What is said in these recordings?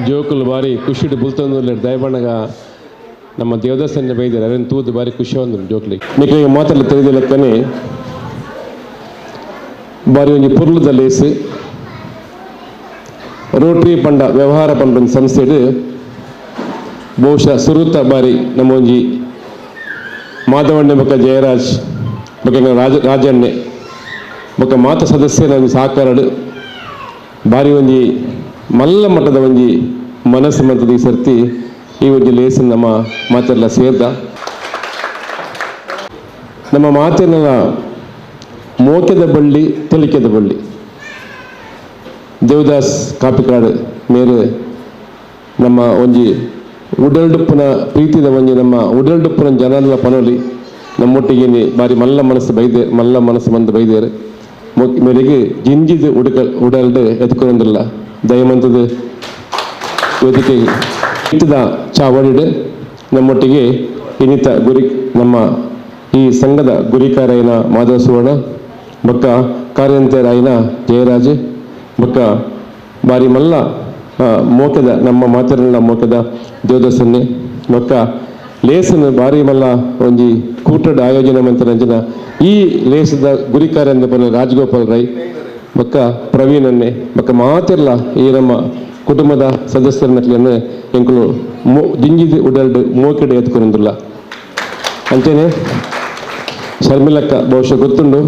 ಜೋಕುಲು ಬಾರಿ ಖುಷಿಡ್ ಬುಲ್ತೊಂದುಲ್ಲೆರ್. ದಯಬಣ್ಣಗ ನಮ್ಮ ದೇವದಾಸನ್ನ ಬೈದೆರ್, ಅವೆನ್ ತೂದು ಬಾರಿ ಖುಷಿ ಆವೊಂದುಂಡು ಜೋಕ್ಲೆಗ್. ನಿಕ್ಲೆಗ್ ಮಾತೆರ್ಲ ತೆರಿದಿ ಲೆಕ್ಕನೆ ಬಾರಿ ಒಂಜಿ ಪೊರ್ಲುದ ಲೇಸ್. ರೋಟರಿ ಪಂಡ ವ್ಯವಹಾರ ಪನ್ಪುನ ಸಂಸ್ಥೆಡ್ ಬಹುಶಃ ಸುರುತ ಬಾರಿ ನಮ್ಮ ಒಂಜಿ ಮಾಧವಣ್ಣೆ ಬೊಕ್ಕ ಜಯರಾಜ್ ಬೊಕ್ಕ ಎಂಕ್ಲ ರಾಜ ರಾಜಣ್ಣೆ ಬೊಕ್ಕ ಮಾತ ಸದಸ್ಯರ ಒಂಜಿ ಸಹಕಾರಡ್ ಬಾರಿ ಒಂಜಿ ಮಲ್ಲ ಮಟ್ಟದ ಒಂಜಿ ಮನಸ್ಸು ಮಂತದ ಈ ಸರ್ತಿ ಈ ಒಂಜಿ ಲೇಸ್ ನಮ್ಮ ಮಾತೆರ್ಲ ಸೇರ್ದ. ನಮ್ಮ ಮಾತೆರ್ನ ಮೋಕೆದ ಬಳ್ಳಿ, ತೆಲಿಕೆದ ಬಳ್ಳಿ ದೇವದಾಸ್ ಕಾಪಿಕಾಡು ಮೇರು ನಮ್ಮ ಒಂಜಿ ಉಡಲ್ಡುಪ್ಪುನ ಪ್ರೀತಿದ ಒಂಜಿ, ನಮ್ಮ ಉಡಲ್ಡುಪ್ಪುನ ಜನಲ ಪನೊಲಿ. ನಮ್ಮೊಟ್ಟಿಗೆ ಬಾರಿ ಮಲ್ಲ ಮನಸ್ಸು ಬೈದೆ, ಮಲ್ಲ ಮನಸ್ಸು ಮಂದು ಬೈದೇರು. ಮೇರೆಗೆ ಜಿಂಜಿದ್ ಉಡುಕ ಉಡಲ್ಡ್ ಎತ್ಕೊಂದಿಲ್ಲ. ದಯಮಂತದ ವೇದಿಕೆ ಇತ್ತದ ಚಾವಡಿಡ್ ನಮ್ಮೊಟ್ಟಿಗೆ ಇನ್ನಿತ ಗುರಿ ನಮ್ಮ ಈ ಸಂಘದ ಗುರಿಕಾರಾಯಿನ ಮಾಧವ ಸುವರ್ಣ ಬೊಕ್ಕ ಕಾರ್ಯಂತೆರಾಯಿನ ಜಯರಾಜ್ ಬೊಕ್ಕ ಬಾರಿ ಮಲ್ಲ ಮೋಕೆದ ನಮ್ಮ ಮಾತೆರ್ನ ಮೋಕೆದ ದೇವದಾಸನ್ನೆ ಬೊಕ್ಕ ಲೇಸನ್ ಬಾರಿ ಮಲ್ಲ ಒಂಜಿ ಕೂಟದ ಆಯೋಜನೆ ಮಂತರಂಚಿನ ಈ ಲೇಸದ ಗುರಿಕಾರ ಪಂಡ ರಾಜಗೋಪಾಲ್ ರೈ ಬೊಕ್ಕ ಪ್ರವೀಣನ್ನೆ ಬೊಕ್ಕ ಮಾತೆರ್ಲ ಈ ನಮ್ಮ ಕುಟುಂಬದ ಸದಸ್ಯರನ್ನ ಎಂಕುಲು ಮೋ ದಿಂಜಿದ್ ಉಡಲ್ಡ್ ಮೋಕೆಡ್ ಎತ್ಕೊಂದುಲ್ಲ. ಅಂಚನೆ ಶರ್ಮಿಲಕ್ಕ ಬಹುಶಃ ಗೊತ್ತುಂಡು,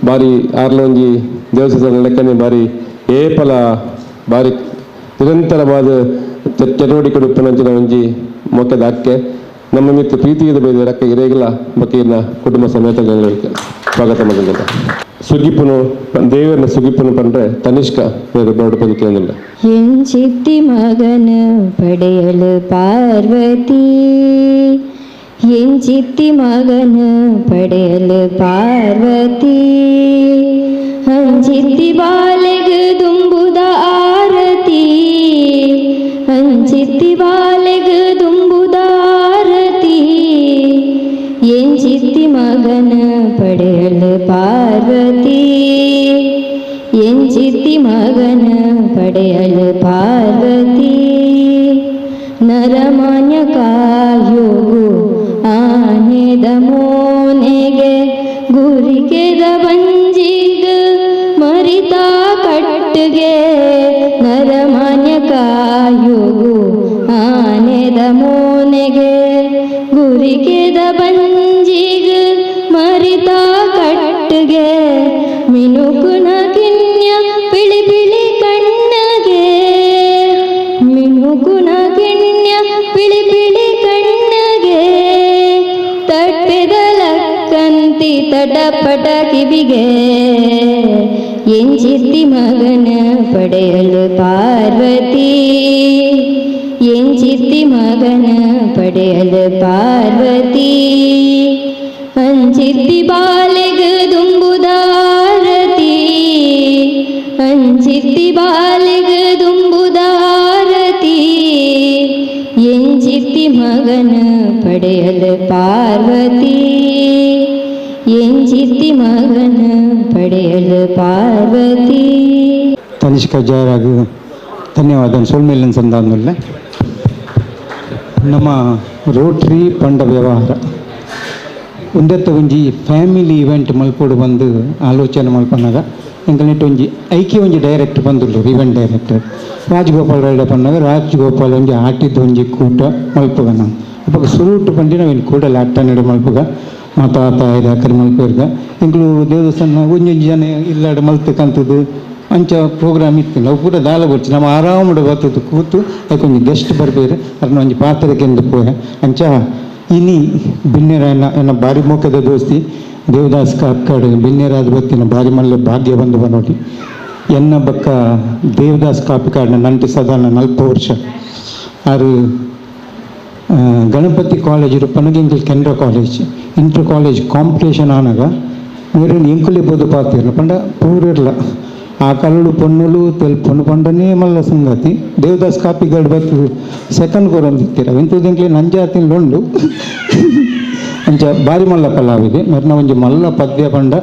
ಬಾರಿ ಆರ್ಲ ಒಂಜಿ ದೇವಸ್ಥಾನ ಲೆಕ್ಕನೆ ಬಾರಿ ಏಪಲ ಬಾರಿ ನಿರಂತರವಾದ ಚಟುವಟಿಕೆ ಉಪ್ಪುನಂಚಿನ ಒಂಜಿ ಮೊಕ್ಕದ ಅಕ್ಕೆ. ನಮ್ಮ ಮಿತ್ತು ಪ್ರೀತಿದ ಬೈದ ಅಕ್ಕ ಇರೇಗಲ ಬೊಕ್ಕ ಇರ್ನ ಕುಟುಂಬ ಸಮೇತ ಸ್ವಾಗತ ಮಾಡಿಲ್ಲ. ಸುಗಿಪುನು, ದೇವರನ್ನ ಸುಗಿಪುನು ಪಂಡ್ರೆ ತನಿಷ್ಕ ಬೇರೆ ಬೋರ್ಡ್ ಪಂದ್. என் சித்தி மகன் படையலு பார்வதி, என் சித்தி மகன் படையலு பார்வதி, ಅಂಚಿತ್ತಿ ಬಾಲೆಗ್ ದುಂಬುದ ಆರತಿ, ಅಂಚಿತ್ತಿ ಬಾಲೆಗ್ ದುಂಬುದ ಆರತಿ, ಎನ್ ಚಿತ್ತಿ ಮಗನ ಪಡೆಯಲು ಪಾರ್ವತಿ, ಎನ್ ಚಿತ್ತಿ ಮಗನ ಪಡೆಯಲು ಪಾರ್ವತಿ. ನರಮಾನ್ಯ ಕಾಯೋಗು ಆನೆದ ಮೋನೆಗೆ, ಗುರಿಕೆದ ಬಂಜಿಗ್ ಮರಿತ ಕಟ್ಟಿಗೆ. ನರಮಾನ್ಯ ಕಾಯೋಗು ಆನೆದ ಮೋನೆಗೆ, ಗುರಿಕೆದ ಬಂಜಿಗ್ ಮರಿತ ಕಟ್ಟಿಗೆ. ಮಿನುಕುನ ಕಿನ್ಯ ಬಿಳಿ ಬಿಳಿ ಕಣ್ಣಗೆ, ಮಿನುಕುನ ಕಿನ್ಯ ಬಿಳಿ ಬಿಳಿ ಕಣ್ಣಗೆ, ತಟ್ಟೆದ ಲಕ್ಕಂತಿ ತಟಪಟ ಕಿವಿಗೆ. ಎಂಚಿತ್ತಿ ಮಗನ ಪಡೆಯಲು ಪಾರ್ವತಿ, ಎಂಚಿತ್ತಿ ಮಗನ ಪಡೆಯಲು ಪಾರ್ವತಿ, ಅಂಚಿತ್ತಿ ಬಾಲೆಗ್ ದುಂಬುದಾರತಿ, ಅಂಚಿತ್ತಿ ಬಾಲೆಗ್ ದುಂಬುದಾರತಿ, ಎಂಚಿತ್ತಿ ಮಗನ ಪಡೆಯಲು ಪಾರ್ವತಿ, ಎಂಚಿತ್ತಿ ಮಗನ ಪಡೆಯಲು ಪಾರ್ವತಿ. ತನಿಷ್ಕ ಜಯರಾಗ್ ಧನ್ಯವಾದ. ಸೊಲ್ಮೆಲಿನ ಸಂದಾದ್ಮೇಲೆ ನಮ್ಮ ರೋಟ್ರಿ ಪಂಡ ವ್ಯವಹಾರ ಒಂದೆತ್ತ ಒಂಜಿ ಫ್ಯಾಮಿಲಿ ಇವೆಂಟ್ ಮಲ್ಪೊಡು ಬಂದು ಆಲೋಚನೆ ಮಲ್ಪನಾಗ ಎಂಕಲ್ನೆಟ್ ಒಂಜಿ ಐಕೆ ಒಂಜಿ ಡೈರೆಕ್ಟರ್ ಬಂದುಲ್ಲೆರ್. ಇವೆಂಟ್ ಡೈರೆಕ್ಟರ್ ರಾಜಗೋಪಾಲ್ ರೈಡ ಪನ್ನಾಗ, ರಾಜಗೋಪಾಲ್ ಒಂಜಿ ಆಟಿದ ಒಂಜಿ ಕೂಟ ಮಲ್ಪುಗ ನಾವು. ಅಪಗ ಸುರುಟು ಪಂಡಿನ ಅವೆನ್ ಕೂಡಲ ಅಟ್ಟನೆಡ್ ಮಲ್ಪುಗ, ಮಾತ ತಾಯಿದ ಮಲ್ಪುಗ. ಎಂಕುಲು ದೇವಸ್ಥಾನ ಒಂಜೊಂಜಿ ಜನ ಇಲ್ಲಾಡ್ ಮಲ್ತ್ ಕಂತುದು ಅಂಚ ಪ್ರೋಗ್ರಾಮ್ ಇತ್ತು. ನಾವು ಪೂರ ದಾಲ ಬೊರ್ಚಿ, ನಮ್ಮ ಆರಾಮಡ್ ಬತ್ತದು ಕೂತು ಐಕ್ ಒಂಜಿ ಗೆಸ್ಟ್ ಬರ್ಪೇರು, ಅರ್ನ ಒಂಜಿ ಪಾತ್ರಕ್ಕೆ ಪೋಯೆ. ಅಂಚ ಇನಿ ಬಿನ್ನೆರಾಯನ ಎನ್ನ ಬಾರಿ ಮೋಕೆದ ದೋಸ್ತಿ ದೇವದಾಸ್ ಕಾಪ್ಕಾಡ್ ಬಿನ್ನೆರಾದ ಬತ್ತಿನ ಬಾರಿ ಮಲ್ಲ ಭಾಗ್ಯ ಬಂದು ಬನ್ನೋಡಿ. ಎನ್ನ ಬಕ್ಕ ದೇವದಾಸ್ ಕಾಪಿಕಾಡ್ನ ನಂಟು ಸಾಧಾರಣ 40 ವರ್ಷ. ಆರು ಗಣಪತಿ ಕಾಲೇಜ್ ಪನಗ ಎಂಕುಲು Canara college inter college competition ಆನಗ ಮೇರು ಎಂಕುಲೆ ಬೋದು ಪಾತಿರ್ನ ಪಂಡ ಪೂರಿರ್ಲ. ಆ ಕಲ್ಲುಡು ಪೊನ್ನುಲು ತೆಲ್ಪೊನು ಪಂಡನೇ ಮಲ್ಲ ಸಂಗತಿ. ದೇವದಾಸ್ ಕಾಪಿಗಾಡ್ ಬತ್ತು ಸೆಕೆಂಡ್ ಕೊರೊಂದಿತ್ತೀರ ಎಂತದ್ದು ನಂಜಾತಿನ ಉಂಡು. ಅಂಚ ಬಾರಿ ಮಲ್ಲ ಕಲಾವಿದೆ. ಮೆರ್ನ ಒಂಜಿ ಮಲ್ಲ ಪದ್ಯ ಪಂಡ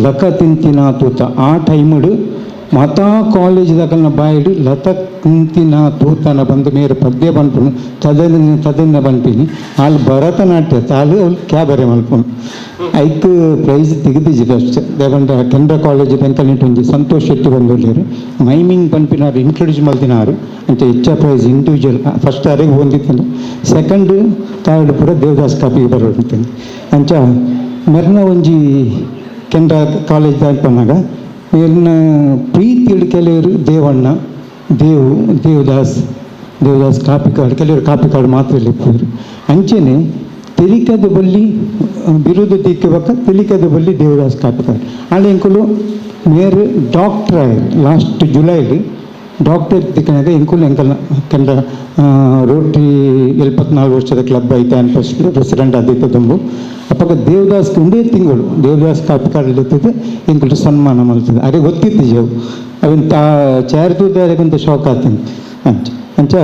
ಲಕ ತಿಂತಿನ ತೂತ. ಆ ಟೈಮುಡು ಮಾತಾ ಕಾಲೇಜ್ ದಕಲ್ನ ಬಾಯಿಡು ಲತ ಕುಂತಿನ ತೂತನ ಬಂದು ಮೇರು ಪದ್ಯ ಪನ್ಪುನು ತದನ ತದನ್ನ ಪನ್ಪಿನಿ ಆಲ್ ಭರತನಾಟ್ಯ ತಾಲು ಅವ್ಲು ಕ್ಯಾಬರೆ ಮಲ್ಪುನು ಐಕ್ ಪ್ರೈಸ್ ತೆಗೆದಿಜ್ಜಿ ಫಸ್ಟ್ ದೇವಂಡ ಕೆನರಾ ಕಾಲೇಜ್ ಬೆಂಕಲ್ನಿಟ್ಟು ಒಂಜಿ ಸಂತೋಷ್ ಶೆಟ್ಟಿ ಬಂದುಲ್ಲೇರು ಮೈಮಿಂಗ್ ಪನ್ಪಿನಾರು ಇಂಟ್ರೊಡ್ಯೂಸ್ ಮಲ್ತಿನಾರು ಅಂಚ ಹೆಚ್ಚ prize individual first ಅರೆಗೆ ಹೊಂದಿತ್ತು ಸೆಕೆಂಡ್ ಥರ್ಡ್ ಪೂರ ದೇವದಾಸ್ ಕಾಪಿಗೆ ಬರೋಂತೀನಿ. ಅಂಚ ಮೆರ್ನ ಒಂಜಿ ಕೆನರಾ ಕಾಲೇಜ್ ಪನ್ನಾಗ ಮೇರ್ನ ಪ್ರೀತಿಡು ಕೆಲವರು ದೇವಣ್ಣ ದೇವು ದೇವದಾಸ್ ದೇವದಾಸ್ ಕಾಪಿಕಾಡ್ ಕೆಲವರು ಕಾಪಿಕಾಡ್ ಮಾತ್ರ ಇಪ್ಪುವರು. ಅಂಚೆನೆ ತೆಲಿಕದ ಬಲ್ಲಿ ಬಿರುದು ದಿಕ್ಕಬಕ್ಕ ತೆಲಿಕದ ಬಲ್ಲಿ ದೇವದಾಸ್ ಕಾಪಿಕಾಡ್ ಆಂಡ ಎಂಕುಲು ಮೇರ್ ಡಾಕ್ಟರ್ ಆಯೆರ್ ಲಾಸ್ಟ್ ಜುಲೈಡ್ ಡಾಕ್ಟರ್ ತಿಕ್ಕನಾಗ ಎಂಕುಲು ಎಂಕಲ್ನ ಕೆನರಾ ರೋಟ್ರಿ 74 ವರ್ಷದ ಕ್ಲಬ್ ಐತೆ ಅನ್ ಪ್ರೆಸಿಡೆಂಟ್ ಆದಿತ್ತ ದುಂಬು ಅಪ್ಪಗ ದೇವದಾಸ್ ಒಂದೇ ತಿಂಗಳು ದೇವದಾಸ್ ಕಾಪಿಕಾಡ್ ಇರ್ತದೆ ಎಂಕುಲು ಸನ್ಮಾನ ಮಲ್ತದೆ ಅರೆ ಗೊತ್ತಿತ್ತು ಜೇವು ಅವಿನ ತಾ ಚಾರಿತೂದ ಅದಕ್ಕಂತ ಶಾಕ್ ಆತೀನಿ. ಅಂಚ ಅಂಚ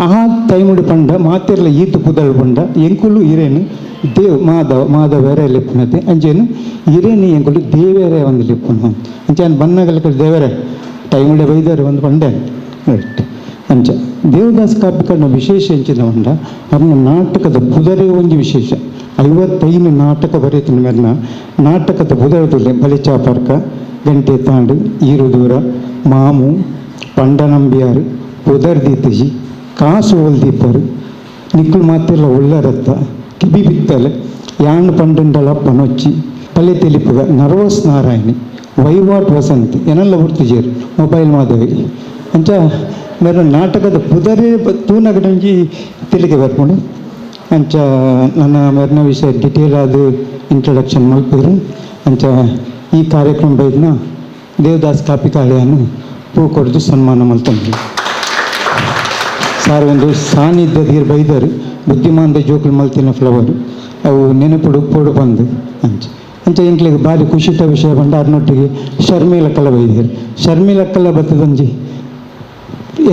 ಆ ಟೈముಡು ಪಂಡ ಮಾತೆರ್ಲ ಈತು ಪುದಳ್ ಪಂಡ ಎಂಕುಲು ಇರೇನು ದೇವ್ ಮಾಧವ ಮಾಧವೇರೆ ಲೆಪ್ಪುನತೆ ಅಂಚೇನು ಇರೇನು ಎಂಕುಲು ದೇವೇರೆ ಒಂದು ಲೆಪ್ಪುನ ಅಂಚ ಬನ್ನಗಲ ದೇವರೇ ಟೈముಡೆ ಬೈದಾರೆ ಒಂದು ಪಂಡೆ ರೈಟ್. ಅಂಚ ದೇವದಾಸ್ ಕಾಪಿಕಾಡ್ನ ವಿಶೇಷ ಎಂಚಿನ ಪಂಡ ಅರ್ನ ನಾಟಕದ ಪುದರೇ ಒಂಜಿ ವಿಶೇಷ. 55 ನಾಟಕ ಬರೀತಿನ ಮೇರ್ನ ನಾಟಕದ ಪುದರದುಲ್ಲೆ ಬಲಿಚಾಪರ್ಕ ಗಂಟೆ ತಾಂಡು ಈರುದೂರ ಮಾಮು ಪಂಡನಂಬಿಯಾರು ಪುದರ್ ದೀತಜಿ ಕಾಸು ಒಲ್ದೀಪರು ನಿಕ್ಕುಲು ಮಾತೆಲ್ಲ ಉಳ್ಳರತ್ತ ಕಿಬಿ ಬಿತ್ತಲೆ ಯಾನ್ ಪಂಡುಂಡಲ ಪನೊಚ್ಚಿ ಪಲ್ಲೆ ತೆಲಿಪುಗ ನರ್ವಸ್ ನಾರಾಯಣಿ ವೈವಾಟ್ ವಸಂತಿ ಎನೆಲ್ಲ ಗುರ್ತಿಜೇರು ಮೊಬೈಲ್ ಮಾಧವಿ. ಅಂಚ ಮೇರೆ ನಾಟಕದ ಪುದರೇ ತೂನಗಡಂಜಿ ತೆಲಿಕೆ ಬರ್ಪುಂಡು. ಅಂಚ ನನ್ನ ಮೇರ್ನ ವಿಷಯ ಡಿಟೇಲ್ ಆದ ಇಂಟ್ರೊಡಕ್ಷನ್ ಮಲ್ಪುರು. ಅಂಚ ಈ ಕಾರ್ಯಕ್ರಮ ಬೈದ್ನ ದೇವದಾಸ್ ಕಾಪಿಕಾಳೆಯನ್ನು ಪೂ ಕೊಡ್ದು ಸನ್ಮಾನ ಮಲ್ತೊಂದು ಸಾರ್ ಒಂದು ಸಾನ್ನಿಧ್ಯ ತೀರ್ ಬೈದರು ಬುದ್ಧಿಮಾಂದ ಜೋಕುಲು ಮಲ್ತಿನ ಫ್ಲವರ್ ಅವು ನೆನಪುಡು ಉಪ್ಪೋಡು ಬಂದು. ಅಂಚ ಅಂಚ ಎಂಕ್ಲೆಗ್ ಬಾರಿ ಖುಷಿತ ವಿಷಯ ಪಂಡ ಅರ್ನೊಟ್ಟಿಗೆ ಶರ್ಮಿಲಕ್ಕಲ ಬೈದೇರು ಶರ್ಮಿಲಕ್ಕಲ ಬತ್ತದೊಂಜಿ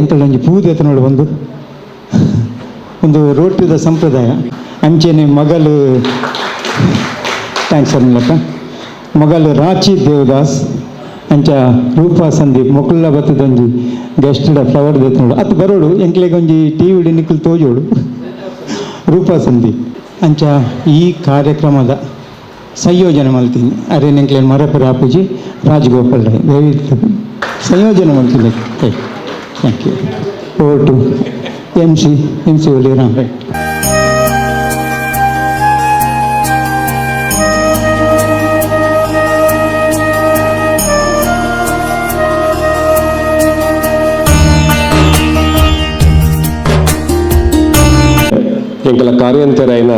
ಎಂಕಲೊಂಜಿ ಪೂದೆತನೋಡು ಒಂದು ಒಂದು ರೋಟಿದ ಸಂಪ್ರದಾಯ. ಅಂಚೆನೆ ಮಗಲು thanks ಶರ್ಮಿಲಕ್ಕ ಮಗಲು ರಾಚಿ ದೇವದಾಸ್ ಅಂಚ ರೂಪಾ ಸಂದೀಪ್ ಮೊಕುಲ್ಲ ಬತ್ತದೊಂಜಿ ಗೆಸ್ಟ್ಡ ಫ್ಲವರ್ ದೆತ್ತನೋಡು ಅತ್ ಬರೋಡು ಎಂಕ್ಲೆಗ್ ಒಂಜಿ ಟಿ ವಿಡ್ ನಿಕ್ಕುಲು ತೋಜೋಡು ರೂಪಾ ಸಂದೀಪ್. ಅಂಚ ಈ ಕಾರ್ಯಕ್ರಮದ ಸಂಯೋಜನೆ ಮಲ್ತೀನಿ ಅರೆ ಎಂಕ್ಲೆನ್ ಮರಪುರ ಆಪುಜಿ ರಾಜಗೋಪಾಲ್ ರೈ ದಯವಿಟ್ಟು ಸಂಯೋಜನೆ ಮಲ್ತೀನಿ. Thank you. Over to M C M C Ram right. ಎಂಕಲ ಕಾರ್ಯಂತರಾಯಿನ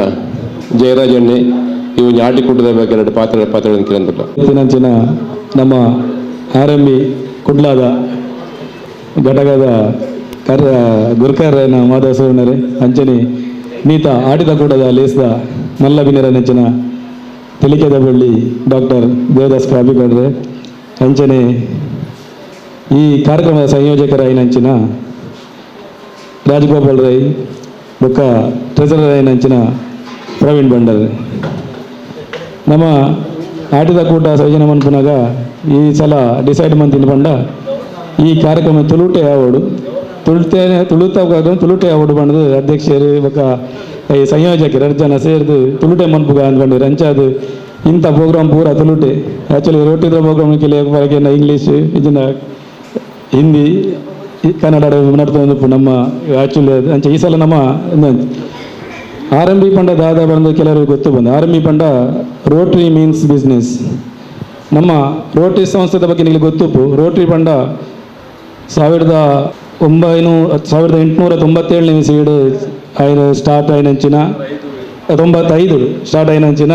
ಜಯರಾಜಣ್ಣೆ ಇವು ಆಟಿ ಕೂಟದ ಬಗ್ಗೆ ಎರಡು ಪಾತ್ರ ಪಾತ್ರ ಕಿರಂತಲ್ಲ. ಇತ್ತಿನಂಚಿನ ನಮ್ಮ R M B ಕುಡ್ಲಾದ ಘಟಕದ ಕಾರ್ಯ ಗುರ್ಕಾರನ ಮಾಧವ ಸುವರ್ಣರೇ, ಅಂಚನೆ ನೀತ ಆಟಿದ ಕೂಟದ ಲೇಸ್ದ ಮಲ್ಲ ಬಿನರ ನೆಂಚಿನ ತೆಲಿಕೆದ ಬಳ್ಳಿ ಡಾಕ್ಟರ್ ದೇವದಾಸ್ ಕಾಪಿಕಾಡ್ರೆ, ಅಂಚನೆ ಈ ಕಾರ್ಯಕ್ರಮದ ಸಂಯೋಜಕರಾಯಿನಂಚಿನ ರಾಜಗೋಪಾಲ್ ರೈ ಬೊಕ್ಕ ಟ್ರೆಸರರ್ ಆಯಿನಂಚಿನ ಪ್ರವೀಣ್ ಭಂಡಾರಿ. ನಮ್ಮ ಆಟದ ಕೂಟ ಸಂಯೋಜನೆ ಮನ್ಪುನಾಗ ಈ ಸಲ ಡಿಸೈಡ್ ಮಂತಿನ ಪಂಡ ಈ ಕಾರ್ಯಕ್ರಮ ತುಳುಟೆ ಆವೋಡು ತುಳುತೆ ತುಳುತ ತುಳುಟೆ ಆವೋಡು ಪಂಡದು ಅಧ್ಯಕ್ಷರು ಬೊಕ್ಕ ಈ ಸಂಯೋಜಕರು ಎರಡು ಜನ ಸೇರ್ದು ತುಳುಟೆ ಮನ್ಪುಗ ಅಂದ್ಕೊಂಡು ಅಂಚಾದ್ ಇಂಥ ಪ್ರೋಗ್ರಾಮ್ ಪೂರ ತುಳುಟೆ. ಆ್ಯಕ್ಚುಲಿ ರೋಟಿದ ಪ್ರೋಗ್ರಾಮ್ ಕೆಲವು ಇಂಗ್ಲೀಷ್ ಇದನ್ನ ಹಿಂದಿ ಕನ್ನಡ ನಡ್ತೊಂದು ನಮ್ಮ ಆ್ಯಕ್ಚುಲಿ ಅಂಚ ಈ ಸಲ ನಮ್ಮ R M B ಪಂಡ ದಾದ ಬಂದು ಕೆಲವರಿಗೆ ಗೊತ್ತು ಬಂದು R M B ಪಂಡ rotary means business. ನಮ್ಮ ರೋಟರಿ ಸಂಸ್ಥೆದ ಬಗ್ಗೆ ನಿಮಗೆ ಗೊತ್ತುಪ್ಪು. ರೋಟರಿ ಪಂಡ 1897ನೇ ಇಸವಿಡ್ ಆಯ್ನ ಸ್ಟಾರ್ಟ್ ಆಯ್ನಂಚಿನ 95 ಸ್ಟಾರ್ಟ್ ಆಯ್ನಂಚಿನ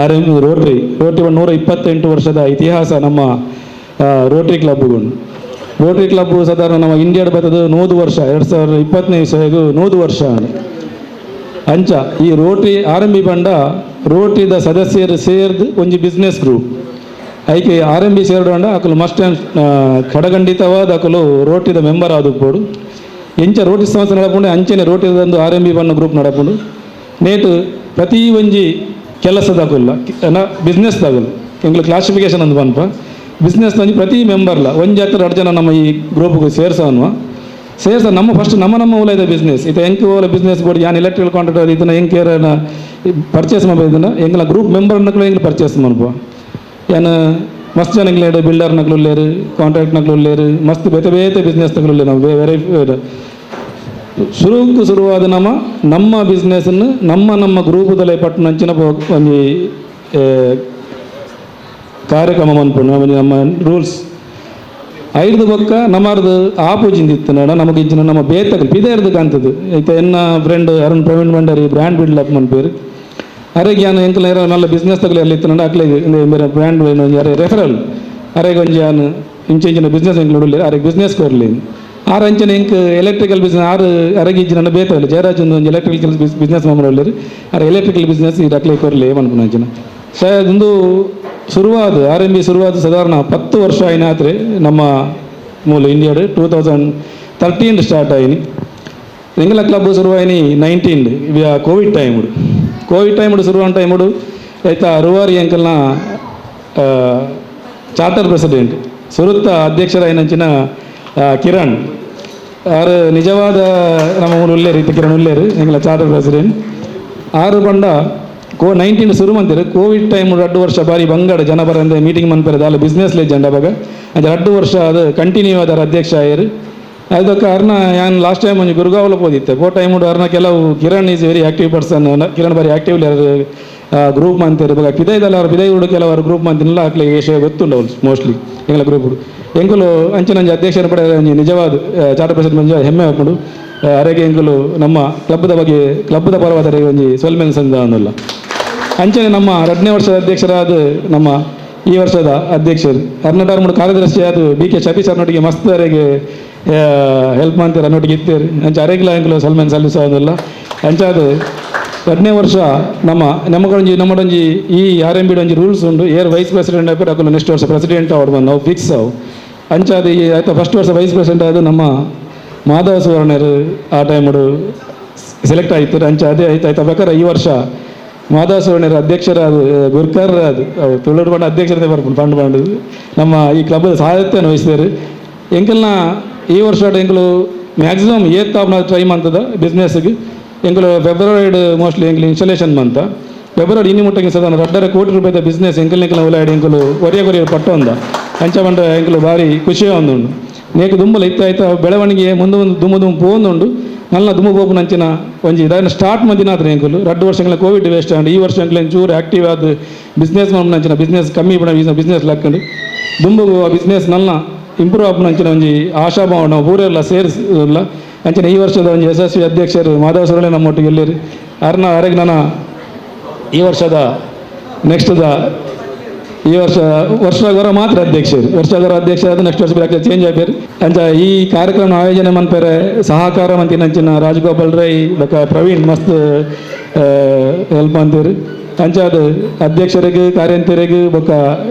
R M Rotary Rotary 128 ವರ್ಷದ ಇತಿಹಾಸ ನಮ್ಮ ರೋಟರಿ ಕ್ಲಬ್ಗಳು. ರೋಟರಿ ಕ್ಲಬ್ ಸಾಧಾರಣ ನಮ್ಮ ಇಂಡಿಯಾದ ಬರ್ತದೆ 100 ವರ್ಷ, 2020ನೇ ಇಸವಿಗೂ 100 ವರ್ಷ. ಅಂಚ ಈ rotary R M B ಪಂಡ ರೋಟರಿದ ಸದಸ್ಯರು ಸೇರ್ದು ಒಂಜಿ ಬಿಸ್ನೆಸ್ ಗ್ರೂಪ್. ಐಕೆ R M B ಸೇರ್ದಂಡ ಅಕುಲು ಮಸ್ಟ್ ಖಡಖಂಡಿತವಾದ ಅಕುಲು ರೋಟಿದ ಮೆಂಬರ್ ಆದುಪ್ಪೋಡು. ಎಂಚ ರೋಟಿ ಸಂಸ್ಥೆ ನಡಪುಂಡು ಅಂಚನೆ ರೋಟಿದಂದು R M B ಬಣ್ಣ ಗ್ರೂಪ್ ನಡಪುಂಡು. ನೇಟ್ ಪ್ರತಿ ಒಂಜಿ ಕೆಲಸದಕುಲ್ಲ ಬಿಸ್ನೆಸ್ ದಗುಲು ಎಂಗ್ಲ ಕ್ಲಾಸಿಫಿಕೇಶನ್ ಅಂದ್ ಪನ್ಪ Business ಒಂಜಿ ಪ್ರತಿ ಮೆಂಬರ್ಲ ಒಂಜಿ ಹತ್ರ ಎರಡು ಜನ ನಮ್ಮ ಈ ಗ್ರೂಪ್ಗೆ ಸೇರ್ಸೋನು ಸೇರ್ಸ ನಮ್ಮ ಫಸ್ಟ್ ನಮ್ಮ ನಮ್ಮ ಉಲೈದ ಬಿಸ್ನೆಸ್ ಇತ್ತೆ ಎಂಕ್ ಓಲ ಬಿಸ್ನೆಸ್ ಬೋರ್ಡ್ ಯಾನ್ ಎಲೆಕ್ಟ್ರಿಕಲ್ ಕಾಂಟ್ರಾಕ್ಟರ್ ಇದನ್ನ ಎಂಕ್ ಏರನ ಪರ್ಚೇಸ್ ಮಲ್ಪುನ ಎಂಕ್ಲ ಗ್ರೂಪ್ ಮೆಂಬರ್ ನಕಲು ಎಂಕ್ ಪರ್ಚೇಸ್ ಮನ್ಪುವ. ಯಾನ್ ಮಸ್ತ್ ಜನ ಎಂಕ್ಲೇಡ್ ಬಿಲ್ಡರ್ ನಕಲು ಉಲ್ಲೇರು, ಕಾಂಟ್ರಾಕ್ಟ್ ನಕಲು ಉಲ್ಲೇರು, ಮಸ್ತ್ ಬೇತೆ ಬೇತೆ ಬಿಸ್ನೆಸ್ ನಕಲು ಉಲ್ಲೇರು. ನಾವು ಬೇರೆ ಶುರುಕು ಶುರುವಾದ ನಮ್ಮ ನಮ್ಮ ಬಿಸ್ನೆಸ್ನ ನಮ್ಮ ನಮ್ಮ ಗ್ರೂಪದಲ್ಲೇ ಪಟ್ಟಣಂಚಿನ ಒಂಜಿ ಕಾರ್ಯಕ್ರಮ ಮನ್ಪುಂಡು. ಒಂಜಿ ನಮ್ಮ ರೂಲ್ಸ್ ಐದು ಬೊಕ್ಕ ನಮ್ಮರ್ದು ಆಪೋಜಿಂದ ಇತ್ತು ನಮಗೆ ಇಜ್ಜಿನ ನಮ್ಮ ಬೇತಕ ಪಿದೆರ್ದು ಕಾಣ್ತದೆ. ಐತೆ ಎನ್ನ friend Arun Praveen Bhandari brand build up ಮನ್ಪೇರು. ಅರೆಗೆ ಯಾನ್ ಎಂಕಲ್ ನಲ್ಲ ಬಿಸ್ನೆಸ್ ತಗಲಿ ಅಲ್ಲಿ ಇತ್ತು ಅಕ್ಲೆಗ್ ಬೇರೆ ಬ್ರ್ಯಾಂಡ್ ಅರೆ ರೆಫರಲ್ ಅರೆಗೆ ಒಂಜಿ ಯಾನ್ ಇಂಚ ಇಂಚಿನ ಬಿಸ್ನೆಸ್ ಎಂಕ್ಲು ಉಳ್ಳೆ ಅರೆಗೆ ಬಿಸ್ನೆಸ್ ಕೊರ್ಲಿ. ಆರ್ ಅಂಚನೆ ಎಂಕ್ ಎಲೆಕ್ಟ್ರಿಕಲ್ ಬಿಸ್ನೆಸ್ ಆರು ಅರೆಗೆ ಇಜ್ಜಿನ ಬೇತೆ ಜಯರಾಜ್ ಒಂದು ಎಲೆಕ್ಟ್ರಿಕಲ್ ಬಿಸ್ನೆಸ್ ಮಾಮೂಲು ಅರೆ ಎಲೆಕ್ಟ್ರಿಕಲ್ ಬಿಸ್ನೆಸ್ ಈ ಅಕ್ಲೆ ಕೊರ್ಲಿ ಮನ್ಪುನ. ಅಂಚಿನ ಶಾಯದ್ ಒಂದು ಶುರುವಾದ R M B ಶುರುವಾದ ಸಾಧಾರಣ 10 ವರ್ಷ ಆಯ್ನಾತ್ರೆ. ನಮ್ಮ ಮೂಲ ಇಂಡಿಯಾಡ್ 2013 ಸ್ಟಾರ್ಟ್ ಆಯಿನಿ. ಎಂಗಲ ಕ್ಲಬ್ ಶುರುವಾಯಿನಿ 19 Covid time. Covid time ಶುರುವಾದ ಟೈಮುಡು ಆಯ್ತಾ ರುವಾರಿ ಅಂಕಲ್ನ ಚಾರ್ಟರ್ ಪ್ರೆಸಿಡೆಂಟ್ ಸುರುತ್ತ ಅಧ್ಯಕ್ಷರಾಯಿನಂಚಿನ ಕಿರಣ್ ಆರು ನಿಜವಾದ ನಮ್ಮ ಮೂಲ ಉಲ್ಲೇರು ಇತ್ತ ಕಿರಣ್ ಉಲ್ಲೇರು ಎಂಗಲ ಚಾರ್ಟರ್ ಪ್ರೆಸಿಡೆಂಟ್. ಆರು ಬಂಡ ಕೋ 19 ಶುರು ಮಂತಿರು. ಕೋವಿಡ್ ಟೈಮ್ 2 ವರ್ಷ ಬಾರಿ ಬಂಗಡ ಜನ ಬರಂದೆ ಮೀಟಿಂಗ್ ಮನ್ಪೆರೆ ದಾಲ ಬಿಸ್ನೆಸ್ ಲೆಜೆಂಡ್ ಅವಾಗ. ಅಂಚ 2 ವರ್ಷ ಅದು ಕಂಟಿನ್ಯೂ ಆದಾರ ಅಧ್ಯಕ್ಷ ಆಯರು. ಅದಕ್ಕೆ ಅರ್ನ ಯಾನ್ ಲಾಸ್ಟ್ ಟೈಮ್ ಒಂಜಿ ಗುರುಗಾವ್ಲ ಪೋದಿತ್ತೆ. ಪೋ ಟೈಮ್ ಅರ್ನ ಕೆಲವು Kiran is very active person. Kiran ಬಾರಿ ಆಕ್ಟಿವ್ ಗ್ರೂಪ್ ಮಂತೇರು. ಬೊಕ ಪಿದೈದಲ್ಲ ಅವರು ಪಿದೈ ಕೆಲವರು ಗ್ರೂಪ್ ಮಂತಿನಲ್ಲ ಅಕ್ಲೆಗ್ ವಿಷಯ ಗೊತ್ತುಂಡು. ಮೋಸ್ಟ್ಲಿ ಎಂಗ್ಲ ಗ್ರೂಪ್ ಎಂಕುಲು ಅಂಚಿನಂಜಿ ಅಧ್ಯಕ್ಷರ ಪಡೆ ಒಂಜಿ ನಿಜವಾದ ಚಾರ್ಟರ್ ಪ್ರೆಸಿಡೆಂಟ್ ಮಂಜ ಹೆಮ್ಮೆ ಆಪುಂಡು. ಅರೆಗೆ ಎಂಕುಲು ನಮ್ಮ ಕ್ಲಬ್ದ ಬಗ್ಗೆ ಕ್ಲಬ್ದ ಪರವಾದರೆ ಒಂಜಿ ಸೊಲ್ಮೆನ್ ಸಂದ ಅನ್ನಲ್ಲ. ಅಂಚನೆ ನಮ್ಮ 2ನೇ ವರ್ಷದ ಅಧ್ಯಕ್ಷರಾದ ನಮ್ಮ ಈ ವರ್ಷದ ಅಧ್ಯಕ್ಷರು ಅರ್ನಟಾರ್ಮುಡು ಕಾರ್ಯದರ್ಶಿ ಆದ ಬಿ ಕೆ ಸತೀಶ್ ಅವ್ರನ್ನೊಟ್ಟಿಗೆ ಮಸ್ತ್ ಅರೆಗೆ ಹೆಲ್ಪ್ ಮಾಡ್ತಾರೆ ಅನ್ನೊಟ್ಟಿಗೆ ಇತ್ತೇರು. ಅಂಚ ಅರೆಗ್ಲ ಎಂಕುಲು ಸಲ್ಮೆನ್ ಸಲ್ಲಿಸೋದಿಲ್ಲ. ಅಂಚಾದ 2ನೇ ವರ್ಷ ನಮ್ಮ ನಮ್ಮಗೊಂಜಿ ನಮ್ಮಡೊಂಜಿ ಈ R M B ಒಂಜಿ ರೂಲ್ಸ್ ಉಂಡು. ಏರ್ ವೈಸ್ ಪ್ರೆಸಿಡೆಂಟ್ ಆಪೇರು ಅಕುಲು ನೆಕ್ಸ್ಟ್ ವರ್ಷ ಪ್ರೆಸಿಡೆಂಟ್ ಅವ್ರು ಬಂದು ಅವು ಫಿಕ್ಸ್ ಅವು. ಅಂಚಾದ ಈ ಆಯ್ತಾ ಫಸ್ಟ್ ವರ್ಷ ವೈಸ್ ಪ್ರೆಸಿಡೆಂಟ್ ಆದ ನಮ್ಮ ಮಾಧವ ಸುವರ್ಣರು ಆ ಟೈಮುಡು ಸೆಲೆಕ್ಟ್ ಆಯ್ತು. ಅಂಚ ಅದೇ ಆಯ್ತು ಆಯ್ತಾ ಬೇಕಾದ್ರೆ ಈ ವರ್ಷ ಮಾಧವ ಸುವರ್ಣರ ಅಧ್ಯಕ್ಷರಾದ ಗುರ್ಕರ್ ಅದು ತುಳುಡು ಬಂಡ ಅಧ್ಯಕ್ಷರದೇ ಬರ್ಪುಂಡು ಪಂಡು ಪಂಡು ನಮ್ಮ ಈ ಕ್ಲಬ್ ಸಾಹಿತ್ಯವನ್ನು ವಹಿಸಿದರು. ಎಂಕಲ್ನ ಈ ವರ್ಷ ಎಂಕಲು ಮ್ಯಾಕ್ಸಿಮಮ್ ಏತ್ ತಾಪನ ಟ್ರೈ ಮಂತದ ಬಿಸ್ನೆಸ್ಗೆ. ಎಂಕಲು ಫೆಬ್ರವರಿ ಮೋಸ್ಟ್ಲಿ ಎಂಕಲು ಇನ್ಸ್ಟಾಲೇಷನ್ ಮಂತ ಫೆಬ್ರವರಿ ಇನ್ನಿ ಮುಟ್ಟಗೆ ಸದಾನ 2.5 ಕೋಟಿ ರೂಪಾಯಿದ ಬಿಸ್ನೆಸ್ ಎಂಕಲ್ ಎಂಕಲ್ನ ಉಲಾಡಿ ಎಂಕಲು ಒರಿಯ ಕೊರಿಯ ಪಟ್ಟೊಂದ. ಅಂಚ ಬಂಡ ಎಂಕಲು ಭಾರಿ ಖುಷಿ ಒಂದುಂಡು. ನೇಕು ದುಂಬಲ ಇತ್ತ ಆಯ್ತ ಬೆಳವಣಿಗೆ ಮುಂದೆ ಮುಂದೆ ದುಮ್ಮು ದುಮ್ಮು ಪೋಂದುಂಡು. ನಲ್ಲ ದುಮ್ಮು ಪೋಪುನ ಅಂಚಿನ ಒಂಜಿ ಇದನ್ನ ಸ್ಟಾರ್ಟ್ ಮಂದಿನಾತ್ರ ಎಂಕುಲು 2 ವರ್ಷಗಳ ಕೋವಿಡ್ ವೇಸ್ಟ್ ಆಂಡ್ ಈ ವರ್ಷ ಎಂಕುಲು ಚೂರು ಆಕ್ಟಿವ್ ಆದ ಬಿಸ್ನೆಸ್ ಅಂಚಿನ ಬಿಸ್ನೆಸ್ ಕಮ್ಮಿ ಬಿಡ ಬಿಸ್ನೆಸ್ ಲಕ್ಕಂಡು ದುಂಬು ಬಿಸ್ನೆಸ್ ನಲ್ಲ ಇಂಪ್ರೂವ್ ಆಪುನ ಅಂಚಿನ ಒಂಜಿ ಆಶಾಭಾವ ನಾವು ಪೂರೆಲ್ಲ ಸೇರಿಸಲ್ಲ. ಅಂಚಿನ ಈ ವರ್ಷದ ಒಂಜಿ ಯಶಸ್ವಿ ಅಧ್ಯಕ್ಷರು ಮಾಧವ ಸುರಳೆ ನಮ್ಮೊಟ್ಟಿಗೆ ಎಲ್ಲೇರಿ ಅರ್ನ ಅರೆಗ್ ನನ್ನ ಈ ವರ್ಷದ ನೆಕ್ಸ್ಟ್ದ ಈ ವರ್ಷ ವರ್ಷಗರ ಮಾತ್ರ ಅಧ್ಯಕ್ಷರು ವರ್ಷಗರ ಅಧ್ಯಕ್ಷ ಆದ ನೆಕ್ಸ್ಟ್ ವರ್ಷ ಚೇಂಜ್ ಆಗ್ಯಾರ. ಅಂಚ ಈ ಕಾರ್ಯಕ್ರಮ ಆಯೋಜನೆ ಮನ್ಪೆರೆ ಸಹಕಾರ ಮಂತಿನಂಚಿನ ರಾಜಗೋಪಾಲ್ ರೈ ಬೊಕ ಪ್ರವೀಣ್ ಮಸ್ತ್ ಹೆಲ್ಪ್ ಅಂತೀರಿ. ಅಂಚ ಅದು ಅಧ್ಯಕ್ಷರಿಗೆ ಕಾರ್ಯಂತರಿಗೆ ಬೊಕ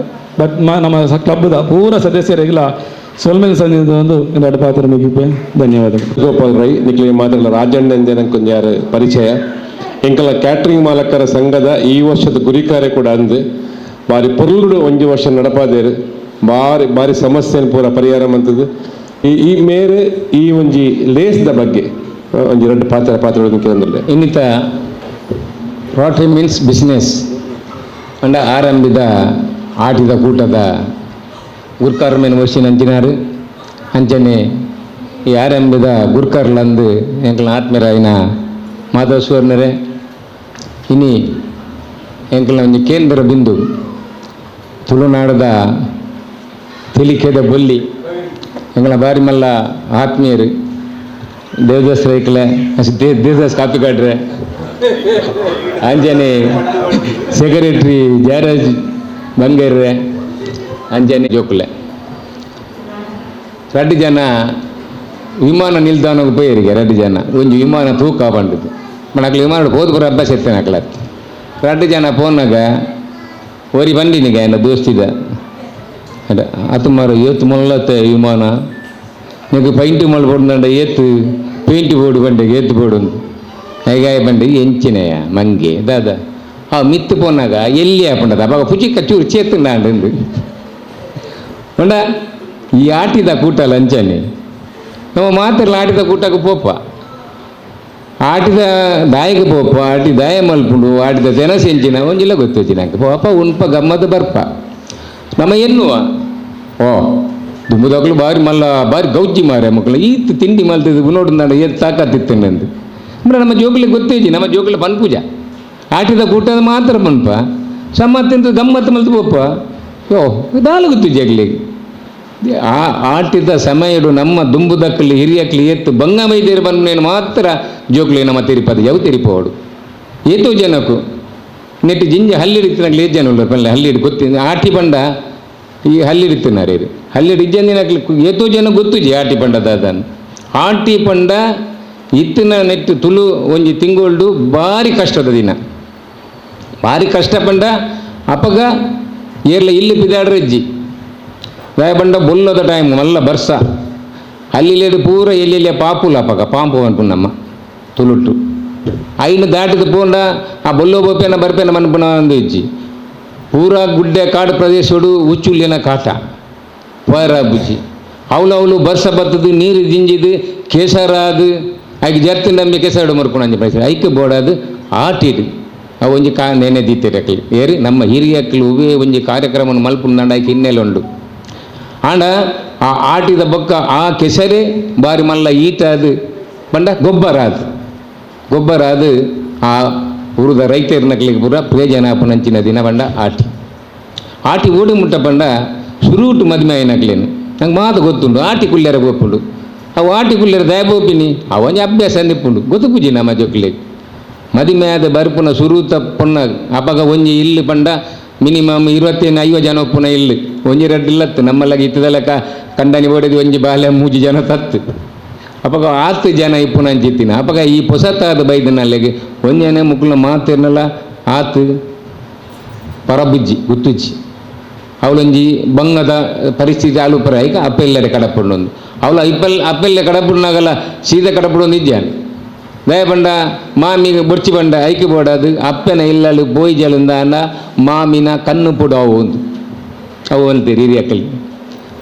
ಬಟ್ ನಮ್ಮ ಕ್ಲಬ್ದ ಪೂರ ಸದಸ್ಯರಿಗೆಲ್ಲ ಸೊಲ್ಮೆನ್ ಸಂದಿದ ಒಂದು ಎರಡು ಪಾತ್ರ ಮುಗಿಪೆ. ಧನ್ಯವಾದಗಳು. ಗೋಪಾಲ್ ರೈ ನಿಕ್ಲೆ ಮಾತ್ರ ರಾಜಣ್ಣ ಎಂದೇನಕ್ಕೊಂದು ಯಾರು ಪರಿಚಯ. ಎಂಕಲ ಕ್ಯಾಟ್ರಿಂಗ್ ಮಾಲಕರ ಸಂಘದ ಈ ವರ್ಷದ ಗುರಿಕಾರೆ ಕೂಡ ಅಂದು ಬಾರಿ ಪೊರ್ಲುಡು ಒಂಜಿ ವರ್ಷ ನಡಪಾದೇರು ಬಾರಿ ಬಾರಿ ಸಮಸ್ಯೆ ಪೂರ ಪರಿಹಾರ ಮಂತದ್ದು. ಈ ಈ ಮೇರೆ ಈ ಒಂಜಿ ಲೇಸ್ದ ಬಗ್ಗೆ ಒಂಜಿ ಎರಡು ಪಾತ್ರ ಪಾತ್ರಗಳನ್ನು ಕೇಂದ್ರಲೆ. ಇನ್ನಿತ Rotary means business ಅಂಡ ಆರಂಭಿದ ಆಟಿದ ಕೂಟದ ಗುರ್ಕಾರ್ಮೇನ್ ವರ್ಷಿನ ಅಂಚಿನಾರು. ಅಂಚನೆ ಈ ಆರಂಭಿದ ಗುರ್ಕಾರ್ಲಂದು ಎಂಕಲ್ನ ಆತ್ಮೀಯರಾಯಿನ ಮಾಧವ ಸುವರ್ಣರೇ, ಇನಿ ಎಂಕಲ್ನ ಒಂಜಿ ಕೇಂದ್ರ ಬಿಂದು, ತುಳುನಾಡದ ತೆಲಿಕೆದ ಬೊಲ್ಲಿ, ಎಂಕಲ್ನ ಬಾರಿ ಮಲ್ಲ ಆತ್ಮೀಯರು ದೇವದಾಸ್ ರೈಕ್ಲೆ, ದೇವದಾಸ್ ಕಾಪಿಕಾಡ್ರೆ, ಅಂಜನೆ ಸೆಕ್ರೆಟ್ರಿ ಜಯರಾಜ್ ಬಂಗೇರ್ರೆ, ಅಂಜನೆ ಜೋಕುಲೆ. ರಡ್ಡು ಜನ ವಿಮಾನ ನಿಲ್ದಾಣಕ್ಕೆ ಪೋಯರಿಗೆ. ರಡ್ಡು ಜನ ಒಂಜಿ ವಿಮಾನ ತೂಕ ಬಂದಿದ್ದು ಅಕ್ಲೆ ವಿಮಾನ ಪೋದು ಪೂರ ಅಭ್ಯಾಸ ಇರ್ತೇನೆ ಅಕ್ಲ. ರಡ್ಡು ಜನ ಪೋನಾಗ ಒರಿ ಬಂದಿನಿಗೆ ಎನ್ನ ದೋಸ್ತಿದ ಅಡ ಅತು ಮಾರ ಏತ್ ಮೊಲ್ಲತ್ತೆ ವಿಮಾನ ನಿಂಗೆ ಪೈಂಟ್ ಮಲ್ಪೊಡ್ದಂಡ ಏತ್ ಪೇಂಟ್ ಬೋರ್ಡು ಬಂಡೆ ಏತ್ ಬೋರ್ಡು ಹೇಗಾಯ ಬಂಡೆ ಎಂಚಿನೆಯ ಮಂಗೆ ದಾದ ಆ ಮಿತ್ತು ಪೋನಾಗ ಎಲ್ಲಿ ಆಪುಂಡದ ಅವಾಗ ಪುಚಿಕ್ಕ ಚೂರು ಚೇತುಂಡಾಂಡು. ಪಂಡ ಈ ಆಟಿದ ಕೂಟ ಲಂಚನೆ ನಮ್ಮ ಮಾತೆರ್ಲ ಆಟಿದ ಕೂಟಕ್ಕೆ ಪೋಪ ಆಟಿದ ದಾಯಕ ಪೋಪ ಆಟಿ ದಾಯ ಮಲ್ಪುಂಡು ಆಟಿದ ತೆನಸು ಎಂಚಿನ ಒಂಜಿಲ್ಲ ಗೊತ್ತಿಜ್ಜಿ ನಂಗೆ ಪೋಪ ಉಣ್ಪ ಗಮ್ಮದ ಬರ್ಪ ನಮ್ಮ ಎನ್ನುವ ಓ ದುಂಬುದಾಕ್ಲು ಬಾರಿ ಮಲ್ಲ ಬಾರಿ ಗೌಜಿ ಮಾರೆ ಮಕ್ಕಳು ಈತ್ ತಿಂಡಿ ಮಲ್ತಿದ್ದು ನೋಡು ಏತ್ ತಾಕತ್ತಿತ್ತು ನಂದು ಅಂದ್ರೆ ನಮ್ಮ ಜೋಕುಲಿಗೆ ಗೊತ್ತಿಜ್ಜಿ ನಮ್ಮ ಜೋಕುಲ ಪನ್ಪೂಜ ಆಟಿದ ಕೂಟದ ಮಾತ್ರ ಪನ್ಪ ಸಮ್ಮತ್ತಿಂದ ಗಮ್ಮತ್ತು ಮಲ್ತು ಪೋಪ ಓ ದಾಲ ಗೊತ್ತಿಜ್ಜಿ ಅಗ್ಲಿಗೆ ಆ ಆಟಿದ ಸಮಯಡು ನಮ್ಮ ದುಂಬುದಕ್ಕಲಿ ಹಿರಿಯಕ್ಲಿ ಎತ್ತು ಬಂಗ ಮೈದೇರು ಬಂದ್ಮೇಲೆ ಮಾತ್ರ ಜೋಕ್ಲಿ ನಮ್ಮ ತಿರುಪತಿ ಯಾವ ತಿರುಪೋಡು ಏತೋ ಜನಕ್ಕೂ ನೆಟ್ಟು ಜಿಂಜ ಹಲ್ಲಿಡಿತ್ತಿನಾಗ್ಲಿ ಏತ್ ಜನ ಉಳ್ಳರು ಪಲ್ಲೆ ಹಲ್ಲಿಡಿ ಗೊತ್ತಿ ಆಟಿ ಬಂಡ ಈ ಹಲ್ಲಿಡಿತ್ತಿನಾರೆ ಇದು ಹಲ್ಲಿಡಿ ಇಜ್ಜಂದಿನಾಗ್ಲಿ ಏತೋ ಜನ ಗೊತ್ತುಜಿ ಆಟಿ ಪಂಡ ದಾದನ್ ಆಟಿ ಪಂಡ ಇತ್ತಿನ ನೆಟ್ಟು ತುಳು ಒಂಜಿ ತಿಂಗೊಳ್ಡು ಭಾರಿ ಕಷ್ಟದ ದಿನ ಭಾರಿ ಕಷ್ಟ ಪಂಡ ಅಪಗ ಏರ್ಲ ಇಲ್ಲಿ ಬಿದಾಡ್ರಜ್ಜಿ ಬಂಡ ಬೊಲ್ಲದ ಟೈಮ್ ಮಲ್ಲ ಬರ್ಸ ಅಲ್ಲಿಲೇಡು ಪೂರ ಎಲ್ಲೆಲ್ಲಿಯ ಪಾಪುಲ ಅಪಗ ಪಾಂಪು ಅನ್ಪು ನಮ್ಮ ತುಳುಟು ಐನು ದಾಟಿದ ಪೋಂಡ ಆ ಬೊಲ್ಲೋ ಬೋಪೇನ ಬರ್ಪೇನ ಮನ್ಪುನ ಒಂದು ಇಜ್ಜಿ ಪೂರ ಗುಡ್ಡೆ ಕಾಡು ಪ್ರದೇಶಡು ಉಚ್ಚುಲ್ಯನ ಕಾಟ ಪೋರ ಬುಜ್ಜಿ ಅವಳು ಅವಳು ಬರ್ಸ ಬತ್ತದು ನೀರು ಜಿಂಜಿದು ಕೇಸರಾದು ಐಕ್ ಜರ್ತಿ ನಂಬಿ ಕೆಸರಡು ಮರ್ಪುಣ ಅಂಜಿ ಪೈಸೆ ಐಕ್ ಬೋಡಾದು ಆಟಿಡು ಅವು ಒಂಜಿ ಕಾ ನೇನೆ ದೀತಿರಕ್ಲಿ ಏರಿ ನಮ್ಮ ಹಿರಿಯಕ್ಲು ಉವೇ ಒಂಜಿ ಕಾರ್ಯಕ್ರಮವನ್ನು ಮಲ್ಪುಂಡ ಐಕ್ ಹಿನ್ನೆಲೆ ಉಂಡು ಆಂಡ ಆ ಆಟಿದ ಬೊಕ್ಕ ಆ ಕೆಸರೇ ಬಾರಿ ಮಲ್ಲ ಈಟ ಅದು ಪಂಡ ಗೊಬ್ಬರ ಅದು ಗೊಬ್ಬರ ಅದು ಆ ಊರದ ರೈತರ್ನಕ್ಲಿಗೆ ಪೂರ ಪ್ರಯೋಜನ ಆಪುನಂಚಿನ ದಿನ ಪಂಡ ಆಟಿ ಆಟಿ ಓಡಿ ಮುಟ್ಟ ಪಂಡ ಸುರೂಟು ಮದುವೆ ಆಯ್ನಕ್ಲೇನು ನಂಗೆ ಮಾತು ಗೊತ್ತುಂಟು ಆಟಿ ಕುಲ್ಯರ ಗೋಪುಂಡು ಅವು ಆಟಿ ಕುಲ್ಯರ ದಯಬೋಪಿನಿ ಅವ ಒಂಜಿ ಅಭ್ಯಾಸ ನಿಪ್ಪುಂಡು ಗೊತ್ತು ಪೂಜಿ ನಮ್ಮ ಜೋಕ್ಲಿಗೆ ಮದಿಮೆ ಆದ ಬರ್ಪುನ ಸುರೂತ ಪೊನ್ನ ಅಪಗ ಒಂಜಿ ಇಲ್ಲು ಪಂಡ ಮಿನಿಮಮ್ 25 50 ಜನ ಒಪ್ಪುನ ಇಲ್ಲು ಒಂಜಿ ರಡ್ಡು ಇಲ್ಲತ್ತು ನಮ್ಮಲ್ಲಾಗ ಇತ್ತದಲಕ ಕಂಡನಿ ಓಡಿದ ಒಂಜಿ ಬಾಲೆ ಮೂಜಿ ಜನ ತತ್ತು ಅಪಗ ಆತು ಜನ ಇಪ್ಪುನ ಅಂಚಿತ್ತಿನ ಅಪಗ ಈ ಪೊಸತಾದ ಬೈದನಲ್ಲಿಗೆ ಒಂಜನೆ ಮುಕ್ಕುಲ ಮಾತಿರ್ನಲ್ಲ ಆತು ಪರಬುಜ್ಜಿ ಗುತ್ತುಜ್ಜಿ ಅವಳೊಂಜಿ ಬಂಗದ ಪರಿಸ್ಥಿತಿ ಆಲೂಪರ ಐಕ ಅಪ್ಪೆಲ್ಲರೆ ಕಡಪುಂಡೊಂದು ಅವಳು ಇಪ್ಪಲ್ ಅಪ್ಪೆಲ್ಲ ಕಡಪುಂಡಾಗಲ್ಲ ಸೀದ ಕಡಪುಡೊಂದು ಇಜ್ಜಾನು ದಯ ಬಂಡ ಮಾಮಿಗೆ ಬೊಡ್ಚಿ ಬಂಡ ಐಕೆ ಬೋಡದು ಅಪ್ಪನ ಇಲ್ಲಲು ಬೋಯ್ ಜಲಂದಾನ ಮಾಮಿನ ಕಣ್ಣು ಪುಡವು ಒಂದು ಅವು ಅಂತೀರಿ ಹಿರಿಯಕ್ಕಲ್ಲಿ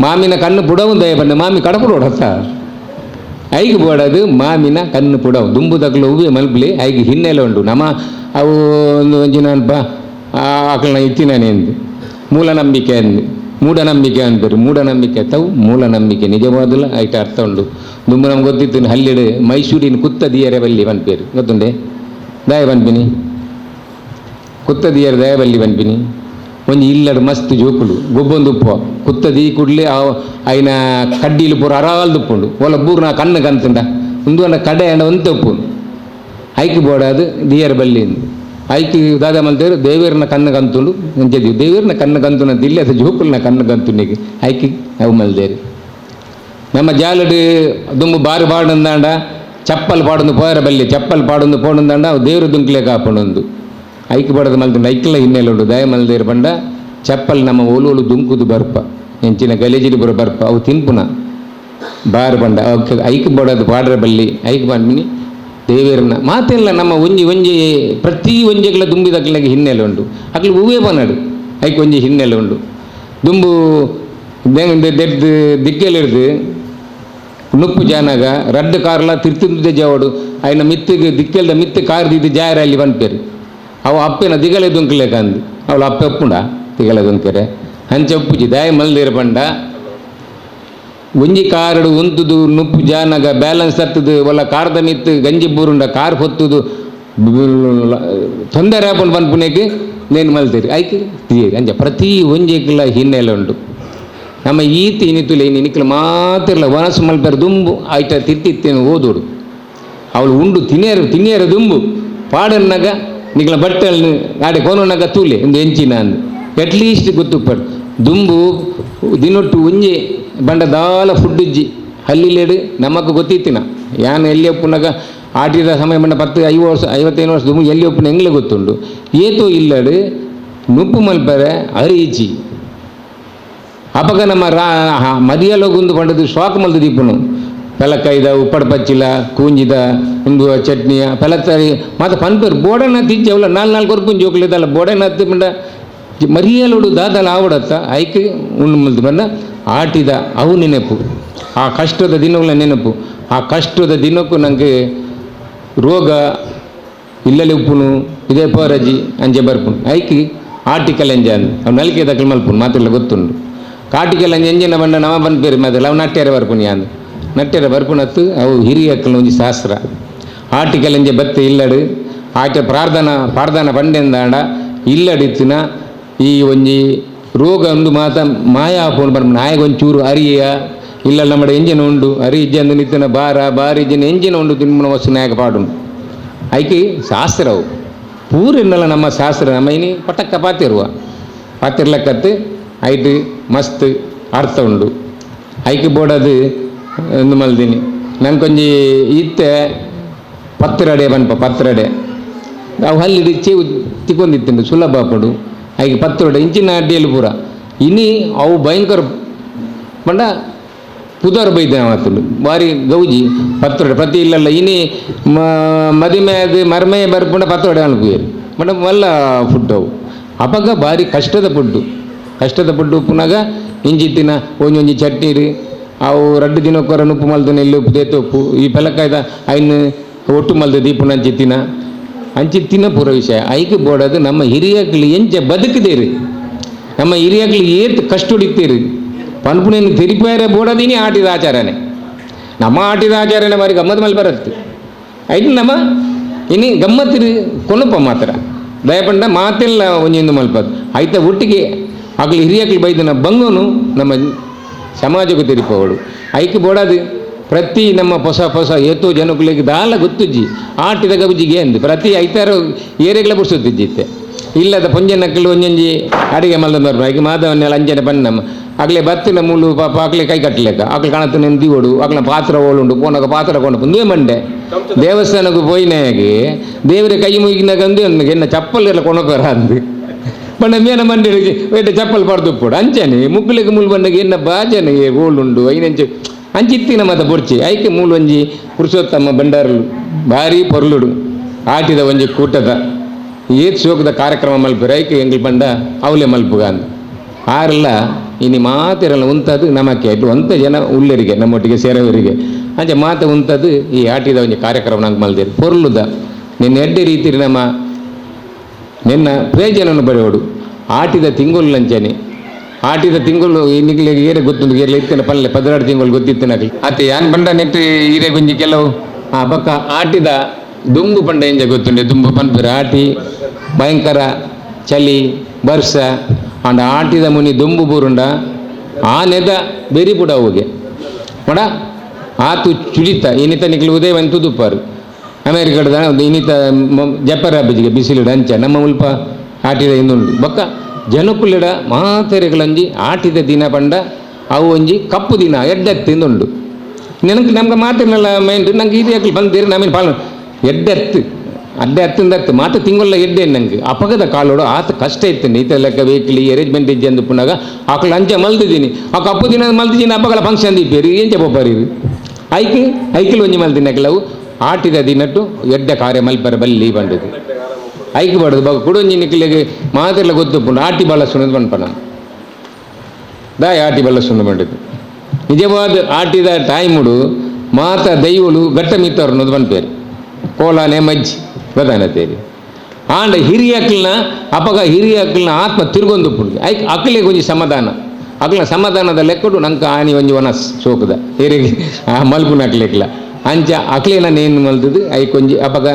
ಮಾಮಿನ ಕಣ್ಣು ಪುಡವು ದಯ ಬಂಡ ಮಾಮಿ ಕಡಪುಡೋಡತ್ತ ಐಗೆ ಬೋಡದು ಮಾಮಿನ ಕಣ್ಣು ಪುಡವು ದುಂಬುದಕ್ಲು ಹೂವೆ ಮಲ್ಪಲಿ ಐಗೆ ಹಿನ್ನೆಲೆ ಉಂಟು ನಮ್ಮ ಅವು ಒಂದು ಒಂಜಿನ ಅಲ್ಪ ಆಕಳನ್ನ ಇತ್ತಿನಾನೆ ಎಂದು ಮೂಲ ನಂಬಿಕೆ ಅಂದು ಮೂಢನಂಬಿಕೆ ಅಂತಾರೆ ಮೂಢನಂಬಿಕೆ ತವು ಮೂಲ ನಂಬಿಕೆ ನಿಜವಾದಲ್ಲ ಐಟ ಅರ್ಥ ಉಂಡು ದುಂಬು ನಮ್ಗೆ ಗೊತ್ತಿತ್ತು ಹಲ್ಲಿಡು ಮೈಸೂರಿನ ಕುತ್ತದಿಯರೆ ಬಲ್ಲಿ ಪನ್ಪೇರು ಗೊತ್ತುಂಡೆ ದಾಯ ಪನ್ಪಿನಿ ಕುತ್ತದಿಯರೆ ದಯ ಬಲ್ಲಿ ಪನ್ಪಿನಿ ಒಂಜಿ ಇಲ್ಲಡು ಮಸ್ತ್ ಜೋಕುಲು ಗೊಬ್ಬೊಂದು ಉಪ್ಪು ಕುತ್ತದಿ ಕೂಡಲೇ ಐನ ಕಡ್ಡಿಲು ಪೂರ ಅರಾಲ್ದು ಉಪ್ಪುಂಡು ಒಲ ಬೂರ್ನ ಕಣ್ಣು ಕಂತುಂಡ ಉಂದು ಅನ್ನ ಕಡೆ ಅಂಡ ಒಂತೆ ಉಪ್ಪುಂಡು ಐಕ್ ಬೋಡಾದು ದಿಯರ್ ಬಲ್ಲಿ ಐಕ್ ದಾದ ಮಲ್ತೇರು ದೇವೇರ್ನ ಕಣ್ಣು ಕಂತುಂಡು ಅಂಚೆ ದೇವೇರ್ನ ಕಣ್ಣು ಕಂತುನ ದಿಲ್ಲಿ ಅದು ಜೋಕುಲ್ನ ಕಣ್ಣು ಕಂತುನಿಗೆ ಐಕ್ ಅವು ಮಲ್ದೇರು ನಮ್ಮ ಜಾಲಡು ದುಂಬು ಬಾರಿ ಪಾಡುಂದಾಂಡ ಚಪ್ಪಲ್ ಪಾಡೊಂದು ಪೋಯರ ಬಲ್ಲಿ ಚಪ್ಪಲ್ ಪಾಡೊಂದು ಪೋಡುಂದಾಂಡ ಅವು ದೇವ್ರ ದುಂಕ್ಲೆ ಕಾಪುಂಡೊಂದು ಐಕ್ ಬಡದ ಮಲ್ತುಂಡು ಐಕ್ಲ ಹಿನ್ನೆಲೆ ಉಂಡು ದಯ ಮಲ್ದೇರು ಪಂಡ ಚಪ್ಪಲ್ ನಮ್ಮ ಓಲು ಓಲು ದುಂಕುದು ಬರ್ಪ ಎಂಚಿನ ಗಲೇಜಿಡಿ ಬರೋ ಬರ್ಪ ಅವು ತಿನ್ಪುನ ಬಾರು ಪಂಡ ಅವಕ್ಕೆ ಐಕ್ ಬಡದು ಪಾಡ್ರ ಬಲ್ಲಿ ಐಕ್ ಪನ್ಪಿನಿ ದೇವೇರ್ನ ಮಾತೆಲ್ಲ ನಮ್ಮ ಒಂಜಿ ಒಂಜಿ ಪ್ರತಿ ಒಂಜೆಗಳ ದುಂಬಿದಕ್ಲೆಗೆ ಹಿನ್ನೆಲೆ ಉಂಟು ಅಕ್ಲು ಹೂವೇ ಪನಡು ಐಕ್ ಒಂಜಿ ಹಿನ್ನೆಲೆ ಉಂಡು ದುಂಬು ದೆಡ್ದು ದಿಕ್ಕೆಲಿಡ್ದು ನುಪ್ಪು ಜಾನಾಗ ರಡ್ಡು ಕಾರ್ಲ ತಿರ್ತಿಂದ ಜಾವಡು ಆಯ್ನ ಮಿತ್ತಿಗೆ ದಿಕ್ಕೆಲ್ದ ಮಿತ್ತು ಕಾರ್ ದಿದ್ದು ಜಾಯರ ಅಲ್ಲಿ ಪನ್ಪೇರು ಅವು ಅಪ್ಪೆನ ದಿಗಲೆ ದುಂಕ್ಲೇಕಂದು ಅವಳು ಅಪ್ಪೆ ಒಪ್ಪುಂಡ ದಿಗಲೆ ದುಂಕೆರೆ ಅಂಚೆ ಒಪ್ಪುಜಿ ದಾಯ ಮಲ್ದಿರ ಪಂಡ ಒಂಜಿ ಕಾರಡು ಉಂತುದು ನುಪ್ಪು ಜಾನಗ ಬ್ಯಾಲೆನ್ಸ್ ತತ್ತದು ಒಲ್ಲ ಕಾರ್ದ ಮಿತ್ತು ಗಂಜಿ ಬೂರುಂಡ ಕಾರ್ ಹೊತ್ತುದು ತೊಂದರೆ ಆಪುಂಡು ಪನ್ಪುನೇಕ್ ನೇನು ಮಲ್ತೀರಿ ಐಕ್ ತೀರಿ ಅಂಚ ಪ್ರತಿ ಒಂಜೆಕ್ಲ ಹಿನ್ನೆಲೆ ಉಂಟು ನಮ್ಮ ಈತಿ ಇನಿತುಲೆ ಇನಿ ನಿಕ್ಲ ಮಾತಿರ್ಲ ವನಸು ಮಲ್ಪೆರ ದುಂಬು ಐಟ ತಿತ್ತಿತ್ತೇನು ಓದೋಡು ಅವಳು ಉಂಡು ತಿನಿಯರು ತಿನಿಯರ ದುಂಬು ಪಾಡನ್ನಾಗ ನಿಕ್ಲ ಬಟ್ಟಲ್ನು ಆಡೆ ಕೋನನಾಗ ತೂಲೆ ಒಂದು ಎಂಚಿನ ಅಂದು ಅಟ್ಲೀಸ್ಟ್ ಗೊತ್ತುಪ್ಪಡು ದುಂಬು ದಿನೊಟ್ಟು ಒಂಜಿ ಬಂಡ ದಾಲ ಫುಡ್ ಇಜ್ಜಿ ಹಲ್ಲಿಲೇಡು ನಮಕ್ ಗೊತ್ತಿತ್ತಿನ ಯಾನ್ ಎಲ್ಲಿ ಒಪ್ಪುನಾಗ ಆಟಿದ ಸಮಯ ಬಂಡ 10 50 ವರ್ಷ 55 ವರ್ಷ ದುಂಬು ಎಲ್ಲಿ ಒಪ್ಪುನ ಎಂಗ್ಲೆ ಗೊತ್ತುಂಡು ಏತೋ ಇಲ್ಲಡು ನುಪ್ಪು ಮಲ್ಪರೆ ಅರಿ ಇಜ್ಜಿ ಅಪಗ ನಮ್ಮ ರಾ ಮದಿಯಲೋಗುಂದು ಪಂಡದು ಶಾಕ್ ಮಲ್ದು ದೀಪುನು ಪೆಲಕ್ಕೈದ ಉಪ್ಪಡ ಪಚ್ಚಿಲ ಕೂಂಜಿದ ಉಂದು ಚಟ್ನಿಯ ಪೆಲತ್ತರಿ ಮತ್ತು ಪನ್ಪೇರು ಬೋಡನ ತಿಜ್ಜಿ ಅವಲ ನಾಲ್ ನಾಲ್ಕು ವರ್ಪುನ್ ಜೋಕ್ಲಿದ್ದಲ್ಲ ಬೋಡನ ಹತ್ತಿ ಪಂಡ ಮರಿಯಲೋಡು ದಾದಲ ಆವಡತ್ತ ಐಕ್ ಉಂಡು ಮಲ್ದು ಬಂದ ಆಟಿದ ಅವು ನೆನಪು, ಆ ಕಷ್ಟದ ದಿನಗಳ ನೆನಪು. ಆ ಕಷ್ಟದ ದಿನಕ್ಕೂ ನನಗೆ ರೋಗ ಇಲ್ಲಲ್ಲಿ ಉಪ್ಪುನು ಇದೇ ಪೋರಜಿ ಅಂಚೆ ಬರ್ಪುನು ಐಕಿ ಆಟಿ ಕಲೆಂಜ ಅಂದ್ ಅವು ನಲಿಕೆ ದಕ್ಕಲು ಮಲ್ಪುನು ಮಾತೆಲ್ಲ ಗೊತ್ತುಂಡು. ಕಾಟಿ ಕಲೆಂಜ ಎಂಜಿನ ಬಂಡ ನಮ ಬಂದ್ಪೇರು ಮಾತೆಲ್ಲ ಅವು ನಟ್ಟ್ಯಾರ ಬರ್ಪುನು ಅಂದ್ ನಟ್ಟ್ಯಾರ ಬರ್ಪುನತ್ತು ಅವು ಹಿರಿಯಕ್ಕಲ ಒಂಜಿ ಶಾಸ್ತ್ರ. ಆಟಿ ಕಲೆಂಜೆ ಬತ್ತೆ ಇಲ್ಲಡು ಆಟೆ ಪ್ರಾರ್ಥನಾ ಪ್ರಾರ್ಥನಾ ಪಂಡೆಂದಾಂಡ ಇಲ್ಲಡಿತ್ತಿನ ಈ ಒಂಜಿ ರೋಗ ಒಂದು ಮಾತ ಮಾಯ ಆಪುಂಡು ಬರ್ಪುಂಡು. ನಾಯಗ ಒಂಚೂರು ಅರಿಯ ಇಲ್ಲ ನಮ್ಮಡ ಎಂಜಿನ ಉಂಡು ಅರಿ ಇಜ್ಜಂದು ನಿತ್ತಿನ ಬಾರ ಬಾರಿ ಇಜ್ಜನ ಎಂಜಿನ ಉಂಡು ತಿನ್ಮುನ ವಸ್ತು ನಾಯಕ ಪಾಡುಂಡು. ಐಕೆ ಶಾಸ್ತ್ರವು ಪೂರೆನ್ನಲ್ಲ ನಮ್ಮ ಶಾಸ್ತ್ರ ನಮ್ಮ ಇನಿ ಪಟಕ್ಕ ಪಾತಿರುವ ಪಾತಿರ್ಲಕ್ಕತ್ತು ಐಟ್ ಮಸ್ತ್ ಅರ್ಥ ಉಂಡು. ಐಕೆ ಬೋಡದು ಒಂದು ಮಲ್ದಿನಿ ನಂಗೊಂಜಿ ಇತ್ತೆ ಪತ್ರಡೆ ಪನ್ಪ ಪತ್ರಡೆ ಅವು ಅಲ್ಲಿ ಚೇವು ತಿಕ್ಕೊಂದಿತ್ತುಂಡು ಸುಲಭ ಪಡು ಐಕೆ ಪತ್ರೊಡೆ ಇಂಚಿನ ಅಡ್ಡಿಯಲ್ಲಿ ಪೂರ ಇನಿ ಅವು ಭಯಂಕರ ಪಂಡ ಪುದರ್ ಬೈದ ಮಾತುಂಡು ಬಾರಿ ಗೌಜಿ ಪತ್ರೊಡೆ ಪ್ರತಿ ಇಲ್ಲಲ್ಲ ಇನಿ ಮದಿಮೆ ಅದು ಮರ್ಮೆ ಬರ್ಪುಂಡ ಪತ್ರೊಡೆ ಅನ್ಪುಯೆರ್ ಪಂಡ ಮಲ್ಲ ಫುಡ್ ಅವು. ಅಪಗ ಬಾರಿ ಕಷ್ಟದ ಫುಡ್ಡು, ಕಷ್ಟದ ಫುಡ್ಡು ಉಪ್ಪುನಾಗ ಇಂಚಿತ್ತಿನ ಒಂಜೊಂಜಿ ಚಟ್ನಿರು ಅವು ರಡ್ಡು ದಿನಕ್ಕೊರ ನುಪ್ಪು ಮಲ್ದನ ಇಲ್ಲಿ ಉಪ್ಪು ದೇತ ಉಪ್ಪು ಈ ಪೆಲಕಾಯ್ದ ಐನ್ ಒಟ್ಟು ಮಲ್ದ ದೀಪುನ ಅಂಚಿತ್ತಿನ ಅಂಚಿತ್ತಿನ ಪೂರ ವಿಷಯ. ಐಕ್ ಬೋಡದು ನಮ್ಮ ಹಿರಿಯಕ್ಲು ಎಂಚ ಬದುಕುದೇರು, ನಮ್ಮ ಹಿರಿಯಕ್ಲು ಏತ್ ಕಷ್ಟ ಹೊಡಿತೀರು ಪನ್ಪುನೇನು ತೆರಿಪಾಯರೆ ಬೋಡದಿನಿ ಆಟಿದ ಆಚಾರನೆ. ನಮ್ಮ ಆಟಿದ ಆಚಾರನೆ ಬಾರಿ ಗಮ್ಮತ್ ಮೇಲೆ ಬರುತ್ತೆ ಐದು ನಮ್ಮ ಇನಿ ಗಮ್ಮತ್ತಿರು ಕೊನಪ ಮಾತ್ರ ದಯಪಂಡ ಮಾತೆಲ್ಲ ಒಂಜೊಂದು ಮಲ್ಪದು ಐತ ಒಟ್ಟಿಗೆ ಅಗ್ಲು ಹಿರಿಯಕ್ಲು ಬೈದನ ಬಂಗನು ನಮ್ಮ ಸಮಾಜಕ್ಕೂ ತೆರಿಪವಳು. ಐಕ್ ಬೋಡದು ಪ್ರತಿ ನಮ್ಮ ಹೊಸ ಹೊಸ ಏತೋ ಜನಕುಲಿಗೆ ದಾಲ ಗೊತ್ತುಜ್ಜಿ ಆಟಿದ ಗಬುಜಿಗೆ ಅಂದು ಪ್ರತಿ ಐತಾರು ಏರೆಗ್ಲ ಬುಡ್ಸುತ್ತಿಜ್ಜಿತ್ತೆ ಇಲ್ಲದ ಪೊಂಜನಕ್ಕಲು ಒಂಜೊಂಜಿ ಅಡಿಗೆ ಮಲ್ದ ಬರ್ಪ ಐಕೆ ಮಾಧವನ್ನೆಲ್ಲ ಅಂಜನೆ ಬಣ್ಣಮ್ಮ ಆಗಲೇ ಬತ್ತಿನ ಮೂಲು ಪಾಪ ಆಗಲೇ ಕೈ ಕಟ್ಟಲೇಕ ಆಕಲೆ ಕಾಣತ್ತು ನೆನ್ ದಿವೋಡು ಆಕಲ ಪಾತ್ರ ಓಳುಂಡು ಪೋನಾಗ ಪಾತ್ರ ಕೊಂಡು ಒಂದೇ ಮಂಡೆ ದೇವಸ್ಥಾನಕ್ಕೆ ಪೋಯಿನಾಗೆ ದೇವರ ಕೈ ಮುಗಿನಾಗ ಅಂದೇ ಒಂದು ಎನ್ನ ಚಪ್ಪಲ್ ಎಲ್ಲ ಕೊಣಕೋರ ಅಂದು ಬಣ್ಣ ಮೇನ ಮಂಡೆ ವೇಟ ಚಪ್ಪಲ್ ಪಡ್ದು ಅಂಚನೆ ಮುಕ್ಕುಲಿಗೆ ಮುಲ್ ಬಂಡಗೆ ಎನ್ನ ಬಾಜನೆ ಓಳುಂಡು ಐನಂಚೆ ಅಂಚಿತ್ತಿನ ಮತ ಬೊರ್ಚಿ ಐಕೆ ಮೂಲು ಒಂಜಿ ಪುರುಷೋತ್ತಮ ಬಂಡಾರಲು ಭಾರಿ ಪೊರ್ಲುಡು ಆಟಿದ ಒಂಜಿ ಕೂಟದ ಏತ್ ಶೋಕದ ಕಾರ್ಯಕ್ರಮ ಮಲ್ಪುರ ಐಕೆ ಎಂಗ್ಲ್ ಬಂಡ ಅವಲೆ ಮಲ್ಪುಗ ಅಂದ್ ಆರಲ್ಲ ಇನಿ ಮಾತಿರಲ್ಲ ಉಂತದು ನಮಕ್ಕೆ ಇಟ್ಟು ಒಂತ ಜನ ಉಳ್ಳರಿಗೆ ನಮ್ಮೊಟ್ಟಿಗೆ ಸೇರವರಿಗೆ ಅಂಚೆ ಮಾತ ಉಂತದು ಈ ಆಟಿದ ಒಂಜಿ ಕಾರ್ಯಕ್ರಮ ನಂಗೆ ಮಲ್ದೇರು ಪೊರ್ಲುದ ನಿನ್ನ ಎಡ್ಡೆ ರೀತಿ ನಮ್ಮ ನಿನ್ನ ಪ್ರಯೋಜನವನ್ನು ಬರೆಯೋಡು ಆಟಿದ ತಿಂಗಳು ಲಂಚನೆ ಆಟಿದ ತಿಂಗಳು ನಿಗ್ಲಿಗೆ ಏರೆ ಗೊತ್ತುಂಡು ಏರ್ಲೆ ಇತ್ತಿನ ಪಲ್ಲೆ 12 ತಿಂಗಳು ಗೊತ್ತಿತ್ತು ನಕಲಿ ಅತ್ತೆ ಯಾನ್ ಬಂಡ ನೆಟ್ಟು ಈರೆ ಗುಂಜಿ ಕೆಲವು ಆ ಬಕ್ಕ ಆಟಿದ ದುಂಬು ಪಂಡ ಎಂಜ ಗೊತ್ತುಂಡೆ ದುಂಬು ಪನ್ಪುರ ಆಟಿ ಭಯಂಕರ ಚಳಿ ಬರ್ಸ ಅಂಡ ಆಟಿದ ಮುನಿ ದುಂಬು ಬೂರುಂಡ ಆ ನೆದ ಬೆರಿ ಪುಡ ಹೋಗೆ ಮಡ ಆತು ಚುಡಿತ ಇನ್ನಿತ ನಿಕ್ಲು ಉದಯ ಒಂದು ತುದುಪಾರು ಅಮೇರಿಕದ ಇನ್ನಿತ ಜಪ್ಪರ ಹಬ್ಬಜಿಗೆ ಬಿಸಿಲಿಡ ಅಂಚ ನಮ್ಮ ಉಲ್ಪ ಆಟಿದ ಇಂದುಂಡು ಬೊಕ್ಕ ಜನಕುಲಿಡ ಮಾತೆರೆಗಳಂಜಿ ಆಟಿದ ದಿನ ಪಂಡ ಅವು ಒಂಜಿ ಕಪ್ಪು ದಿನ ಎಡ್ಡೆತ್ತು ಇಂದುಂಡು ನೆನಕ್ ನಮ್ಗೆ ಮಾತಿನಲ್ಲ ಮೈಂಡ್ ನಂಗೆ ಇದು ಯಾಕೆ ಬಂದಿರಿ ನಮೇನು ಪಾಲ ಎಡ್ಡೆತ್ತು ಅಡ್ಡೆ ಹತ್ತಿಂದತ್ತು ಮಾತು ತಿಂಗೊಲ್ಲ ಎಡ್ಡೆ ನಂಗೆ ಅಪಗದ ಕಾಲೋಡು ಆತ ಕಷ್ಟ ಇತ್ತು ಈತ ಲೆಕ್ಕ ವೆಹಿಕಲ್ ಅರೇಂಜ್ಮೆಂಟ್ ಇಜ್ಜಿ ಅಂದು ಪುನಾಗ ಆಕಳು ಅಂಚೆ ಮಲ್ದಿದ್ದೀನಿ ಆ ಕಪ್ಪು ದಿನ ಮಲ್ದಿದ್ದೀನಿ ಹಬ್ಬಗಳ ಫಂಕ್ಷನ್ ದೀಪೇರಿ ಎಂಚ ಪೋಪರಿ ಐಕೆ ಐಕಿಲ್ ಒಂಜಿ ಮಲ್ದಿನ ಕೆಲವು ಆಟಿದ ದಿನಟ್ಟು ಎಡ್ಡೆ ಕಾರ್ಯ ಮಲ್ಪರ ಬಲ್ಲಿ ಬಂಡಿದ್ದು ಐಕೆ ಬಾಡದು ಬಾಗ ಕುಡೊಂಜಿ ನಿಕ್ಲಿಗೆ ಮಾತೆಲ್ಲ ಗೊತ್ತುಪ್ಪುಂಡು ಆಟಿ ಬಳಸುವುದು ಪನ್ಪನ ದಾಯ ಆಟಿ ಬಳಸುಂಡು ಬಂಡಿದ್ದು ನಿಜವಾದ ಆಟಿದ ಟೈಮುಡು ಮಾತ ದೈವಳು ಗಟ್ಟ ಮೀತವ್ರು ಅನ್ನೋದು ಪನ್ಪೇರು ಕೋಲಾನೆ ಮಜ್ಜಿ ಗೊತ್ತಾನತ್ತೇರಿ ಆಂಡ ಹಿರಿಯಕ್ಲನ ಅಪಗ ಹಿರಿಯಕ್ಲನ ಆತ್ಮ ತಿರುಗೊಂದು ಪುಂಡು ಐಕ್ ಅಕ್ಲಿಗೆ ಒಂಜಿ ಸಮಾಧಾನ ಅಕ್ಲ ಸಮಾಧಾನದ ಲೆಕ್ಕಡು ನಂಗೆ ಆನಿ ಒಂಜಿ ವನಸ್ ಸೋಕದ ಹಿರಿಗೆ ಆ ಮಲ್ಪುನ ಅಕ್ಲೆಕ್ಲ ಅಂಚ ಅಕ್ಲೇನ ನೇನು ಮಲ್ತದು ಐಕೊಂಜಿ ಅಪಗ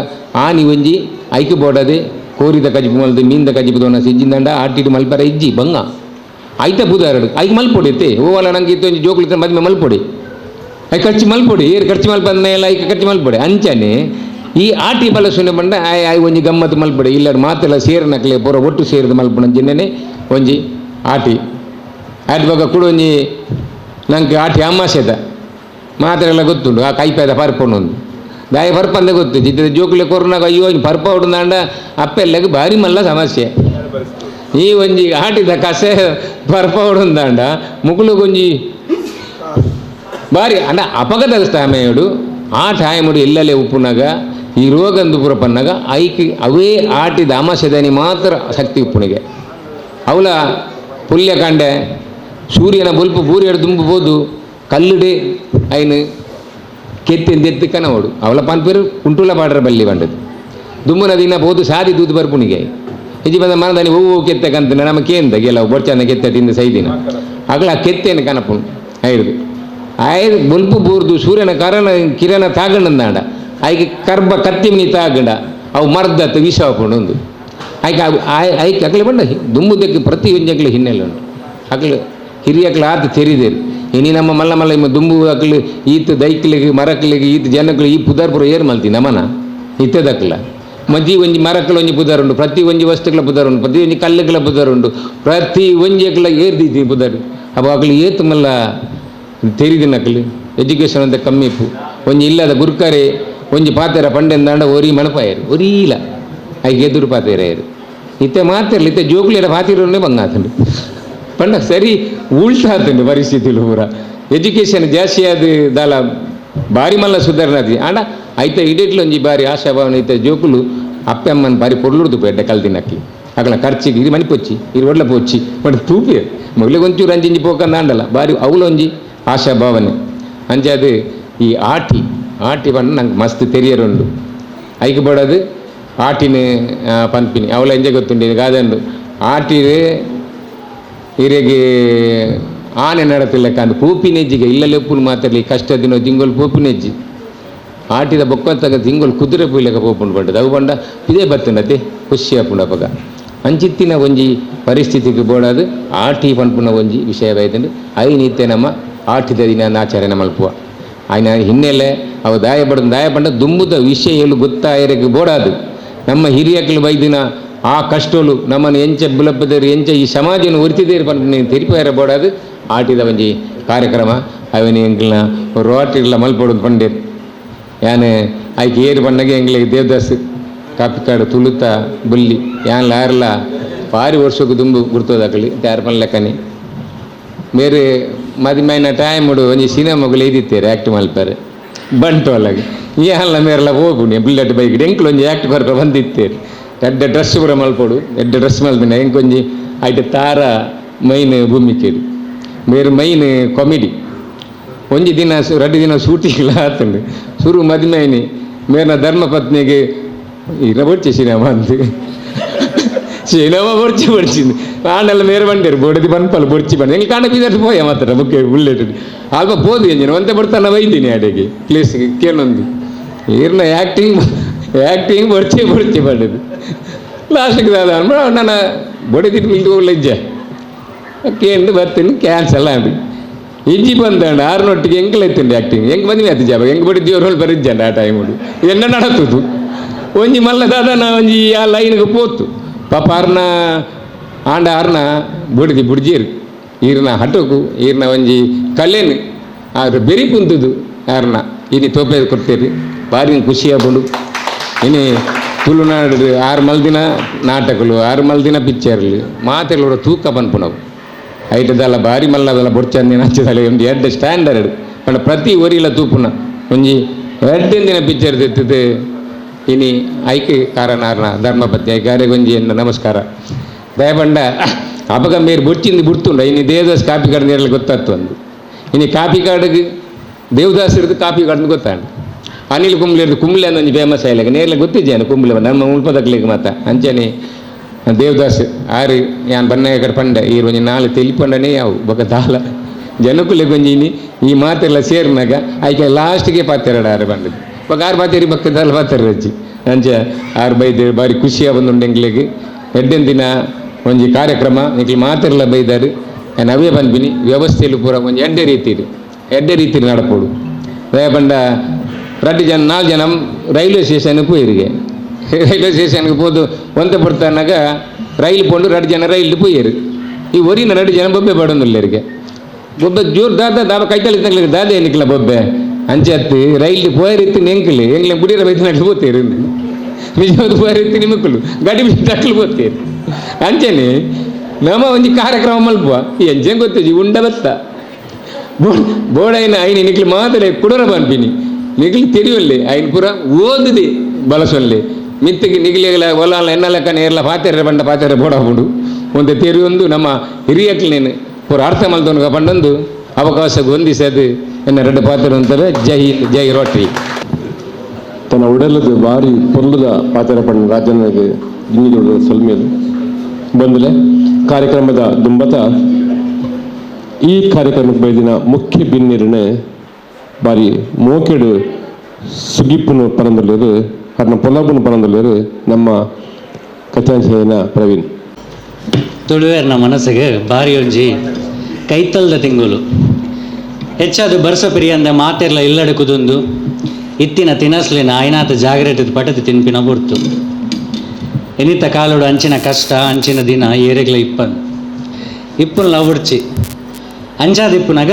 ಆನಿ ಒಂಜಿ ಐಕ್ ಬೋಡದೆ ಕೋರಿದ ಕಜಿಪು ಮಲ್ದು ಮೀನ್ದ ಕಜಿಪು ದೋನ ಸಿಜ್ಜಿಂದಂಡ ಆಟಿಡು ಮಲ್ಪರ ಇಜ್ಜಿ ಬಂಗ ಐತ ಬುಧಾರಡು ಐಕ್ ಮಲ್ಪೊಡಿ ಇತ್ತೆ ಓವಲ್ಲ ನಂಗೆ ಇತ್ತು ಒಂಜಿ ಜೋಕುಲು ಮದ್ಮೆ ಮಲ್ಪೊಡಿ I ಖರ್ಚು ಮಲ್ಪೊಡಿ ಏರು ಖರ್ಚು ಮಲ್ಪಂದ ಎಲ್ಲ ಐಕ್ ಖರ್ಚು ಮಲ್ಪೊಡಿ ಅಂಚನೆ ಈ ಆಟಿ ಬಲಸುನೆ ಬಂಡ ಆಯ್ ಆಯ್ ಒಂಜಿ ಗಮ್ಮತ್ತು ಮಲ್ಪೊಡಿ ಇಲ್ಲ ಮಾತೆಲ್ಲ ಸೇರನಕ್ಲೆ ಪೂರ ಒಟ್ಟು ಸೇರಿದ ಮಲ್ಪುಣ ಜಿನ್ನೆನೆ ಒಂಜಿ ಆಟಿ ಆಟಿ ಬೊಕ ಕುಡ ಒಂಜಿ ನಂಗೆ ಆಟಿ ಅಮಾಸೆದ ಮಾತ್ರೆಲ್ಲ ಗೊತ್ತುಂಡು ಆ ಕೈಪೇದ ಪರ್ಪುಂಡು ದಾಯ ಪರ್ಪಂದೆ ಗೊತ್ತು ಜಿದ್ದ ಜೋಕುಲೆ ಕೊರೋನಾಗ ಅಯ್ಯೋ ಪರ್ಪ ಹೊಡ್ದಾಂಡ ಅಪ್ಪೆಲ್ಲಗೆ ಭಾರಿ ಮಲ್ಲ ಸಮಸ್ಯೆ ಈ ಒಂಜಿ ಆಟಿದ ಕಸೆ ಪರ್ಪ ಹೊಡುಂದಾಂಡ ಮುಗುಳು ಒಂಜಿ ಭಾರಿ ಅಂಡ ಅಪಗದ ಸಮಯಡು ಆ ಟೈముడు ಇಲ್ಲಲೇ ಉಪ್ಪುನಾಗ ಈ ರೋಗಂದು ಪೂರ ಪನ್ನಾಗ ಐಕ್ ಅವೇ ಆಟಿದ ಅಮಾಸೆದನಿ ಮಾತ್ರ ಶಕ್ತಿ ಉಪ್ಪುನಿಗೆ ಅವಲ ಪುಲ್ಯಕಾಂಡೆ ಸೂರ್ಯನ ಬೊಲ್ಪು ಬೂರಿಯಡು ದುಂಬು ಕಲ್ಲುಡೆ ಐನು ಕೆತ್ತೆಂದು ಎತ್ತು ಕನವಡು ಅವಳ ಪನ್ಪೇರು ಕುಂಟುಲ ಪಾಡ್ರ ಬಲ್ಲಿ ಬಂಡದು ದುಂಬುನ ದಿನ ಬೋದು ಸಾರಿ ದೂದು ಬರ್ಪುನಿಗೆ ಇಜಿ ಬಂದ ಮನದಾನಿ ಹೂವು ಕೆತ್ತೆ ಕಂತ ನಮ್ಮ ಕೇಂದ ಗೆಲ್ಲ ಬೊಡ್ಚಂದ ಕೆತ್ತೆ ತಿಂದು ಸೈದಿನ ಅಗಲ ಕೆತ್ತೇನು ಕನಪುನು ಐದು ಆಯ್ದು ಬೊಲ್ಪು ಬೂರ್ದು ಸೂರ್ಯನ ಕರಣ ಕಿರಣ ತಾಗಂಡಂದಾಂಡ ಐಕೆ ಕರ್ಬ ಕತ್ತಿಮಿನಿ ತಾಗಂಡ ಅವು ಮರ್ದತ್ತು ವಿಷ ಆಪುಂಡು ಒಂದು ಐಕೆ ಐಕೆ ಅಗಲ ಬಂಡ ದುಂಬುದಕ್ಕೆ ಪ್ರತಿ ಒಂಜಕ್ಲು ಹಿನ್ನೆಲೆ ಉಂಟು ಅಗಲು ಹಿರಿಯಕ್ಲು ಆತ ತೆರಿದೇರು ಇನಿ ನಮ್ಮ ಮಲ್ಲ ಮಲ್ಲ ಇಮ್ಮ ದುಂಬು ಅಕ್ಲು ಈತ ದೈಕ್ಲಿಗೆ ಮರಕ್ಲಿಗೆ ಈತ ಜನಕ್ಲು ಈ ಪುದರ್ ಪುರ ಏರ್ ಮಲ್ತಿ ನಮನ ಇತ್ತದಕ್ಲ ಮಜ್ಜಿ ಒಂಜಿ ಮರಕ್ಲ ಒಂಜಿ ಪುದರ್ ಉಂಡು, ಪ್ರತಿ ಒಂಜಿ ವಸ್ತುಗಳ ಪುದರ್ ಉಂಡು, ಪ್ರತಿ ಒಂಜಿ ಕಲ್ಲುಗಳ ಪುದರ್ ಉಂಡು, ಪ್ರತಿ ಒಂಜಿ ಏರ್ದಿದ್ದಿ ಪುದರ್. ಅಪ್ಪ ಅಕ್ಲು ಏತು ಮಲ್ಲ ತೆರಿದಿನಕ್ಲು ಎಜುಕೇಷನ್ ಅಂತ ಕಮ್ಮಿ ಇಪ್ಪು ಒಂಜಿ ಇಲ್ಲದ ಗುರ್ಕರೆ ಒಂಜಿ ಪಾತೆರ ಪಂಡೆಂದಾಂಡ ಒರಿ ಮಣಪಾಯರು ಒರೀಲ ಐಗೆ ಎದುರು ಪಾತೆರ ಇತ್ತೆ ಮಾತಿರಲಿ ಇತ್ತೆ ಜೋಕುಲಿರ ಪಾತಿರೋನೇ ಬಂಗಾತಂಡು ಪಂಡ ಸರಿ ಉಲ್ಟಾತಂಡು ಪರಿಸ್ಥಿತಿಲು ಪೂರ. ಎಜುಕೇಷನ್ ಜಾಸ್ತಿ ಆದ ದಾಲ ಬಾರಿ ಮಲ್ಲ ಸುಧಾರಣೆ ಆತಿ ಆಂಡ ಐತ ಇಡೀಟ್ಲು ಒಂಜಿ ಬಾರಿ ಆಶಾಭಾವನೆ ಇತ್ತೆ ಜೋಕುಲು ಅಪ್ಪೆ ಅಮ್ಮನ ಬಾರಿ ಪೊರ್ಲುಡ್ದು ಪೆಡ್ಡ ಕಲ್ದಿನಕ್ಕಿ ಅಗಲ ಖರ್ಚಿಗೆ ಇದು ಮನಿ ಪೊಚ್ಚಿ ಇದು ಒಡ್ಲ ಪೊಚ್ಚಿ ಬಟ್ ತೂಪಿ ಮೊಗಲಿಗೆ ಒಂಚೂರು ಅಂಜಿಂಜಿ ಪೋಕಂದ ಆಂಡಲ್ಲ ಬಾರಿ ಅವಲೊಂಜಿ ಆಶಾಭಾವನೆ. ಅಂಚೆ ಅದು ಈ ಆಟಿ ಆಟಿ ಪಂಡ ನಂಗೆ ಮಸ್ತ್ ತೆರಿಯರುಂಡು ಐಕ್ ಬಡದು ಆಟಿನ ಪನ್ಪಿನಿ ಅವಳ ಎಂಜೆ ಗೊತ್ತುಂಡು ಗಾದಂಡು ಆಟಿರೆ ಇರೆಗೆ ಆನೆ ನಡತಿಲ್ಲ ಕಾಂದು ಪೂಪಿನೆಜ್ಜಿಗೆ ಇಲ್ಲಲೆಪ್ಪುನು ಮಾತಾಡಲಿ ಕಷ್ಟ ದಿನ ದಿಂಗೋಲು ಪೂಪಿನೆಜ್ಜಿ ಆಟಿದ ಬೊಕ್ಕಂತಾಗ ತಿಂಗೊಲು ಕುದುರೆ ಪೂಯ್ಲೆಕ ಪೋಪುಂಡು ಪಂಡದು ಅವು ಪಂಡ ಇದೇ ಬತ್ತುಂಡತೆ ಖುಷಿ ಆಪುಂಡು ಅಪಗ ಅಂಚಿತ್ತಿನ ಒಂಜಿ ಪರಿಸ್ಥಿತಿಗೆ ಬೋಡಾದು ಆಟಿ ಪನ್ಪುನ ಒಂಜಿ ವಿಷಯ ಬೈತಂಡು ಐನಿತ್ತೆ ನಮ್ಮ ಆಟಿದ ದಿನ ಆಚರಣೆ ಮಲ್ಪುವ ಆಯ್ನ ಹಿನ್ನೆಲೆ ಅವು ದಾಯ ಪಡ ದಾಯ ಪಂಡ ದುಂಬುದ ವಿಷಯ ಗೊತ್ತಾಯರಿಗೆ ಬೋಡಾದು ನಮ್ಮ ಹಿರಿಯಕ್ಲು ಬೈದಿನ ಆ ಕಷ್ಟೋಲು ನಮ್ಮನ್ನು ಎಂಚ ಬುಲಪದೇರು ಎಂಚ ಈ ಸಮಾಜನ ಒರಿತಿದೇರು ಪನ್ಪುನ ತೆರಿಪಾಯರ ಬೋಡಾದು ಆಟಿದ ಒಂಜಿ ಕಾರ್ಯಕ್ರಮ ಅವನಿ ಎಂಕ್ಲನ ರೋಟಿರ್ಲ ಮಲ್ಪೊಡು ಪಂಡೇರು ಯಾನೆ ಐಕ್ ಏರು ಪಣ್ಣಗೆ ಎಂಗ್ಲಿಗೆ ದೇವದಾಸ್ ಕಾಪಿಕಾಡು ತುಳುತ ಬುಲ್ಲಿ ಯಾನ್ ಲಾರ್ಲ ಭಾರಿ ವರ್ಷಕ್ಕೆ ದುಂಬು ಗುರ್ತೋದಾಕಲಿ ಯಾರು ಪನ್ಲೆಕ್ಕನಿ ಬೇರೆ ಮದಿಮೈನ ಟೈಮ್ ಒಂಜಿ ಸಿನಿಮಾಗಳು ಎಯ್ದಿತ್ತೇರು ಆ್ಯಕ್ಟ್ ಮಲ್ಪಾರೆ ಬಂಟು ಅಲ್ಲಾಗ ಯಾನ್ಲ ಮೇರೆಲ್ಲ ಹೋಗುನಿ ಬುಲೆಟ್ ಬೈಕ್ ಎಂಕ್ಲು ಒಂಜಿ ಆ್ಯಕ್ಟ್ ಬರ್ಪ ಬಂದಿತ್ತೇರು ಎಡ್ಡೆ ಡ್ರೆಸ್ ಪೂರ ಮಲ್ಪೊಡು ಎಡ್ಡೆ ಡ್ರೆಸ್ ಮಲ್ಪಿನ ಎಂಕೊಂಜಿ ಐಟ್ ತಾರ ಮೈನ್ ಭೂಮಿಕೇಡು ಬೇರೆ ಮೈನ್ ಕಾಮಿಡಿ ಒಂಜಿ ದಿನ ರಡ್ಡು ದಿನ ಶೂಟಿಂಗ್ ಆತಂಡು ಸುರು ಮದಿಮೈನಿ ಮೇರ್ನ ಧರ್ಮಪತ್ನಿಗೆ ಇರ ಬೊಡ್ಚಿ ಸಿನಿಮಾ ಅಂತ ಸಿನಿಮಾ ಬೊಡ್ಚಿ ಬೊಡ್ಚಿಂದು ಆಂಡಲ್ಲ ಮೇರೆ ಬಂಡೇರು ಬೊಡದಿ ಬನ್ಪಲ್ಲ ಬೊಡ್ಚಿ ಬಂದು ಎಂಗೆ ಕಾಣ ಬೀದರ್ ಪೋಯ ಮಾತ್ರ ಬುಕ್ಕೆ ಬುಲ್ಲೆಟ್ ಅಲ್ಪ ಪೋದು ಎಂಜಿನ ಒಂತೆ ಬಡ್ತಾನ ಬೈದೀನಿ ಅಡೆಗೆ ಪ್ಲೇಸ್ ಕೇಳೊಂದು ಈರ್ನ ಆ್ಯಕ್ಟಿಂಗ್ ಆ್ಯಕ್ಟಿಂಗ್ ಬೊಡ್ಚಿ ಬೊಡ್ಚಿ ಬಂಡದು ಲಾಸ್ಟಿಗೆ ದಾದ ನನ್ನ ಬೊಡದಿಟ್ಟು ಮಿಲ್ದು ಹೋಗ್ಲಜ್ಜೆ ಕೇಂದು ಬರ್ತೀನಿ ಕ್ಯಾನ್ಸಲ್ ಆಂಡ್ ಇಜ್ಜಿ ಬಂದಂಡ ಆರುನೊಟ್ಟಿಗೆ ಎಂಕಲ್ ಎತ್ತುಂಡು ಆ್ಯಕ್ಟಿಂಗ್ ಎಂಕ್ ಬಂದಿ ಆತು ಜಾಬ ಎಂಕ್ ಬಡಿ ದೇವ್ರ ಬರಿಜ್ಜಂಡ ಆ ಟೈಮ್ ಎನ್ನ ನಡತುದು ಒಂಜಿ ಮಲ್ಲ ದಾದನ ಒಂಜಿ ಆ ಲೈನ್ಗೆ ಪೋತು ಪಾಪ ಅರ್ನ ಆಂಡ ಅರ್ನ ಬುಡಿದಿ ಬುಡ್ಜೀರು ಈರ್ನ ಹಟೋಕು ಈರ್ನ ಒಂಜಿ ಕಲೆನು ಆರು ಬೆರಿ ಕುಂತುದು ಅರ್ನ ಇನಿ ತೋಪೆ ಕೊಡ್ತೀರಿ ಭಾರಿ ಖುಷಿ ಆಪುಂಡು ಇನಿ ತುಳುನಾಡು ಆರು ಮಲ್ದಿನ ನಾಟಕಲು ಆರು ಮಲ್ದಿನ ಪಿಕ್ಚರ್ಲು ಮಾತೆಲ್ಲ ತೂಕ ಪನ್ಪುನವು ಐಟದಲ್ಲ ಭಾರಿ ಮಲ್ಲದಲ್ಲ ಬೊಡ್ಚಂದಿನ ಹಚ್ಚದಲ್ಲ ಒಂದು ಎಡ್ಡೆ ಸ್ಟ್ಯಾಂಡರ್ಡ್ ಪಂಡ ಪ್ರತಿ ಒರಿಲ ತೂಪುನ ಒಂಜಿ ಎಡ್ಡೆಂದಿನ ಪಿಕ್ಚರ್ ತೆತ್ತದು ಇನಿ ಐಕೆ ಕಾರನಾರ್ನ ಧರ್ಮಪತಿ ಐಕಾರೆ ಒಂಜಿ ಎನ್ನ ನಮಸ್ಕಾರ ದಯಪಂಡ ಅಪಗ ಮೇರು ಬೊಡ್ಚಿಂದು ಬುಡ್ತುಂಡ ಇನಿ ದೇವದಾಸ್ ಕಾಪಿ ಕಾಡು ನೇರಲು ಗೊತ್ತಾಗ್ತು ಒಂದು ಇನಿ ಕಾಪಿ ಕಾಡಿಗೆ ದೇವದಾಸ್ ಇರೋದು ಕಾಪಿ ಕಾಡು ಗೊತ್ತಾಂಡು ಅನಿಲ್ ಕುಂಬ್ಳೆ ಇರೋದು ಕುಂಬ್ಳೆ ಅಂದ ಒಂಜಿ ಫೇಮಸ್ ಆಯ್ಲಕ ನೇರ್ಲೆ ಗೊತ್ತಿದ್ದೇನೆ ಕುಂಬ್ಳೆ ನಮ್ಮ ಉಳ್ಪದಕ್ಲಿಗೆ ಮಾತ ಅಂಚನೆ ದೇವದಾಸ್ ಆರು ಯಾನ್ ಬನ್ನಾಯಕರ್ ಪಂಡ ಈ ಒಂಜಿ ನಾಳೆ ತೆಲಿಪಂಡನೇ ಯಾವು ಬೊಕ ದಾಲ ಜನಕುಲೆ ಒಂಜಿ ಈ ಮಾತೆಲ್ಲ ಸೇರಿನಾಗ ಆಯ್ಕೆ ಲಾಸ್ಟ್ಗೆ ಪಾತೆರಡ ಆರು ಬಂದದ್ದು ಬೊಕ ಆರು ಪಾತೇರಿ ಬಕ್ಕ ದಾಲ ಪಾತೆರ ರಜ್ಜಿ ಅಂಚೆ ಆರು ಬೈದು ಬಾರಿ ಖುಷಿಯ ಬಂದುಂಡು ಎಂಕ್ಲೆಗ್ ಎಡ್ಡೆನ್ ದಿನ ಒಂಜಿ ಕಾರ್ಯಕ್ರಮ ಎಂಕ್ಲೆ ಮಾತೆರ್ಲ ಬೈದಾರು ಯಾನ್ ಅವೇ ಪನ್ಪಿನಿ ವ್ಯವಸ್ಥೆಲು ಪೂರ ಒಂಜಿ ಎಡ್ಡೆ ರೀತಿಡು ಎಡ್ಡೆ ರೀತಿಡು ನಡಪೋಡು ದಯಪಂಡ ರಡ್ಡು ಜನ ನಾಲ್ಕು ಜನ ರೈಲ್ವೆ ಸ್ಟೇಷನ್ ಪೋಯಿರಿಗೆ ರೈಲ್ವೆ ಸ್ಟೇಷನ್ಗೆ ಪೋದು ಒಂತೆ ಪಡ್ತಾನಾಗ ರೈಲು ಪೋಂಡು ರಡ್ಡು ಜನ ರೈಲು ಪೋಯರು ಈ ಒರಿನ ರಡ್ಡು ಜನ ಬೊಬ್ಬೆ ಪಡೊಂದುಲ್ಲೆರಿಗೆ ಬೊಬ್ಬೆ ಜೋರು ದಾದ ದಾಬ ಕೈತಲ್ಲಿ ದಾದ ಎನ್ನಿಕ್ಲ ಬೊಬ್ಬೆ ಅಂಚೆ ರೈಲು ಪೋಯರಿತ್ತು ನೆಂಕಲಿ ಎಂಗ್ಲೆ ಬುಡಿರ ಬೈತು ನಡ್ಲು ಪೋತೇರು ನಿಜವಾದ ಪೋಯರಿತ್ತು ನಿಮಕ್ಕಲು ಗಾಡಿ ಬಿಟ್ಟು ತಕ್ಲು ಪೋತೇರು ಅಂಚನೆ ನಮ್ಮ ಒಂಜಿ ಕಾರ್ಯಕ್ರಮ ಮಲ್ಪುವ ಈ ಎಂಚೆ ಗೊತ್ತಿಜಿ ಉಂಡ ಬತ್ತ ಬೋಡೈನ ಐನ ನಿಕ್ಲು ಮಾತ್ರ ಕುಡರ ಪನ್ಪಿನಿ ನಿಗ್ಲಿ ತೆರಿಯೊಲ್ಲೆ ಐನ್ ಪೂರ ಓದುದೆ ಬಳಸೊಲ್ಲೆ ಮಿತ್ತಿಗೆ ನಿಗ್ಲಿಗಳ ಒಲಾಲ ಎನ್ನಲಕ್ಕ ನೇರ್ಲ ಪಾತೆರೆ ಬಂಡ ಪಾತೆರೆ ಬೋಡಾಪುಂಡು ಒಂದು ತೆರಿಯೊಂದು ನಮ್ಮ ಹಿರಿಯಕ್ಲೇನು ಪೂರ ಅರ್ಥ ಮಲ್ತೊನ್ಗ ಪಂಡೊಂದು ಅವಕಾಶ ಹೊಂದಿಸದು ಎನ್ನ ಎರಡು ಪಾತ್ರ ಅಂತಾರೆ. ಜೈ ಹಿಂದ್, ಜೈ ರೋಟ್ರಿ. ತನ್ನ ಉಡಲದ ಬಾರಿ ಪೊರ್ಲುದ ಪಾತ್ರ ಪಂಡ ರಾಜನಿಗೆ ಜಿಂಜಿದ ಸೊಲ್ಮೇಲು ಬಂದಲೆ ಕಾರ್ಯಕ್ರಮದ ದುಂಬತ ಈ ಕಾರ್ಯಕ್ರಮಕ್ಕೆ ಬೈದಿನ ಮುಖ್ಯ ಬಿನ್ನಿರನೆ ಬಾರಿ ಮೋಕೆಡು ಸುಗಿಪ್ಪುನು ಪನಂದೊಲ್ಲೆರ್ ಅರ್ನ ಪೊಲಬುನು ಪನಂದೊಲ್ಲೆರ್ ನಮ್ಮ ಕಚಾಂಶೆಯನ ಪ್ರವೀಣ್. ತುಳುವೆರ್ನ ಮನಸ್ಸಿಗೆ ಬಾರಿ ಒಂಜಿ ಕೈತಲ್ದ ತಿಂಗುಲು ಹೆಚ್ಚಾದ ಬರ್ಸ ಪಿರಿಯಂದ ಮಾತೆರ್ಲ ಇಲ್ಲಡೆ ಕುದುಂದು ಇತ್ತಿನ ತಿನಸ್ಲಿನ ಆಯ್ನಾತ ಜಾಗ್ರತೆ ಪಟತಿ ತಿನ್ಪಿನ ಬುರ್ತು ಎನಿತ ಕಾಲೋಡು ಅಂಚಿನ ಕಷ್ಟ ಅಂಚಿನ ದಿನ ಏರೆಗ್ಲ ಇಪ್ಪನ್ ಇಪ್ಪನ್ ಲವುಡ್ಚಿ ಅಂಚಾದಿಪ್ಪುನಗ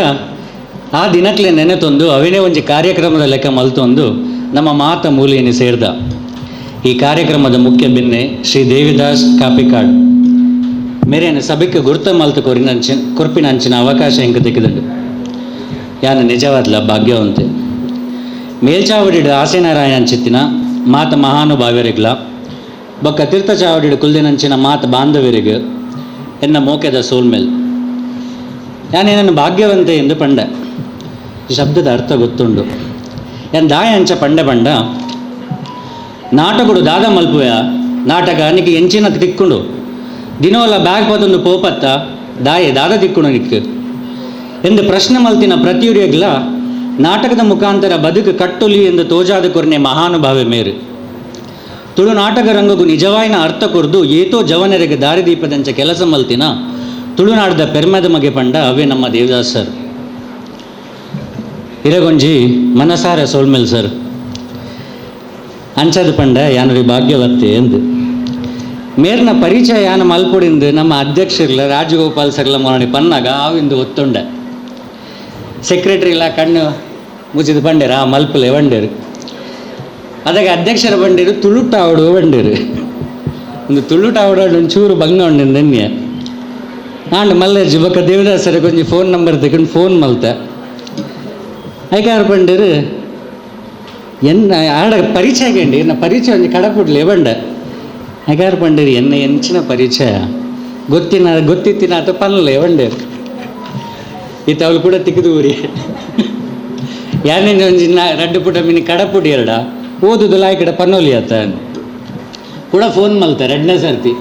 ಆ ದಿನಕ್ಲೆ ನೆನೆತೊಂದು ಅವಿನೇ ಒಂಜಿ ಕಾರ್ಯಕ್ರಮದ ಲೆಕ್ಕ ಮಲ್ತೊಂದು ನಮ್ಮ ಮಾತ ಮೂಲೆಯನ್ನು ಸೇರ್ದ. ಈ ಕಾರ್ಯಕ್ರಮದ ಮುಖ್ಯ ಬಿನ್ನೆ ಶ್ರೀ ದೇವಿದಾಸ್ ಕಾಪಿಕಾಡ್ ಮೇರೆಯನ್ನು ಸಭೆಗೆ ಗುರ್ತ ಮಲ್ತು ಕೊರಿನಂಚಿನ ಕೊರ್ಪಿನಂಚಿನ ಅವಕಾಶ ಎಂಕ ತೆಗೆದುಂಡು ಯಾನು ನಿಜವಾದ್ಲ ಭಾಗ್ಯವಂತೆ. ಮೇಲ್ಚಾವಡಿಡು ಆಸೆನಾರಾಯಣ ಅಂಚಿತ್ತಿನ ಮಾತ ಮಹಾನುಭಾವರಿಗ್ಲ ಬೊಕ್ಕ ತೀರ್ಥ ಚಾವಡಿಡು ಕುಲ್ದಿನಂಚಿನ ಮಾತ ಬಾಂಧವರಿಗೆ ಎನ್ನ ಮೋಕೆದ ಸೋಲ್ಮೇಲ್ ಯಾನೇನನ್ನು ಭಾಗ್ಯವಂತೆ ಎಂದು ಪಂಡೆ. ಈ ಶಬ್ದದ ಅರ್ಥ ಗೊತ್ತುಂಡು. ಯಾನ್ ದಾಯ ಅಂಚ ಪಂಡೆ ಪಂಡ ನಾಟಕಡು ದಾದ ಮಲ್ಪುಯ ನಾಟಕ ನಿಕ್ ಎಂಚಿನ ತಿಕ್ಕುಂಡು ದಿನೋಲ ಬ್ಯಾಗ್ ಪತೊಂದು ಪೋಪತ್ತ ದಾಯೆ ದಾದ ತಿಕ್ಕುಂಡು ನಿಕ್ ಎಂದು ಪ್ರಶ್ನೆ ಮಲ್ತಿನ ಪ್ರತಿಯುರಿಯಗ್ಲ ನಾಟಕದ ಮುಖಾಂತರ ಬದುಕು ಕಟ್ಟೊಲಿ ಎಂದು ತೋಜಾದ ಕೊರ್ನೆ ಮಹಾನುಭಾವೆ ಮೇರು. ತುಳು ನಾಟಕ ರಂಗಗು ನಿಜವಾಯಿನ ಅರ್ಥ ಕೊರ್ದು ಏತೋ ಜವನರಿಗೆ ದಾರಿದೀಪದಂಚ ಕೆಲಸ ಮಲ್ತಿನ ತುಳುನಾಡದ ಪೆರ್ಮದ ಮಗೆ ಪಂಡ ಅವೇ ನಮ್ಮ ದೇವದಾಸ್ ಸರ್. ಇರಗೊಂಜಿ ಮನಸಾರ ಸೋಲ್ಮೇಲ್ ಸರ್ ಅಂಚದ ಪಂಡ ಯಾನರಿ ಭಾಗ್ಯವತ್ತೆ ಎಂದು ಮೇರ್ನ ಪರಿಚಯ ಯಾನ ಮಲ್ಪುಡಿಂದು ನಮ್ಮ ಅಧ್ಯಕ್ಷರ್ಲ ರಾಜಗೋಪಾಲ್ ಸರ್ಲ ಮೊರಣಿ ಪನ್ನಾಗ ಆವಿಂದು ಒತ್ತುಂಡ ಸೆಕ್ರೆಟರಿ ಇಲ್ಲ ಕಣ್ಣು ಮುಚ್ಚಿದ ಬಂಡೇರು ಆ ಮಲ್ಪಲೆ ಬಂಡೇರು ಅದಾಗ ಅಧ್ಯಕ್ಷರ ಬಂಡೇರು ತುಳುಟಾವಡು ಬಂಡೇರು ಒಂದು ತುಳುಟಾವಡು ಒಂಚೂರು ಬಂಗ ಉಂಡು ಧನ್ಯ ಆಂಡ್ ಮಲ್ಲೇಜ್ ಬೊಕ್ಕ ದೇವದಾಸರ ಕೊಂಚ ಫೋನ್ ನಂಬರ್ ತಗೊಂಡು ಫೋನ್ ಮಲ್ತ ಐಕಾರ್ ಬಂಡೇರು ಎನ್ನ ಆಡ ಪರಿಚಯ ಕಂಡು ಎನ್ನ ಪರಿಚಯ ಒಂಜಿ ಕಡಪುಡ್ಲೆ ಬಂಡ ಐಕಾರ್ ಬಂಡೇರು ಎನ್ನ ಎಂಚಿನ ಪರಿಚಯ ಗೊತ್ತಿನ ಗೊತ್ತಿತ್ತಿನ ಆತ ಪನ್ಲೆ ಬಂಡೇರು ಈತ ಅವಳು ಕೂಡ ತಿಕ್ಕದು ಊರಿ ಯಾನೇನು ಒಂಜಿ ರಡ್ಡು ಪುಟ ಮಿನಿ ಕಡಪುಡಿ ಎರಡ ಓದುದು ಲಾಯ್ಕಡ ಪನ್ನೋಲಿ ಆತ ಕೂಡ ಫೋನ್ ಮಲ್ತ ಎರಡನೇ ಸರ್ತಿ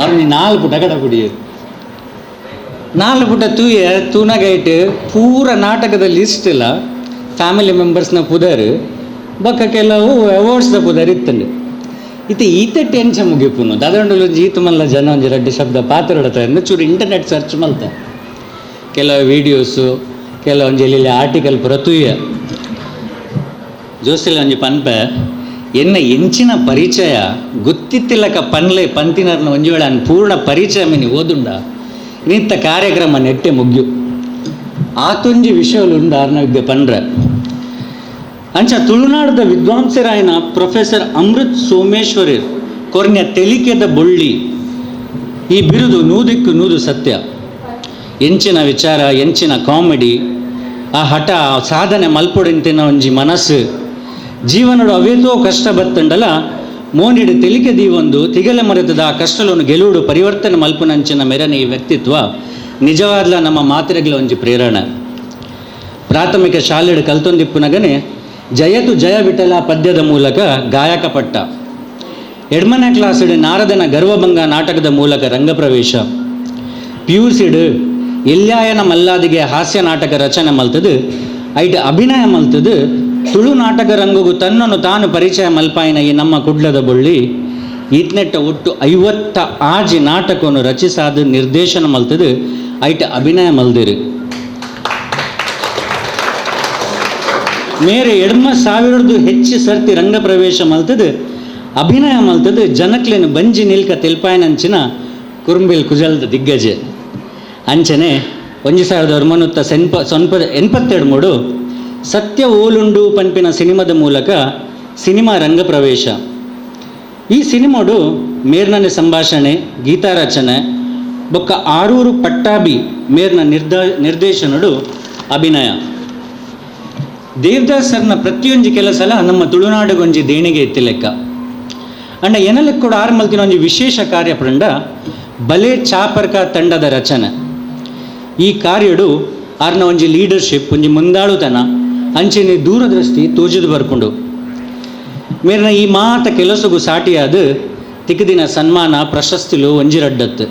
ಅವ್ರು ನಾಲ್ಕು ಪುಟ ಕಡಪುಡಿ ನಾಲ್ಕು ಪುಟ ತೂಯ ತೂನಗೈಟ್ ಪೂರ ನಾಟಕದ ಲಿಸ್ಟ್ ಇಲ್ಲ ಫ್ಯಾಮಿಲಿ ಮೆಂಬರ್ಸ್ನ ಪುದರ್ ಬೊಕ್ಕ ಕೆಲವು ಅವಾರ್ಡ್ಸ್ದ ಪುದರ್ ಇತ್ತಂಡು ಇತ್ತೆ ಈತ ಟೆನ್ಷನ್ ಮುಗಿಪುನು ದಾದಂಡುಲು ಒಂಜಿ ಈತ ಮಲ್ಲ ಜನ ಒಂಜಿ ರಡ್ಡು ಶಬ್ದ ಪಾತ್ರ ಚೂರು ಇಂಟರ್ನೆಟ್ ಸರ್ಚ್ ಮಲ್ತ ಕೆಲವು ವೀಡಿಯೋಸು ಕೆಲವೊಂಜಿ ಎಲ್ಲಿ ಆರ್ಟಿಕಲ್ ಪೂರ ತೂಯ ಜೋಸಿಲ ಒಂಜಿ ಪನ್ಪೆ ಎನ್ನ ಎಂಚಿನ ಪರಿಚಯ ಗೊತ್ತಿತ್ತಿಲ್ಲಕ ಪನ್ಲೆ ಪಂತಿನರ್ನ ಒಂಜಿ ವೇಳೆ ಅನ್ ಪೂರ್ಣ ಪರಿಚಯ ಮಿನಿ ಓದುಂಡ ನಿತ್ತ ಕಾರ್ಯಕ್ರಮ ನೆಟ್ಟೆ ಮುಗ್ಯು ಆತೊಂಜಿ ವಿಷಯಲು ಆರ್ನ ವಿದ್ಯೆ ಪನ್ರೆ. ಅಂಚ ತುಳುನಾಡದ ವಿದ್ವಾಂಸರಾಯನ ಪ್ರೊಫೆಸರ್ ಅಮೃತ್ ಸೋಮೇಶ್ವರರ್ ಕೊರ್ನ್ಯ ತೆಲಿಕೆದ ಬೊಳ್ಳಿ ಈ ಬಿರುದು ನೂದಕ್ಕೂ ನೂದು ಸತ್ಯ. ಎಂಚಿನ ವಿಚಾರ ಎಂಚಿನ ಕಾಮಿಡಿ ಆ ಹಠ ಸಾಧನೆ ಮಲ್ಪೊಡಿಂತಿನ ಒಂಜಿ ಮನಸ್ಸು ಜೀವನಡು ಅವೇತೋ ಕಷ್ಟ ಬತ್ತಂಡಲ ಮೋನಿಡು ತೆಲಿಕೆ ದೀವೊಂದು ತಿಗಲೆ ಮರೆತದ ಆ ಕಷ್ಟಲನ್ನು ಗೆಲುಡು ಪರಿವರ್ತನೆ ಮಲ್ಪುನಂಚಿನ ಮೆರನೆ ಈ ವ್ಯಕ್ತಿತ್ವ ನಿಜವಾದ್ಲ ನಮ್ಮ ಮಾತ್ರೆಗಳ ಒಂಜಿ ಪ್ರೇರಣೆ. ಪ್ರಾಥಮಿಕ ಶಾಲೆಡು ಕಲ್ತೊಂದಿಪ್ಪುನಗನೆ ಜಯತು ಜಯ ವಿಠಲ ಪದ್ಯದ ಮೂಲಕ ಗಾಯಕ ಪಟ್ಟ. ಎಡ್ಮನೆ ಕ್ಲಾಸಿಡು ನಾರದನ ಗರ್ವಭಂಗ ನಾಟಕದ ಮೂಲಕ ರಂಗಪ್ರವೇಶ. ಪಿಯುಸಿಡು ಎಲ್ಯಾಯನ ಮಲ್ಲಾದಿಗೆ ಹಾಸ್ಯ ನಾಟಕ ರಚನೆ ಮಲ್ತದು ಐಟ್ ಅಭಿನಯ ಮಲ್ತದು ತುಳು ನಾಟಕ ರಂಗಗು ತನ್ನನ್ನು ತಾನು ಪರಿಚಯ ಮಲ್ಪಾಯಿನ ಈ ನಮ್ಮ ಕುಡ್ಲದ ಬೊಳ್ಳಿ ಈತ್ನೆಟ್ಟ ಒಟ್ಟು 56 ನಾಟಕವನ್ನು ರಚಿಸಾದ ನಿರ್ದೇಶನ ಮಲ್ತದು ಐಟ್ ಅಭಿನಯ ಮಲ್ದಿರು. ಮೇರೆ 8,000 ಹೆಚ್ಚು ಸರ್ತಿ ರಂಗಪ್ರವೇಶ ಮಲ್ತದು ಅಭಿನಯ ಮಲ್ತದು ಜನಕ್ಲೇನು ಬಂಜಿ ನಿಲ್ಕ ತೆಲ್ಪಾಯನಂಚಿನ ಕುರುಂಬಿಲ್ ಕುಜಲ್ದ ದಿಗ್ಗಜೆ. ಅಂಚನೆ 1982 ಸತ್ಯ ಓಲುಂಡು ಪನ್ಪಿನ ಸಿನಿಮಾದ ಮೂಲಕ ಸಿನಿಮಾ ರಂಗಪ್ರವೇಶ. ಈ ಸಿನಿಮಾಡು ಮೇರ್ನನೆ ಸಂಭಾಷಣೆ ಗೀತಾರಚನೆ ಬೊಕ್ಕ ಆರೂರು ಪಟ್ಟಾಭಿ ಮೇರ್ನ ನಿರ್ದೇಶನಡು ಅಭಿನಯ. ದೇವದಾಸ್ ಸರ್ನ ಪ್ರತಿಯೊಂಜಿ ಕೆಲಸಲ ನಮ್ಮ ತುಳುನಾಡುಗೊಂಜಿ ದೇಣಿಗೆ ಇತ್ತಿ ಲೆಕ್ಕ. ಅಂಡ ಎನಲೆಕ್ಕ ಕೂಡ ಆರು ಮಲ್ತಿನ ಒಂಜಿ ವಿಶೇಷ ಕಾರ್ಯಪ್ರಂಡ ಬಲೆ ಚಾಪರ್ಕ ತಂಡದ ರಚನೆ. ಈ ಕಾರ್ಯಡು ಆರ್ನ ಒಂಜಿ ಲೀಡರ್ಶಿಪ್ ಒಂಜಿ ಮುಂದಾಳುತನ ಅಂಚೆನೆ ದೂರದೃಷ್ಟಿ ತೋಜಿದು ಬರ್ಪುಂಡು. ಮೇರ್ನ ಈ ಮಾತ ಕೆಲಸಗು ಸಾಟಿಯಾದ ತಿಕ್ಕದಿನ ಸನ್ಮಾನ ಪ್ರಶಸ್ತಿಲು ಒಂಜಿ ರಡ್ಡತ್ತು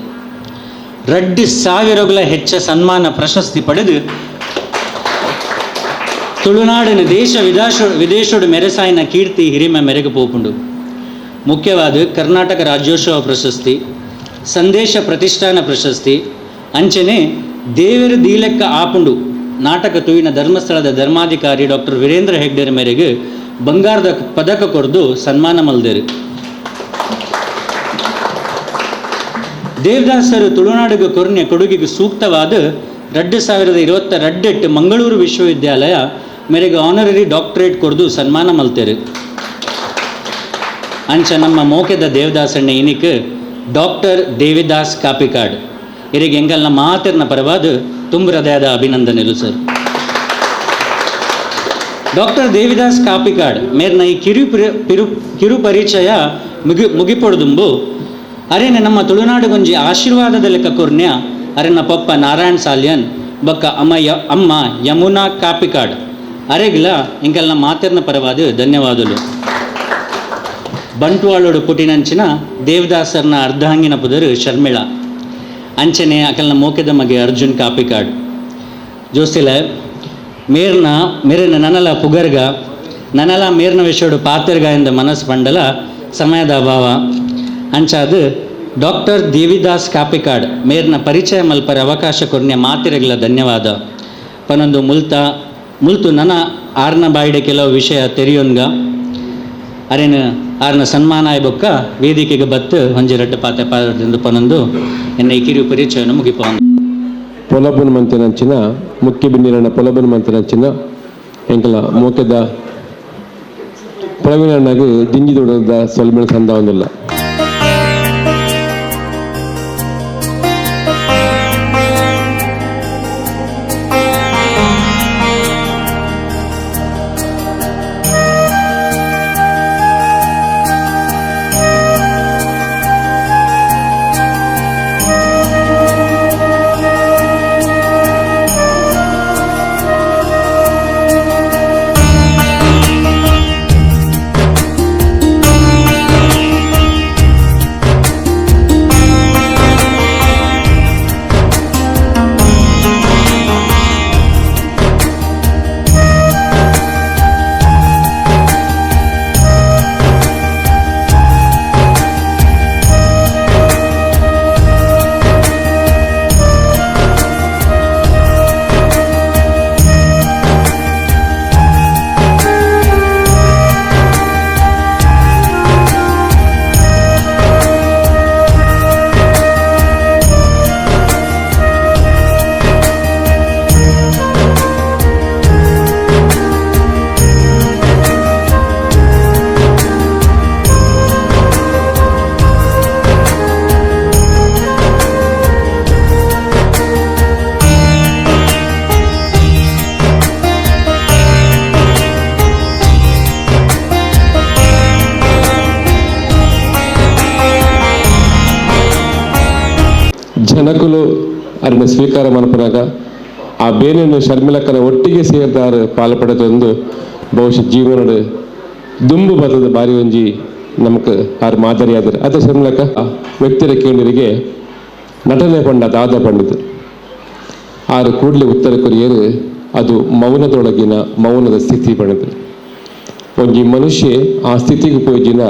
2,000 ಹೆಚ್ಚ ಸನ್ಮಾನ ಪ್ರಶಸ್ತಿ ಪಡೆದು ತುಳುನಾಡಿನ ದೇಶ ವಿದೇಶೋಡು ಮೆರೆಸಾಯಿನ ಕೀರ್ತಿ ಹಿರಿಮೆ ಮೆರೆಗೆ ಪೋಪುಂಡು. ಮುಖ್ಯವಾದ ಕರ್ನಾಟಕ ರಾಜ್ಯೋತ್ಸವ ಪ್ರಶಸ್ತಿ, ಸಂದೇಶ ಪ್ರತಿಷ್ಠಾನ ಪ್ರಶಸ್ತಿ, ಅಂಚನೆ ದೇವರು ದೀಲೆಕ್ಕ ಆಪುಂಡು ನಾಟಕ ತುವಿನ ಧರ್ಮಸ್ಥಳದ ಧರ್ಮಾಧಿಕಾರಿ ಡಾಕ್ಟರ್ ವೀರೇಂದ್ರ ಹೆಗ್ಡೆರ ಮೇರೆಗೆ ಬಂಗಾರದ ಪದಕ ಕೊರ್ದು ಸನ್ಮಾನ ಮಲ್ದೇರು. ದೇವದಾಸರು ತುಳುನಾಡಿಗೆ ಕೊರ್ನೆ ಕೊಡುಗೆಗೆ ಸೂಕ್ತವಾದ 2022 ಮಂಗಳೂರು ವಿಶ್ವವಿದ್ಯಾಲಯ ಮೇರೆಗೆ ಆನರರಿ ಡಾಕ್ಟರೇಟ್ ಕೊರ್ದು ಸನ್ಮಾನ ಮಲ್ತೇರು. ಅಂಚ ನಮ್ಮ ಮೋಕೆದ ದೇವದಾಸಣ್ಣ ಇನಿಕ್ ಡಾಕ್ಟರ್ ದೇವಿದಾಸ್ ಕಾಪಿಕಾಡ್ ಇರಿಗೆ ಎಂಗಲ್ನ ಮಾತಿರ್ನ ಪರವಾದ ತುಂಬ ಹೃದಯದ ಅಭಿನಂದನೆಲು ಸರ್. ಡಾಕ್ಟರ್ ದೇವಿದಾಸ್ ಕಾಪಿಕಾಡ್ ಮೇರ್ನ ಈ ಕಿರು ಪರಿಚಯ ಮುಗಿಪೊಡ್ದುಂಬು ಅರೇನೆ ನಮ್ಮ ತುಳುನಾಡುಗೊಂಜಿ ಆಶೀರ್ವಾದದ ಲೆಕ್ಕ ಕೊರ್ನ್ಯ ಅರೆನ ಪಪ್ಪ ನಾರಾಯಣ್ ಸಾಲ್ಯನ್ ಬಕ್ಕ ಅಮ್ಮ ಯಮುನಾ ಕಾಪಿಕಾಡ್ ಅರೆಗ್ಲ ಎಂಕಲ್ನ ಮಾತಿರ್ನ ಪರವಾದ ಧನ್ಯವಾದಲು. ಬಂಟ್ವಾಳೋಡು ಪುಟಿನಂಚಿನ ದೇವದಾಸರ್ನ ಅರ್ಧಾಂಗಿನ ಪುದರು ಶರ್ಮಿಳಾ ಅಂಚನೆ ಅಕಲ್ನ ಮೋಕೆದ ಮಗೆ ಅರ್ಜುನ್ ಕಾಪಿಕಾಡ್. ಜೋಸಿಲ ಮೇರ್ನ ಮೇರಿನ ನನಲ ಪುಗರ್ಗ ನನಲ ಮೇರ್ನ ವಿಷಯಡು ಪಾತಿರ್ಗ ಎಂದ ಮನಸ್ಸು ಬಂಡಲ ಸಮಯದ ಅಭಾವ ಅಂಚಾದ ಡಾಕ್ಟರ್ ದೇವಿದಾಸ್ ಕಾಪಿಕಾಡ್ ಮೇರ್ನ ಪರಿಚಯ ಮಲ್ಪರ ಅವಕಾಶ ಕೊರ್ನ್ಯ ಮಾತಿರಗ್ಲ ಧನ್ಯವಾದ. ಪನೊಂದು ಮುಲ್ತು ನನ ಆರ್ನ ಬಾಯಿಡೆ ಕೆಲವು ವಿಷಯ ತೆರಿಯೊನ್ಗ ಅರೇನು ಆರ್ನ ಸನ್ಮಾನ ಆಯ್ಬೊಕ್ಕ ವೇದಿಕೆಗೆ ಬತ್ತು ಒಂಜಿ ರಡ್ಡು ಪಾತೆ ಪಾದಿಂದ ಪನೊಂದು ಎನ್ನ ಈ ಕಿರು ಪರಿಚಯವನ್ನು ಮುಗಿಪೊಂದು. ಪೊಲಬುನ ಮಂತಿನಂಚಿನ ಮುಖ್ಯ ಬಿನ್ನಿರಣ್ಣ ಪೊಲಬುನ ಮಂತಿನಂಚಿನ ಎಂಕಲ ಮೋಕೆದ ಪ್ರವೀಣಣ್ಣಗೆ ದಿಂಜಿದೊಡದ ಸೊಲ್ಮೆಣ ಸಂದ ಒಂದಿಲ್ಲ. ಜನಕುಲು ಅರಿನ ಸ್ವೀಕಾರ ಮನಪನಾಗ ಆ ಬೇನೆಯನ್ನು ಶರ್ಮಿಲಕ್ಕನ ಒಟ್ಟಿಗೆ ಸೇರಿದಾರು ಪಾಲ್ಪಡೆದೊಂದು ಬಹುಶಃ ಜೀವನದ ದುಂಬು ಬರ್ತದ ಬಾರಿ ಒಂಜಿ ನಮಕ್ ಆರು ಮಾದರಿಯಾದರು. ಅದೇ ಶರ್ಮಿಲಕ್ಕ ವ್ಯಕ್ತಿರ ಕೇಂದ್ರಿಗೆ ನಟನೆ ಪಂಡ ದಾದ ಪಂಡಿತು ಆರು ಕೂಡಲೇ ಉತ್ತರ ಕೊರಿಯರು ಅದು ಮೌನದೊಳಗಿನ ಮೌನದ ಸ್ಥಿತಿ ಪಡೆದರು. ಒಂಜಿ ಮನುಷ್ಯ ಆ ಸ್ಥಿತಿಗೆ ಪೋಜಿನ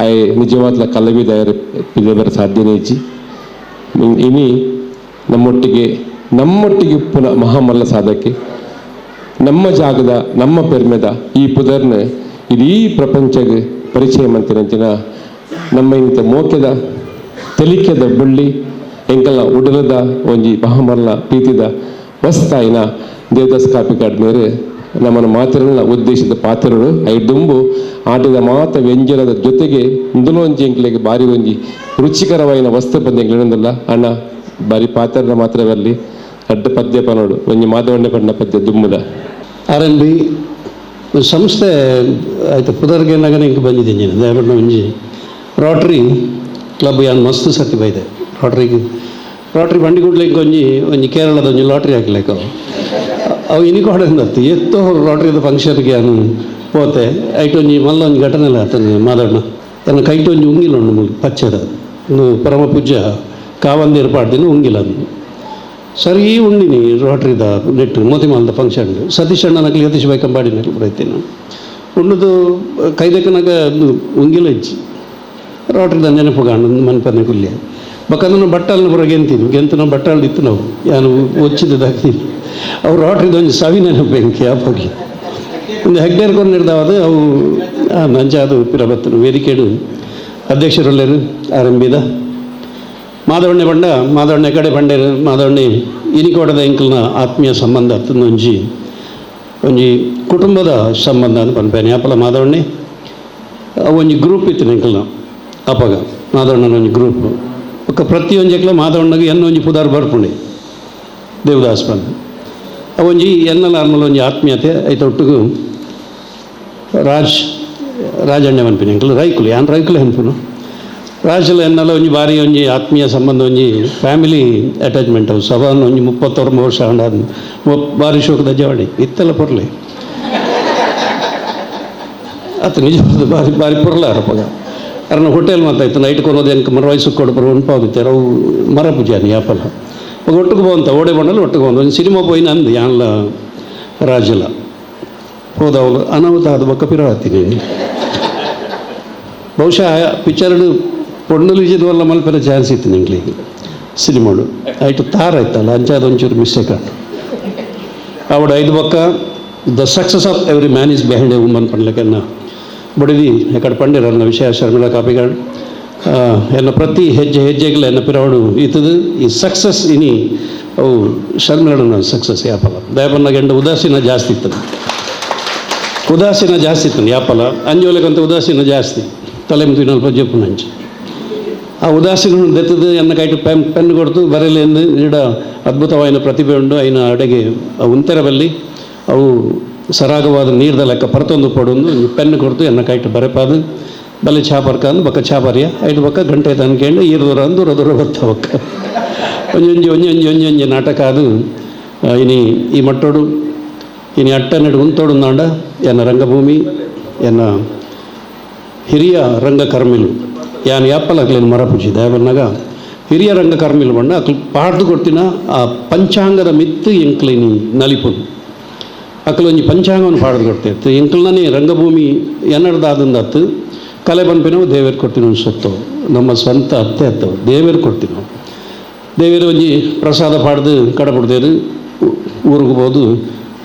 ಆಯ್ ನಿಜವಾದ ಕಲವಿದ ಬರ ಸಾಧ್ಯನೇ ಇಜ್ಜಿ. ಇನಿ ನಮ್ಮೊಟ್ಟಿಗೆ ನಮ್ಮೊಟ್ಟಿಗೆ ಪುನಃ ಮಹಾಮಲ್ಲ ಸಾಧಕ್ಕೆ ನಮ್ಮ ಜಾಗದ ನಮ್ಮ ಪೆರ್ಮೆದ ಈ ಪುದರ್ನ ಇಡೀ ಪ್ರಪಂಚಗೆ ಪರಿಚಯ ಮಂತಿನಂಚಿನ ನಮ್ಮ ಇಂಥ ಮೋಕೆದ ತೆಲಿಕೆದ ಬಳ್ಳಿ ಎಂಕಲ್ನ ಉಡಲದ ಒಂಜಿ ಮಹಾಮಲ್ಲ ಪ್ರೀತಿದ ವಸ್ತಾಯಿನ ದೇವದಾಸ್ ಕಾಪಿಕಾಡ್ ಮೇರೆ ನಮ್ಮನ್ನು ಮಾತಿರಲ್ಲ ಉದ್ದೇಶದ ಪಾತ್ರರು ಐದುಂಬು ಆಟದ ಮಾತ ವ್ಯಂಜನದ ಜೊತೆಗೆ ಇಂದುಲೋ ಒಂಜಿ ಎಂಕ್ಲೆಗೆ ಬಾರಿ ಒಂಜಿ ರುಚಿಕರವಾಯಿನ ವಸ್ತು ಪಂದ್ಯ ಎಂಕ್ಲೆನೊಂದುಲ್ಲ ಅಣ್ಣ ಬಾರಿ ಪಾತ್ರನ ಮಾತ್ರವಲ್ಲಿ ಅಡ್ಡ ಪದ್ಯ ಪನೋಡು ಒಂಜಿ ಮಾಧವಣ್ಣ ಪಣ್ಣ ಪದ್ಯ ದುಮ್ಮುದ. R N B ಸಂಸ್ಥೆ ಆಯ್ತು ಪುದರ್ಗೆ ನಗನ ಇಂಕ್ ಬಂದಿದ್ದೀನಿ ದಯವಿಟ್ಟು ಒಂಜಿ ರೋಟ್ರಿ ಕ್ಲಬ್ ಯಾನ್ ಮಸ್ತ್ ಸರ್ತಿ ಬೈದೆ ರೋಟ್ರಿಗೆ Rotary ಬಂಡಿಗುಡ್ಲೆ ಒಂಜಿ ಒಂಜಿ ಕೇರಳದ ಒಂಜಿ ಲಾಟ್ರಿ ಹಾಕ್ಲೇಕ ಅವು ಇನಿಕೋಡಂದತ್ತು ಎತ್ತೋ ಲಾಟ್ರಿದ ಫಂಕ್ಷನ್ಗೆ ಅನು ಪೋತೆ ಐಟ್ ಒಂಜಿ ಮಲ್ಲ ಒಂಜಿ ಘಟನೆ ಆತನ ಮಾದಣ್ಣ ತನ್ನ ಕೈಟ್ ಒಂಜಿ ಉಂಗಿಲ ಉಂಡು ಮುಲ್ ಪಚ್ಚದ ಒಂದು ಪರಮ ಪೂಜ್ಯ ಕಾವಂದೇರು ಪಾಡ್ದಿನ ಉಂಗಿಲ ಅಂದು ಸರಿ ಉಂಡಿನಿ ರೋಟ್ರಿದ ನೆಟ್ಟು ಮೋತಿಮಾಲ್ದ ಫಂಕ್ಷನ್ ಸತೀಶ್ ಅಣ್ಣನಕ್ಲಿ ಯತೀಶ್ ಬೈಕಂಬಾಡಿನ ಬರೈತೀನಿ ಉಂಡುದು ಕೈದಕ್ಕನಾಗ ಉಂಗಿಲ ಇಜ್ಜಿ ರೋಟ್ರಿದ ನೆನಪು ಕಾಣು ಮನ್ಪನೆ ಕುಲ್ಯ ಬಕ್ಕಂದ್ರೆ ಬಟ್ಟಲ್ನ ಪೂರ ಗೆಂತೀನಿ ಗೆಂತನ ಬಟ್ಟಲ್ ಇತ್ತು ನಾವು ಯಾನು ಒಚ್ಚಿದ್ದಾಗ್ತೀನಿ ಅವ್ರು ರೋಟ್ರಿದ ಒಂಜಿ ಸವಿ ನೆನಪು ಬೆಂಕಿ ಅಪ್ಪಗೆ ಒಂದು ಹೆಗ್ಡೇರ್ ಕೊರ್ನಿರ್ದಾವದು ಅವು ನಂಜ ಅದು ಪಿರಬತ್ತನು ವೇದಿಕೆಡು ಅಧ್ಯಕ್ಷರುಳ್ಳೇರು ಆರಂಭಿದ ಮಾಧವಣ್ಣೆ ಬಂಡ ಮಾಧವಣ್ಣೆ ಕಡೆ ಬಂಡೇರು ಮಾಧವಣ್ಣೆ ಇನಿಕೋಟದ ಎಂಕಲ್ನ ಆತ್ಮೀಯ ಸಂಬಂಧ ಒಂಜಿ ಒಂಜಿ ಕುಟುಂಬದ ಸಂಬಂಧ ಅಂತ ಪನ್ಪೇನೆ ಅಪ್ಪಲ ಮಾಧವಣ್ಣೆ ಒಂಜಿ ಗ್ರೂಪ್ ಇತ್ತು ಎಂಕಲ್ನ ಅಪ್ಪಗ ಮಾಧವಣ್ಣನ ಒಂಜಿ ಗ್ರೂಪ್ ಬೊಕ್ಕ ಪ್ರತಿಯೊಂಜಕ್ಲ ಮಾಧವಣ್ಣಗೆ ಎನ್ನೊಂಜಿ ಪುದಾರ್ ಬರ್ಪುಂಡೆ ದೇವದಾಸ್ ಬಂದು ಅವೊಂಜಿ ಎನ್ನಲ ಅರ್ಮಲ ಒಂಜಿ ಆತ್ಮೀಯತೆ ಐತೊಟ್ಟಿಗೂ ರಾಜ್ ರಾಜಣ್ಣ ಮನ್ಪಿನ ಎಂಕಲ್ ರೈಕುಲು ಯಾನ್ ರೈಕುಲು ಹೆನ್ಪುನು ರಾಜಲ ಎನ್ನಲ ಒಂಜಿ ಬಾರಿ ಒಂಜಿ ಆತ್ಮೀಯ ಸಂಬಂಧ ಒಂಜಿ ಫ್ಯಾಮಿಲಿ ಅಟ್ಯಾಚ್ಮೆಂಟ್ ಅವು ಸವಾನ್ ಒಂಜಿ 39 ವರ್ಷ ಅಂಡ ಬಾರಿ ಶೋಕದ ಜವಳಿ ಇತ್ತೆಲ್ಲ ಪೊರ್ಲೆ ಅತ್ತ ನಿಜವಾದ ಬಾರಿ ಬಾರಿ ಪೊರ್ಲಾರಪ್ಪಗ ಅರನ ಹೋಟೆಲ್ ಮಾತಾಯ್ತು ನೈಟ್ ಕೊನೋದು ಎಂಕ ಮರ ವಯಸ್ಸು ಕೊಡಪರು ಉಂಪಾವುದಿತ್ತೆ ಅವು ಮರ ಪೂಜಾನಿ ಯಾಪಲ ಒಟ್ಟಿಗೆ ಹೋಂತ ಓಡೆ ಬಂಡಲ್ ಒಟ್ಟಿಗೆ ಹೋಂತ ಒಂದು ಸಿನಿಮಾ ಪೋಯಿನ ಅಂದು ಯಾನ್ಲ ರಾಜಲ ಹೋದವಳು ಅನಾಹುತ ಆದ ಬೊಕ್ಕ ಪಿರವಾತೀನಿ ಬಹುಶಃ ಪಿಕ್ಚರ್ ಪೊಣ್ಣುಲು ಇಜಿದವಲ್ಲ ಮಲ್ಪೆರ ಚಾನ್ಸ್ ಇತ್ತು ನಿಂಗ್ಲಿಗೆ ಸಿನಿಮಾಡು ಐಟು ತಾರ ಆಯ್ತಲ್ಲ ಅಂಚಾದ ಒಂಚೂರು ಮಿಸ್ಟೇಕ್ ಆಯ್ತು ಆವಡ ಐದು ಬೊಕ್ಕ the success of every man is behind a woman ಪನ್ಲಕೆನ್ನ ಬಡಿದಿ ಎಕಡೆ ಪಂಡಿರನ್ನ ವಿಷಯ ಶರ್ಮಿಳಾ ಕಾಪಿಗಾಡ್ ಎನ್ನ ಪ್ರತಿ ಹೆಜ್ಜೆ ಹೆಜ್ಜೆಗಳ ಎನ್ನ ಪಿರವಡು ಇತ್ತದು ಈ ಸಕ್ಸಸ್ ಇನಿ ಅವು ಶರ್ಮಿಳನ ಸಕ್ಸಸ್ ಯಾಪಲ ದಯಪನ್ನ ಗಂಡ ಉದಾಸೀನ ಜಾಸ್ತಿ ಇತ್ತದು ಉದಾಸೀನ ಜಾಸ್ತಿ ಇತ್ತು ಯಾಪಲ ಅಂಜೋಲೆಗಂತ ಉದಾಸೀನ ಜಾಸ್ತಿ ತಲೆ ಮುತ್ತಿನ ಜಪ್ಪು ನಂಚಿ ಆ ಉದಾಸೀನ ದೆತ್ತದು ಎನ್ನ ಕೈಟು ಪೆನ್ ಪೆನ್ ಕೊಡ್ತು ಬರಲೆಂದು ಇಡ ಅದ್ಭುತವಾದ ಪ್ರತಿಭೆ ಉಂಡು ಐನ ಅಡೆಗೆ ಉಂತೆರಬಲ್ಲಿ ಅವು ಸರಾಗವಾದ ನೀರ್ದ ಲೆಕ್ಕ ಪರತೊಂದು ಪಡೊಂದು ಪೆನ್ ಕೊಡ್ತು ಎನ್ನ ಕೈಟು ಬರೆಪಾದು ಬಲೆ ಛಾಪರ್ಕ ಅಂದು ಬಕ್ಕ ಛಾಪರ್ಯ ಐದು ಬಕ್ಕ ಗಂಟೆ ತನಕೇಂಡು ಈರು ದೂರ ಅಂದು ದೂರ ದೂರ ಬರ್ತ ಬಕ್ಕ ಒಂಜೊಂಜಿ ಒಂಜೊಂಜಿ ಒಂಜೊಂಜಿ ನಾಟಕ ಅದು ಇನಿ ಈ ಮಟ್ಟೋಡು ಇನಿ ಅಟ್ಟನೆಡು ಉಂತೋಡು ನಾಂಡ ಎನ್ನ ರಂಗಭೂಮಿ ಎನ್ನ ಹಿರಿಯ ರಂಗಕರ್ಮಿಲು ಯಾನ್ ಯಾಪ್ಪಲಾಗ್ಲೇನು ಮರಪುಜಿ ದಯಬನ್ನಾಗ ಹಿರಿಯ ರಂಗಕರ್ಮಿಲು ಬಣ್ಣ ಅಕ್ಲು ಪಾಡ್ದು ಕೊಡ್ತಿನ ಆ ಪಂಚಾಂಗದ ಮಿತ್ತು ಎಂಕ್ಲಿನಿ ನಲಿಪುನು ಅಕ್ಲೊಂಜಿ ಪಂಚಾಂಗವನ್ನು ಪಾಡ್ದು ಕೊಡ್ತೇವೆ ಎಂಕ್ಲನೇ ರಂಗಭೂಮಿ ಎನ್ನಡ್ದಾದಂದತ್ತು ಕಲೆ ಪನ್ಪಿನವು ದೇವೇರು ಕೊಡ್ತಿನ ಒಂದು ಸೊತ್ತು ನಮ್ಮ ಸ್ವಂತ ಅತ್ತೆ ಅತ್ತವು ದೇವೇರು ಕೊಡ್ತಿನವು ದೇವೇರು ಒಂಜಿ ಪ್ರಸಾದ ಪಾಡ್ದು ಕಡಪಡ್ದೇರು ಊರಿಗೆ ಹೋದು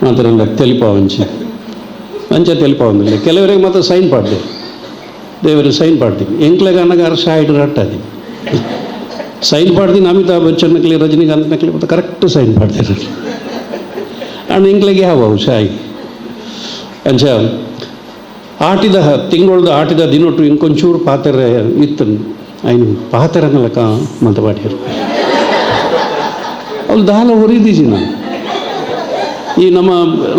ಮಾತ್ರ ತೆಲಿಪ ಒಂಜಿ ಅಂಚ ತೆಲಿಪಾವಂದಿಲ್ಲ ಕೆಲವರಿಗೆ ಮಾತ್ರ ಸೈನ್ ಪಾಡ್ದೆ ದೇವರು ಸೈನ್ ಪಾಡ್ತೀನಿ ಎಂಕ್ಲೆಗ ಅನ್ನಗ ಅರ್ಷ ಆಯ್ತು ರಟ್ಟಾದಿ ಸೈನ್ ಪಾಡ್ತೀನಿ ಅಮಿತಾಬ್ ಬಚ್ಚನ್ ನಕಲಿ ರಜನಿಕಾಂತ್ ನಕಲಿ ಮತ್ತು ಕರೆಕ್ಟ್ ಸೈನ್ ಪಾಡ್ತಾರೆ ಅಂಡ್ ಎಂಕ್ಲೆಗೆ ಯಾವ ಶಾಯಿ ಅಂಚ ಆಟಿದ ತಿಂಗಳದ ಆಟಿದ ದಿನೊಟ್ಟು ಇಂಕೊಂಚೂರು ಪಾತ್ರೆ ಇತ್ತು ಐನು ಪಾತ್ರೆನಲಕ ಮಂತ ಪಾಡ್ಯಾರು ಅವ್ಳು ದಾಲ ಹೊರಿದೀಜಿ ನಾನು ಈ ನಮ್ಮ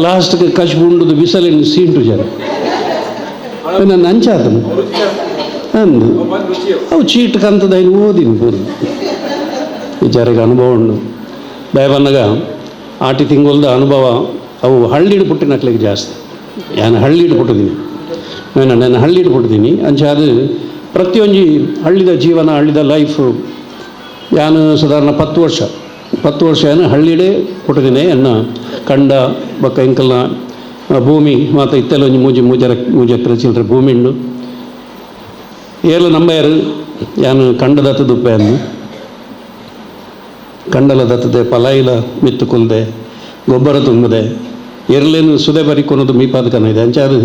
ಲಾಸ್ಟ್ಗೆ ಕಚ್ಬುಂಡುದು ಬಿಸಲಿನ ಸೀಂಟು ಜನ ನನ್ನ ಅಂಚಾತನು ಅಂದು ಅವು ಚೀಟ್ ಕಂತದ ಐನು ಓದಿನಿ ಪೂರ ವಿಚಾರಿಗೆ ಅನುಭವ ಉಂಡು ದಯಬನ್ನಗ ಆಟಿ ತಿಂಗಳದ ಅನುಭವ ಅವು ಹಳ್ಳಿಡು ಪುಟ್ಟಿನಕ್ಲಿಗೆ ಜಾಸ್ತಿ ನಾನು ಹಳ್ಳಿಡು ಪುಟ್ಟಿದ್ದೀನಿ ನಾನು ನಾನು ಹಳ್ಳಿಡು ಪುಟ್ಟಿದ್ದೀನಿ ಅಂಚ ಅದು ಪ್ರತಿಯೊಂಜಿ ಹಳ್ಳಿದ ಜೀವನ ಹಳ್ಳಿದ ಲೈಫು ಯಾನು ಸಾಧಾರಣ 10 ವರ್ಷ 10 ವರ್ಷ ಏನು ಹಳ್ಳಿಡೇ ಪುಟ್ಟಿದ್ದೀನಿ ಎನ್ನ ಕಂಡ ಬಕ್ಕ ಎಂಕಲ್ನ ಭೂಮಿ ಮಾತ ಇತ್ತೆಲ್ಲ ಒಂಜಿ ಮೂಜಿ ಮೂಜರ ಮೂಜೆಕ್ರೆ ಚಿಲ್ಲರೆ ಭೂಮಿ ಉಂಡು ಏರ್ಲ ನಂಬಯರು ಯಾನು ಕಂಡ ದತ್ತದುಪ್ಪೆ ಅಂದು ಕಂಡಲ ದತ್ತದೆ ಪಲಾಯಿಲ ಮಿತ್ತು ಕುಲ್ದೆ ಗೊಬ್ಬರ ತುಂಬದೆ ಎರ್ಲೇನು ಸುದೆ ಬರಿ ಕೊನೋದು ಮೀಪಾದಕನ ಇದೆ ಅಂಚ ಅದು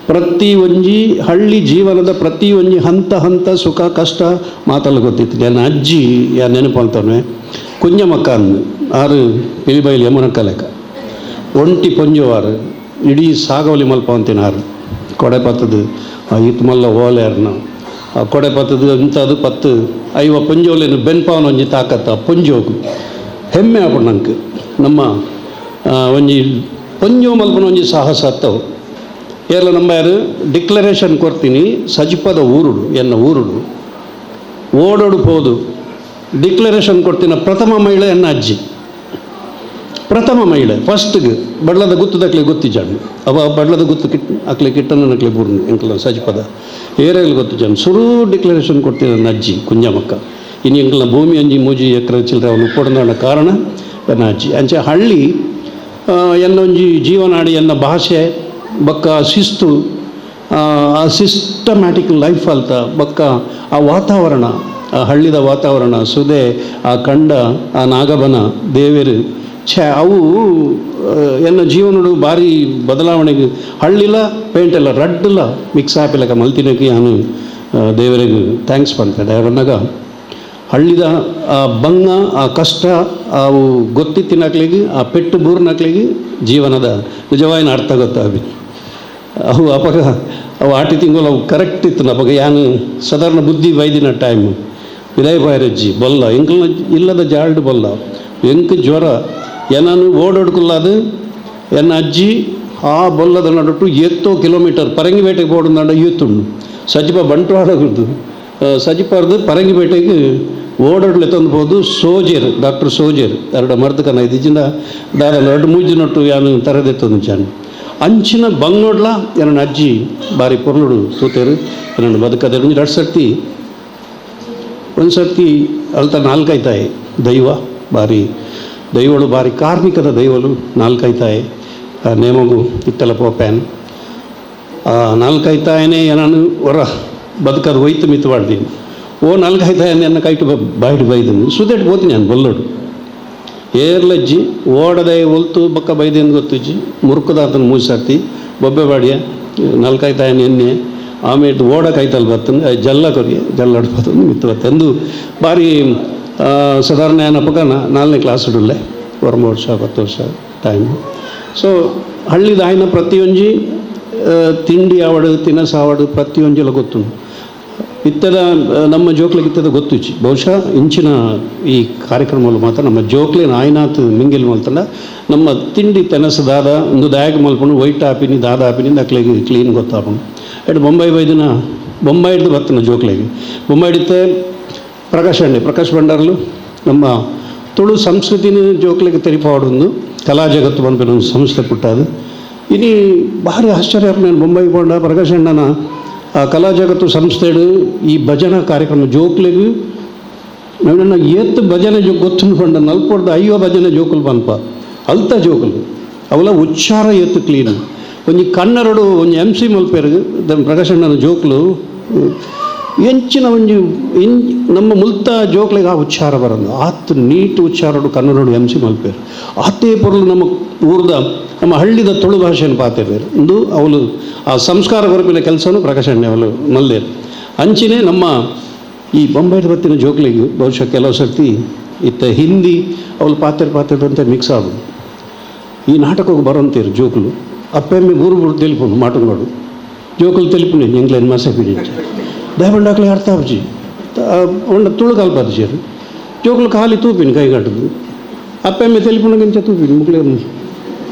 ಪ್ರತಿ ಒಂಜಿ ಹಳ್ಳಿ ಜೀವನದ ಪ್ರತಿ ಒಂಜಿ ಹಂತ ಹಂತ ಸುಖ ಕಷ್ಟ ಮಾತಲ್ಲ ಗೊತ್ತಿತ್ತು. ನನ್ನ ಅಜ್ಜಿ ಯಾ ನೆನಪು ಅಂತಾನೆ ಕುಂಜಮಕ್ಕ ಅಂದು ಆರು ಪಿಲಿಬೈಲಿ ಯಮುನಕ್ಕ ಲೆಕ್ಕ ಒಂಟಿ ಪೊಂಜುವಾರು ಇಡೀ ಸಾಗವಲಿ ಮಲ್ಪ ಅಂತೀನಿ ಆರು ಕೊಡೆ ಪತ್ತದು ಇತ್ತು ಮಲ್ಲ ಓಲೆರ್ನ ಆ ಕೊಡೆ ಪತ್ತದು ಅಂಥದ್ದು ಪತ್ತು ಐವ ಪೊಂಜೋಲೇನು ಬೆನ್ಪಾವನ ಒಂಜಿ ತಾಕತ್ತ ಪೊಂಜೋಗು ಹೆಮ್ಮೆ ಆಪುಂಡು ನಂಗೆ ನಮ್ಮ ಒಂಜಿ ಪೊಂಜೋ ಮಲ್ಪನ ಒಂಜಿ ಸಾಹಸ ಅತ್ತವು ಏರ್ಲ ನಂಬಾರು ಡಿಕ್ಲರೇಷನ್ ಕೊಡ್ತೀನಿ ಸಜಿಪದ ಊರುಡು ಎನ್ನ ಊರುಡು ಓಡೋಡು ಪೋದು ಡಿಕ್ಲರೇಷನ್ ಕೊಡ್ತಿನ ಪ್ರಥಮ ಮಹಿಳೆ ಎನ್ನ ಅಜ್ಜಿ. ಪ್ರಥಮ ಮಹಿಳೆ ಫಸ್ಟ್ಗೆ ಬಡ್ಲದ ಗುತ್ತದಕ್ಲೆ ಗೊತ್ತಿಜಾಂಡು ಅವ ಬಡ್ಲದ ಗುತ್ತು ಕಿಟ್ ಅಕ್ಲೆ ಕಿಟ್ಟನ ನಕ್ಲೆ ಬೂರ್ನು ಎಂಕಲ ಸಜಿಪದ ಏರೆಲ್ ಗೊತ್ತಿಜಾಂಡು ಸುರು ಡಿಕ್ಲರೇಷನ್ ಕೊಡ್ತಿನ ನನ್ನ ಅಜ್ಜಿ ಕುಂಜಮಕ್ಕ. ಇನ್ನು ಎಂಕಲ್ನ ಭೂಮಿ ಅಂಜಿ ಮೂಜಿ ಎಕರೆ ಚಿಲ್ಲರೆ ಅವನು ಕೊಡೋಣ ಕಾರಣ ಎನ್ನ ಅಜ್ಜಿ. ಅಂಚೆ ಹಳ್ಳಿ ಎನ್ನ ಒಂಜಿ ಜೀವನಾಡಿ ಎನ್ನ ಭಾಷೆ ಬಕ್ಕ ಶಿಸ್ತು ಆ ಸಿಸ್ಟಮ್ಯಾಟಿಕ್ ಲೈಫ್ ಅಲ್ತ ಬಕ್ಕ ಆ ವಾತಾವರಣ, ಆ ಹಳ್ಳಿದ ವಾತಾವರಣ, ಸುದೆ, ಆ ಕಂಡ, ಆ ನಾಗಬನ ದೇವರು ಛೇ ಅವು ಎನ್ನ ಜೀವನಡು ಭಾರಿ ಬದಲಾವಣೆಗೆ ಹಳ್ಳಿಲ ಪೇಂಟೆಲ್ಲ ರಡ್ಡುಲ ಮಿಕ್ಸ್ ಆಪಿಲಕ ಮಲ್ತಿನಕ್ಕೆ ನಾನು ದೇವರಿಗೆ thanks ಪನ್ಪೆ. ದೇವರನ್ನಾಗ ಹಳ್ಳಿದ ಆ ಬಂಗ ಆ ಕಷ್ಟ ಅವು ಗೊತ್ತಿತ್ತಿನಕ್ಲಿಗೆ ಆ ಪೆಟ್ಟು ಬೂರ್ನಕ್ಲಿಗೆ ಜೀವನದ ನಿಜವಾಯಿನ ಅರ್ಥ ಗೊತ್ತಾಗಿ ಅವು ಅಪಗ ಅವು ಆಟಿ ತಿಂಗಳು ಅವು ಕರೆಕ್ಟ್ ಇತ್ತು. ಅಪಗ ಯಾನು ಸಾಧಾರಣ ಬುದ್ಧಿ ಬೈದಿನ ಟೈಮ್ ವಿದಯ ಬಾಯರಜ್ಜಿ ಬೊಲ್ಲ ಎಂಕಲ್ನ ಇಲ್ಲದ ಜಾಲ್ಡ್ ಬೊಲ್ಲ ಎಂಕ್ ಜ್ವರ ಏನಾನು ಓಡೋಡ್ಕುಲ್ಲಾದು ಎನ್ನ ಅಜ್ಜಿ ಆ ಬೊಲ್ಲದ ನಡುಟು ಎತ್ತೋ ಕಿಲೋಮೀಟರ್ ಪರಂಗಿಪೇಟೆಗೆ ಬೋಡುಂದಾಂಡ ಏತುಂಡು ಸಜಿಪ ಬಂಟ್ವಾಳಗುಂಡು ಸಜಿಪಾರ್ದು ಪರಂಗಿಪೇಟೆಗೆ ಓಡೋಡ್ಲೆ ತಂದು ಸೋಜೇರ್ ಡಾಕ್ಟರ್ ಸೋಜೇರ್ ಎರಡು ಮರ್ದು ಕನ ಇದ್ದಿಜಿಂದ ದಾದ ಎರಡು ಮೂಜಿನೊಟ್ಟು ಯಾನು ತರದೆತ್ತೊಂದು ಜಾನು ಅಂಚಿನ ಬಂಗೋಡ್ಲ ಎನ್ನ ಅಜ್ಜಿ ಬಾರಿ ಪೊರ್ಲುಡು ತೂತೇರು ಎನ್ನ ಬದುಕದೆ. ಎರಡು ಸರ್ತಿ ಒಂದು ಸರ್ತಿ ಅಲ್ತ ನಾಲ್ಕೈತಾಯಿ ದೈವ ಬಾರಿ ದೈವಳು ಬಾರಿ ಕಾರ್ಮಿಕದ ದೈವಳು ನಾಲ್ಕೈತಾಯಿ ಆ ನೇಮಗು ಇತ್ತಲ ಪೋಪ್ಯಾನ್ ಆ ನಾಲ್ಕೈತಾಯನೇ ನಾನು ಹೊರ ಬದುಕದು ಹೋಯ್ತು ಮಿತ್ತು ಮಾಡ್ತೀನಿ ಓ ನಾಲ್ಕೈತಾಯನೆ ಎನ್ನ ಕೈಟು ಬಾಯಿಡು ಬೈದನು ಸುದೇಟ್ పోತೀನಿ ನಾನು ಬೊಲ್ಲೋಡು ಏರ್ಲಜ್ಜಿ ಓಡದೆ ಒಲ್ತು ಬಕ್ಕ ಬೈದೇನು ಗೊತ್ತುಜ್ಜಿ ಮುರುಕದಾತನ ಮೂರು ಸರ್ತಿ ಬೊಬ್ಬೆ ಬಾಡಿಯ ನಾಲ್ಕೈತಾಯನ ಎಣ್ಣೆ ಆಮೇಲೆ ಓಡ ಕೈತಲ್ ಬರ್ತಂದು ಜಲ್ಲ ಕೊರಿಯ ಜಲ್ಲ ಬರ್ತಂದು ಮಿತ್ತು ಬರ್ತಂದು ಬಾರಿ ಸಾಧಾರಣ ಏನಪ್ಪಕ ನಾಲ್ಕನೇ ಕ್ಲಾಸ್ ಇಡಲೆ ಒಂಬ ವರ್ಷ 10 ವರ್ಷ ಟೈಮು. ಸೊ ಹಳ್ಳಿದ ಆಯ್ನ ಪ್ರತಿಯೊಂಜಿ ತಿಂಡಿ ಆವಡು ತಿನಸ ಆವಡು ಪ್ರತಿಯೊಂಜಿಲ ಗೊತ್ತುಂಡು. ಇತ್ತದ ನಮ್ಮ ಜೋಕ್ಲಿಗೆ ಇತ್ತದ ಗೊತ್ತುಚ್ಚಿ ಬಹುಶಃ ಇಂಚಿನ ಈ ಕಾರ್ಯಕ್ರಮಗಳು ಮಾತ್ರ ನಮ್ಮ ಜೋಕ್ಲಿನ ಆಯ್ನಾತ್ ಮಿಂಗಿಲ್ ಮಲ್ತಂಡ ನಮ್ಮ ತಿಂಡಿ ತೆನಸು ದಾದ ಒಂದು ದಾಯಕ ಮಲ್ಪಂಡು ವೈಟ್ ಆಪಿನಿ ದಾದ ಆಪಿನಿ ಅಕ್ಲೆಗೆ ಕ್ಲೀನ್ ಗೊತ್ತಾಪುಂಡು. ಎಡ್ ಬೊಂಬೈ ಬೈದಿನ ಬೊಂಬೈ ಹಿಡ್ದು ಬರ್ತನ ಜೋಕ್ಲಿಗೆ ಬೊಂಬೈ ಹಿಡಿತೆ ಪ್ರಕಾಶ್ ಅಣ್ಣೆ ಪ್ರಕಾಶ್ ಭಂಡಾರ್ಲು ನಮ್ಮ ತುಳು ಸಂಸ್ಕೃತಿನ ಜೋಕ್ಲಿಗೆ ತೆರಿಪಾಡೊಂದು ಕಲಾ ಜಗತ್ತು ಪನ್ಪಿನ ಒಂದು ಸಂಸ್ಥೆ ಪುಟ್ಟಾದು. ಇನಿ ಭಾರಿ ಆಶ್ಚರ್ಯ ನಾನು ಬೊಂಬೈ ಪೋಂಡ ಪ್ರಕಾಶ್ ಅಣ್ಣನ ಆ ಕಲಾ ಜಗತ್ತು ಸಂಸ್ಥೆಡು ಈ ಭಜನಾ ಕಾರ್ಯಕ್ರಮ ಜೋಕ್ಲಿಗೆ ನನ್ನ ಏತ್ ಭಜನೆ ಜೋ ಗೊತ್ತುಂಡು ಪಂಡ ನಲ್ಪೊಡ್ದು ಅಯ್ಯೋ ಭಜನೆ ಜೋಕುಲು ಪನ್ಪ ಅಲ್ತ ಜೋಕುಲು ಅವಲ ಉಚ್ಚಾರ ಏತ್ ಕ್ಲೀನ್ ಒಂಜಿ ಕನ್ನರಡು ಒಂಜಿ ಎಮ್ ಸಿ ಮಲ್ಪೆರ್ಗ್ ದನ್ ಪ್ರಕಾಶ್ ಅಣ್ಣನ ಜೋಕುಲು ಎಂಚಿನ ಒಂಜಿ ನಮ್ಮ ಮುಲ್ತ ಜೋಕ್ಲಿಗೆ ಆ ಉಚ್ಚಾರ ಬರೋದು ಆತ್ ನೀಟ್ ಉಚ್ಚಾರಡು ಕನ್ನಡಡು ಎಮ್ ಸಿ ಮಲ್ಪೇರು ಆತೇ ಪೊರ್ಲು ನಮ್ಮ ಊರ್ದ ನಮ್ಮ ಹಳ್ಳಿದ ತುಳು ಭಾಷೆಯನ್ನು ಪಾತೇರು ಇಂದು ಅವಳು ಆ ಸಂಸ್ಕಾರ ಕೊರಪಿನ ಕೆಲಸನೂ ಪ್ರಕಾಶ್ ಅಣ್ಣೆ ಅವಳು ಮಲ್ದೇರು. ಅಂಚಿನೇ ನಮ್ಮ ಈ ಬೊಂಬೈದ ಬತ್ತಿನ ಜೋಕ್ಲಿಗೆ ಬಹುಶಃ ಕೆಲವು ಸರ್ತಿ ಇತ್ತ ಹಿಂದಿ ಅವಳು ಪಾತೆರ್ ಪಾತೆರ್ ಅಂತ ಮಿಕ್ಸ್ ಆಗೋದು. ಈ ನಾಟಕಕ್ಕೆ ಬರೋಂತೀರು ಜೋಕುಲು ಅಪ್ಪೆಮ್ಮೆ ಊರು ಬೂರು తెలుపును ಮಾಟಂಗೋಡು ಜೋಕುಲು తెలుపుನಿ ಎಂಗ್ಲೇನ್ ಮಾಸೆ ಪಿಡಿ ದಯಬಂಡಾಕ್ಲೆ ಅರ್ಥ ಆಪುಜಿ ಉಂಡ ತುಳು ಕಲ್ಪಾದಿಜೆರ್ ಜೋಕುಲು ಖಾಲಿ ತೂಪಿನಿ ಕೈಗಟ್ಟದು ಅಪ್ಪೆಮ್ಮೆ తెలుపుನಗಿಂಚ ತೂಪಿನಿ ಮುಕ್ಲೆ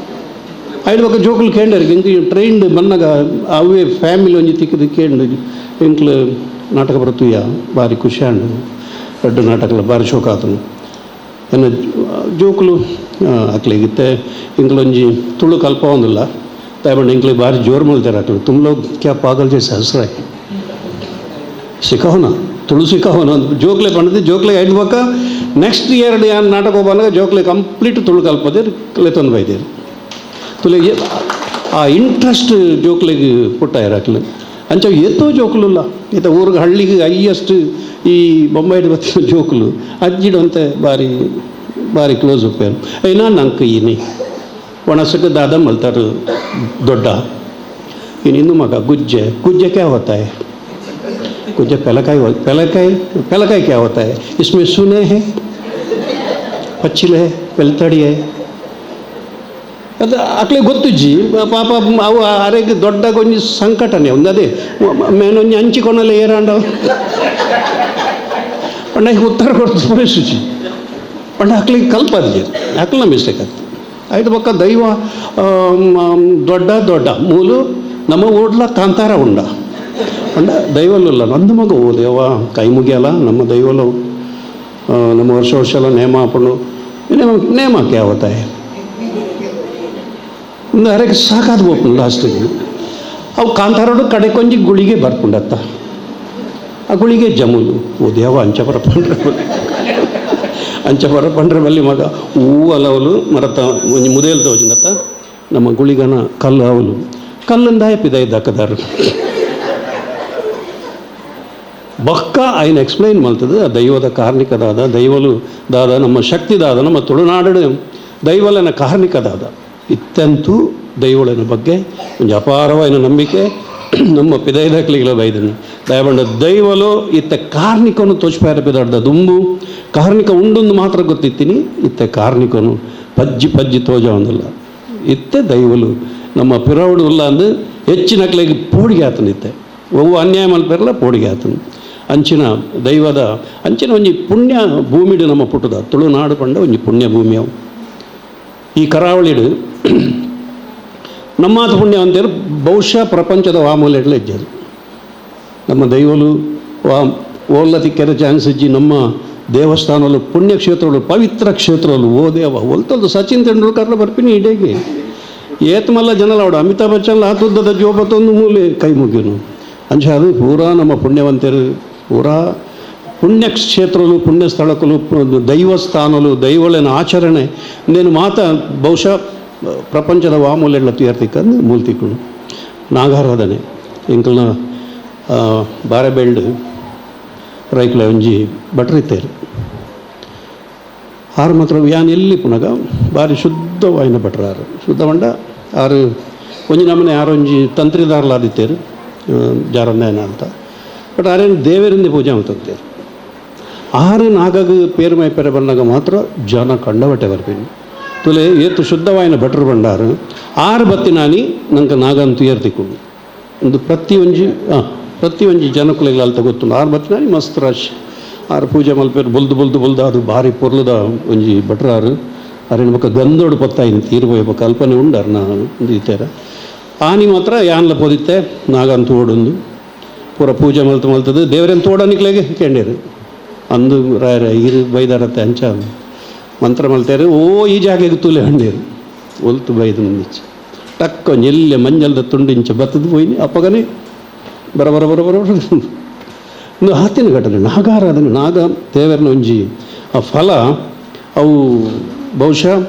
ಐದು ಬೊಕ್ಕ ಜೋಕುಲು ಕೇಂಡರ್ ಎಂಕ್ ಟ್ರೈನ್ಡ್ ಬನ್ನಗ ಅವೇ ಫ್ಯಾಮಿಲಿ ಒಂಜಿ ತಿಕ್ಕಿದ್ ಕೇಂಡ್ ಎಂಕ್ಲು ನಾಟಕ ಬರ್ತುಯ್ಯ ಬಾರಿ ಖುಷಿ ಆಂಡ್ ರಡ್ಡ್ ನಾಟಕಲ ಬಾರಿ ಶೋಕ ಆತನು ಎನ್ನ ಜೋಕುಲು ಅಕ್ಲೆಗಿತ್ತೆ ಎಂಕ್ಲೊಂಜಿ ತುಳು ಕಲ್ಪವೊಂದುಲ್ಲ ದಯಬಂಡ ಎಂಕ್ಲೆ ಬಾರಿ ಜೋರು ಮಲ್ತೆರ್ ಅಕ್ಲು ತುಮ್ ಲೋಗ್ ಕ್ಯಾ ಪಾಗಲ್ ಜೈಸೆ ಹಸ್ ರಹೆ ಸಿಕ್ಕಾವನ ತುಳು ಸಿಕ್ಕಾವನ ಅಂತ ಜೋಕ್ಲೆ ಪಂಡದು ಜೋಕ್ಲೆ ಐದು ಬೊಕ್ಕ ನೆಕ್ಸ್ಟ್ ಇಯರ್ ಯಾನ್ ನಾಟಕ ಬಂದಾಗ ಜೋಕ್ಲೆ ಕಂಪ್ಲೀಟ್ ತುಳು ಕಲ್ಪದೇರು ಲೆತ್ತೊಂದು ಬೈದೇರು ತುಲೆ ಆ ಇಂಟ್ರೆಸ್ಟ್ ಜೋಕ್ಲೆಗ್ ಪುಟ್ಟಾಯರ್ ಅಕ್ಲು ಅಂಚ ಏತೋ ಜೋಕುಲುಲ್ಲ ಈತ ಊರಿಗೆ ಹಳ್ಳಿಗೆ ಹೈಯೆಸ್ಟ್ ಈ ಬೊಂಬೈಡ್ ಬತ್ತಿನ ಜೋಕುಲು ಅಜ್ಜಿಡಂತೆ ಬಾರಿ ಬಾರಿ ಕ್ಲೋಸ್ ಉಪ್ಪೇರು ಐನಾ ನಂಕ್ ಈನಿ ಒಣಸಕ್ಕೆ ದಾದ ಮಲ್ತಾರು ದೊಡ್ಡ ಇನ್ನು ಮಗ ಗುಜ್ಜೆ ಗುಜ್ಜೆ ಕ್ಯಾ ಹೋತಾ ಹೈ गुज्जे पेलकाई पेलकाई पेलकाई क्या होता है इसमें सुने हैं ಪಚ್ಚಿಲೆ ಪೆಲ್ತಡಿ है ಅದು ಅಕ್ಲೆ ಗೊತ್ತುಜ್ಜಿ ಪಾಪ ಅವು ಅರೆಗ್ ದೊಡ್ಡ ಒಂಜಿ ಸಂಕಟನೆ ಒಂದು ಅದೇ ಮೇನೊಂಜಿ ಹಂಚಿಕೊನಲ್ಲ ಏರಾಂಡ ಪಂಡ ಉತ್ತರ ಕೊಡ್ತು ಪರಿಸ್ಥಿತಿ ಪಂಡ ಅಕ್ಲಿಗೆ ಕಲ್ಪದಿಜೆ ಅಕ್ಲನ ಮಿಸ್ಟೇಕ್ ಆಗ್ತದೆ ಆಯ್ತು ಬೊಕ್ಕ ದೈವ ದೊಡ್ಡ ದೊಡ್ಡ ಮೂಲು ನಮ್ಮ ಊಡ್ಲ ಕಾಂತಾರ ಉಂಡ ಪಂಡ ದೈವಲುಲ್ಲ ನಂದು ಮಗ ಓ ದೇವ ಕೈ ಮುಗಿಯಲ್ಲ ನಮ್ಮ ದೈವಲು ನಮ್ಮ ವರ್ಷ ವರ್ಷ ಎಲ್ಲ ನೇಮ ಹಾಕೊಂಡು ನೇಮ ನೇಮಕ್ಕೆ ಯಾವತ್ತಾಯ ಒಂದು ಅರೆಗೆ ಸಾಕಾದ ಬೋಪುಂಡು ಲಾಸ್ಟಿಗೆ. ಅವು ಕಾಂತಾರೋಡು ಕಡೆ ಕೊಂಜಿ ಗುಳಿಗೆ ಬರ್ಪುಂಡತ್ತ, ಆ ಗುಳಿಗೆ ಜಮುಲು ಓ ದೇವ ಅಂಚಪರ ಪಂಡ್ರೆ ಅಂಚಪರ ಪಂಡ್ರೆ ಬಲ್ಲಿ ಮಗ ಹೂ ಅಲವಲು ಮರತ ಒಂಜಿ ಮುದೇಲ್ ತೋಜಿನತ್ತ ನಮ್ಮ ಗುಳಿಗನ ಕಲ್ಲು ಅವಲು ಕಲ್ಲಂದಾಯ ಪಿದೈ ದಕ್ಕದಾರು ಬಕ್ಕ ಐನ್ ಎಕ್ಸ್ಪ್ಲೈನ್ ಮಲ್ತದೆ. ಆ ದೈವದ ಕಾರ್ಣಿಕದಾದ ದೈವಲು ದಾದ ನಮ್ಮ ಶಕ್ತಿ ದಾದ ನಮ್ಮ ತುಳುನಾಡು ದೈವಲನ ಕಾರ್ಣಿಕದಾದ ಇತ್ತಂತೂ ದೈವಳನ ಬಗ್ಗೆ ಒಂಜಿ ಅಪಾರವಾದ ನಂಬಿಕೆ ನಮ್ಮ ಪಿದೈದಕ್ಲಿಗಳ ಬೈದನು ದಯಬಂಡ ದೈವಲು ಇತ್ತ ಕಾರ್ಣಿಕನು ತೋಚ್ಪಾರ ಪಿದಾಡ್ದ ದುಂಬು ಕಾರ್ಣಿಕ ಉಂಡೊಂದು ಮಾತ್ರ ಗೊತ್ತಿತ್ತೀನಿ ಇತ್ತ ಕಾರ್ಣಿಕನು ಪಜ್ಜಿ ಪಜ್ಜಿ ತೋಜ ಒಂದಲ್ಲ ಇತ್ತೆ ದೈವಲು ನಮ್ಮ ಪಿರವಡು ಉಲ್ಲ ಅಂದು ಹೆಚ್ಚಿನಕ್ಲೆಗೆ ಪೋಡಿಗೆ ಆತನಿತ್ತೆ ಒವ್ವು ಅನ್ಯಾಯ ಮಲ್ಪೆರಲ್ಲ ಪೋಡಿಗೆ ಆತನು. ಅಂಚಿನ ದೈವದ ಅಂಚಿನ ಒಂಜಿ ಪುಣ್ಯ ಭೂಮಿಡು ನಮ್ಮ ಪುಟ್ಟದ ತುಳುನಾಡು ಪಂಡ ಒಂಜಿ ಪುಣ್ಯ ಭೂಮಿ ಅವು. ಈ ಕರಾವಳಿಡು ನಮ್ಮಾತ ಪುಣ್ಯ ಅಂತೇಳಿ ಬಹುಶಃ ಪ್ರಪಂಚದ ವಾಮೂಲೆಡ್ಲ ಇಜ್ಜದು ನಮ್ಮ ದೈವಲು ವಾ ಓಲ್ಲ ತಿಕ್ಕೆರ ಚಾನ್ಸ್ ಇಜ್ಜಿ. ನಮ್ಮ ದೇವಸ್ಥಾನಲು ಪುಣ್ಯಕ್ಷೇತ್ರಗಳು ಪವಿತ್ರ ಕ್ಷೇತ್ರಗಳು ಓ ದೇವ ಒಲ್ತಲ್ದು ಸಚಿನ್ ತೆಂಡೂಲ್ಕರ್ಲ ಬರ್ಪಿನಿ ಇಡೇಗೆ ಏತ್ ಮಲ್ಲ ಜನಲ ಅವಡು ಅಮಿತಾಬ್ ಬಚ್ಚನ್ ಆತುದ್ದದ ಜೋಬತ್ತೊಂದು ಮೂಲೆ ಕೈ ಮುಗಿನು ಅಂಚ ಅದು ಪೂರಾ ನಮ್ಮ ಪುಣ್ಯವಂತರು ಪೂರಾ ಪುಣ್ಯಕ್ಷೇತ್ರಲು ಪುಣ್ಯಸ್ಥಳಕಲು ದೈವಸ್ಥಾನಲು ದೈವಳನ ಆಚರಣೆ నేను ಮಾತ ಬಹುಶಃ ಪ್ರಪಂಚದ ವಾಮೂಲೆಗಳ ತೀರ್ತಿಕ್ಕಂದು ಮೂಲ್ತಿಕ್ಕುಂಡು. ನಾಗಾರಾಧನೆ ಎಂಕಲ್ನ ಬಾರೆಬೆಲ್ಡ್ ರೈಕುಲ ಒಂಜಿ ಭಟ್ರಿತ್ತೇರು ಆರು ಮಾತ್ರ ಯಾನ್ ಎಲ್ಲಿ ಪುನಗ ಭಾರಿ ಶುದ್ಧವಾಯಿನ ಭಟ್ರಾರು ಶುದ್ಧ ಬಂಡ ಆರು ಒಂಜಿ ನಮನೆ ಆರೊಂಜಿ ತಂತ್ರಿದಾರಲಾದಿತ್ತೇರು ಜಾರಂದೇನ ಅಂತ ಬಟ್ ಆರೇನು ದೇವರಿಂದ ಪೂಜೆ ಅಂತಂತೇರು ಆರು ನಾಗಾಗ ಪೇರು ಮೈ ಪೆರೆ ಬಂದಾಗ ಮಾತ್ರ ಜನ ಕಂಡಬಟ್ಟೆ ಬರ್ತೀನಿ ತುಲೆ ಏತು ಶುದ್ಧವಾಯಿನ ಭಟ್ರು ಬಂಡಾರು ಆರು ಬತ್ತಿನಾನಿ ನಂಗೆ ನಾಗಂತು ಏರ್ತಿಕ್ಕೊಂಡು ಒಂದು ಪ್ರತಿಯೊಂಜಿ ಪ್ರತಿಯೊಂಜಿ ಜನಕುಲೆಗಳ ಅಲ್ತ ಗೊತ್ತುಂಡು ಆರು ಬತ್ತಿನಾನಿ ಮಸ್ತ್ ರಶ್ ಆರು ಪೂಜೆ ಮಲ್ಪೇರು ಬುಲ್ದು ಬುಲ್ದು ಬುಲ್ದು ಅದು ಭಾರಿ ಪೊರ್ಲುದ ಒಂಜಿ ಭಟ್ರಾರು ಅರಿನ ಬೊಕ್ಕ ಗಂಧೋಡು ಪತ್ತಾಯಿನ ತೀರ್ಪೋಯ ಬೊಕ್ಕ ಕಲ್ಪನೆ ಉಂಡಾರು ನಾನು ಇತ್ತೇರ ಆನಿ ಮಾತ್ರ ಯಾನ್ಲ ಪೋದಿತ್ತೆ ನಾಗಂತು ಓಡೊಂದು ಪೂರ ಪೂಜೆ ಮಲ್ತು ಮಲ್ತದ್ದು ದೇವರೇನು ತೋಡನಿಕ್ಲೆಗೆ ಕೇಂಡೇರು ಅಂದು ರಾಯರ ಇರು ಬೈದಾರತ್ತೆ ಅಂಚ ಮಂತ್ರ ಮಲ್ತೇರು ಓ ಈ ಜಾಗೆಗೆ ತೂಲೆ ಹಂಡೇರು ಒಲ್ತು ಬೈದು ಮುಂದಿಚ್ಚ ಟಕ್ಕ ಎಲ್ಲೆ ಮಂಜಲ್ದ ತುಂಡಿಂಚ ಬತ್ತದ ಪೋಯಿನಿ ಅಪ್ಪಗನೆ ಬರ ಬರ ಬರ ಬರ ಒಂದು ಆತಿನ ಘಟನೆ ನಾಗಾರಾಧನೆ ನಾಗ ದೇವರನ ಒಂಜಿ ಆ ಫಲ ಅವು ಬಹುಶಃ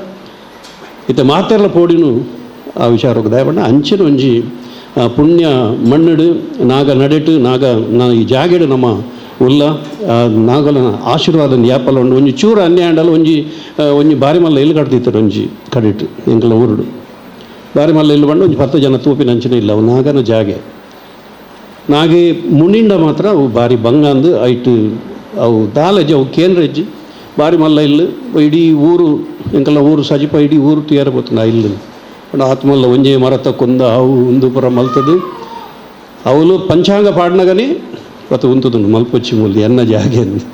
ಇತ್ತ ಮಾತೆರ್ಲ ಪೋಡಿನು ಆ ವಿಚಾರಕ್ಕೆ ದಯಪಂಡ ಅಂಚಿನ ಒಂಜಿ ಪುಣ್ಯ ಮಣ್ಣುಡು ನಾಗ ನಡೆಟು ನಾಗ ಈ ಜಾಗೆಡು ನಮ್ಮ ಉಲ್ಲ ನಾಗಲ ಆಶೀರ್ವಾದ ಯಾಪಲ ಉಂಡು ಒಂಜಿ ಚೂರು ಅನ್ಯಾಯ ಒಂಜಿ ಒಂಜಿ ಬಾರಿ ಮಲ್ಲ ಇಲ್ಲು ಕಟ್ತಿತ್ತಾರೆ ಒಂಜಿ ಕಡಿಟ್ಟು ಎಂಕಲ ಊರುಡು ಬಾರಿ ಮಲ್ಲ ಇಲ್ಲು ಬಂಡು ಒಂಜಿ 10 ಜನ ತೂಪಿನ ಅಂಚಿನ ಇಲ್ಲ ಅವು ನಾಗನ ಜಾಗೆ ನಾಗೆ ಮುನಿಂಡ ಮಾತ್ರ ಅವು ಬಾರಿ ಬಂಗಾಂದು ಐಟು ಅವು ದಾಲಜಿ ಅವು ಕೇಂದ್ರ ಇಜ್ಜಿ ಬಾರಿ ಮಲ್ಲ ಇಲ್ಲು ಇಡೀ ಊರು ಎಂಕಲ ಊರು ಸಜಿಪ ಇಡೀ ಊರು ತಯಾರಬೋತಂದು ಆ ಇಲ್ಲು ಪಂಡ ಆತ್ಮಲ್ಲ ಒಂಜೇ ಮರತ ಕೊಂದ ಅವು ಒಂದು ಪುರ ಮಲ್ತದು ಅವಳು ಪಂಚಾಂಗ ಪಾಡ್ನಗನೇ ಪತ ಉಂತುದುಂಡು ಮಲ್ಪೊಚ್ಚಿ ಮೂಲಿ ಎನ್ನ ಜಾಗೆ ಅಂದು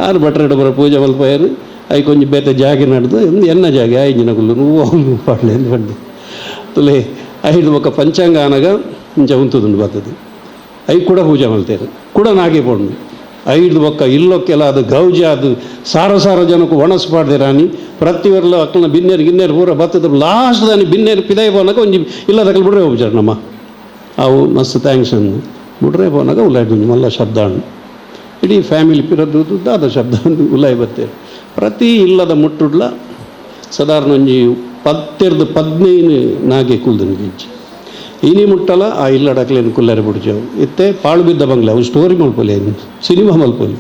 ಆರು ಭಟ್ರೆಡ ಬರ ಪೂಜೆ ಮಲ್ಪಯರು I ಕೊಂಚ ಬೇತೆ ಜಾಗೆ ನಡೆದು ಎನ್ನ ಜಾಗೆ ಆಯ್ಜಿನ ಗುಲ್ಲು నువ్వు అవును ಪಾಡಲೆ ಬಂದು ತುಲೆ ಐದು ಬೊಕ್ಕ ಪಂಚಾಂಗ ಆನಗ ಇಂಚ ಉಂತುದುಂಡು ಬರ್ತದೆ I ಕೂಡ ಪೂಜೆ ಮಲ್ತೇರು ಕೂಡ ನಾಗೆ ಪೋಂಡು ಐದು ಬೊಕ್ಕ ಇಲ್ಲೊಕ್ಕೆಲ್ಲ ಅದು ಗೌಜಿ ಅದು ಸಾರ ಸಾರ ಜನಕ್ಕೆ ಒಣಸು ಪಾಡ್ದೆ ರಾಣಿ ಪ್ರತಿಯೊರ್ಲ ಅಕ್ಕನ ಬಿನ್ನೇರು ಗಿನ್ನೇರು ಪೂರ ಬರ್ತದೆ ಲಾಸ್ಟ್ ದಾನಿ ಬಿನ್ನೇರು ಪಿದಾಯಿ ಪೋನಾಗ ಒಂಜಿ ಇಲ್ಲದಕ್ಕಲ್ ಬಿಡ್ರೆ ಹೋಗ್ಚಾರ ನಮ್ಮ ಅವು ಮಸ್ತ್ thanks ಅಂದು ಬಿಡ್ರೆ ಪೋನಾಗ ಉಲಾಯ್ದು ಮಲ್ಲ ಶಬ್ದ ಹಣ್ಣು ಇಡೀ ಫ್ಯಾಮಿಲಿ ಪಿರದ್ದು ದಾದ ಶಬ್ದ ಅಂದು ಉಲಾಯ್ ಬರ್ತೇವೆ ಪ್ರತಿ ಇಲ್ಲದ ಮುಟ್ಟುಡ್ಲ ಸಾಧಾರಣ ಒಂಜಿ 10 15 ನಾಗೆ ಕೂಲ್ದನಿಗೆ ಇಜ್ಜಿ ಇನಿ ಮುಟ್ಟಲ ಆ ಇಲ್ಲಡಕ್ಲೇನು ಕುಲ್ಲರೆ ಬಿಡ್ಜಾವು ಇತ್ತೆ ಪಾಳು ಬಿದ್ದ ಬಂಗ್ಲೆ ಅವು ಸ್ಟೋರಿ ಮಲ್ಪೊಲಿ ಸಿನಿಮಾ ಮಲ್ಪೊಲಿ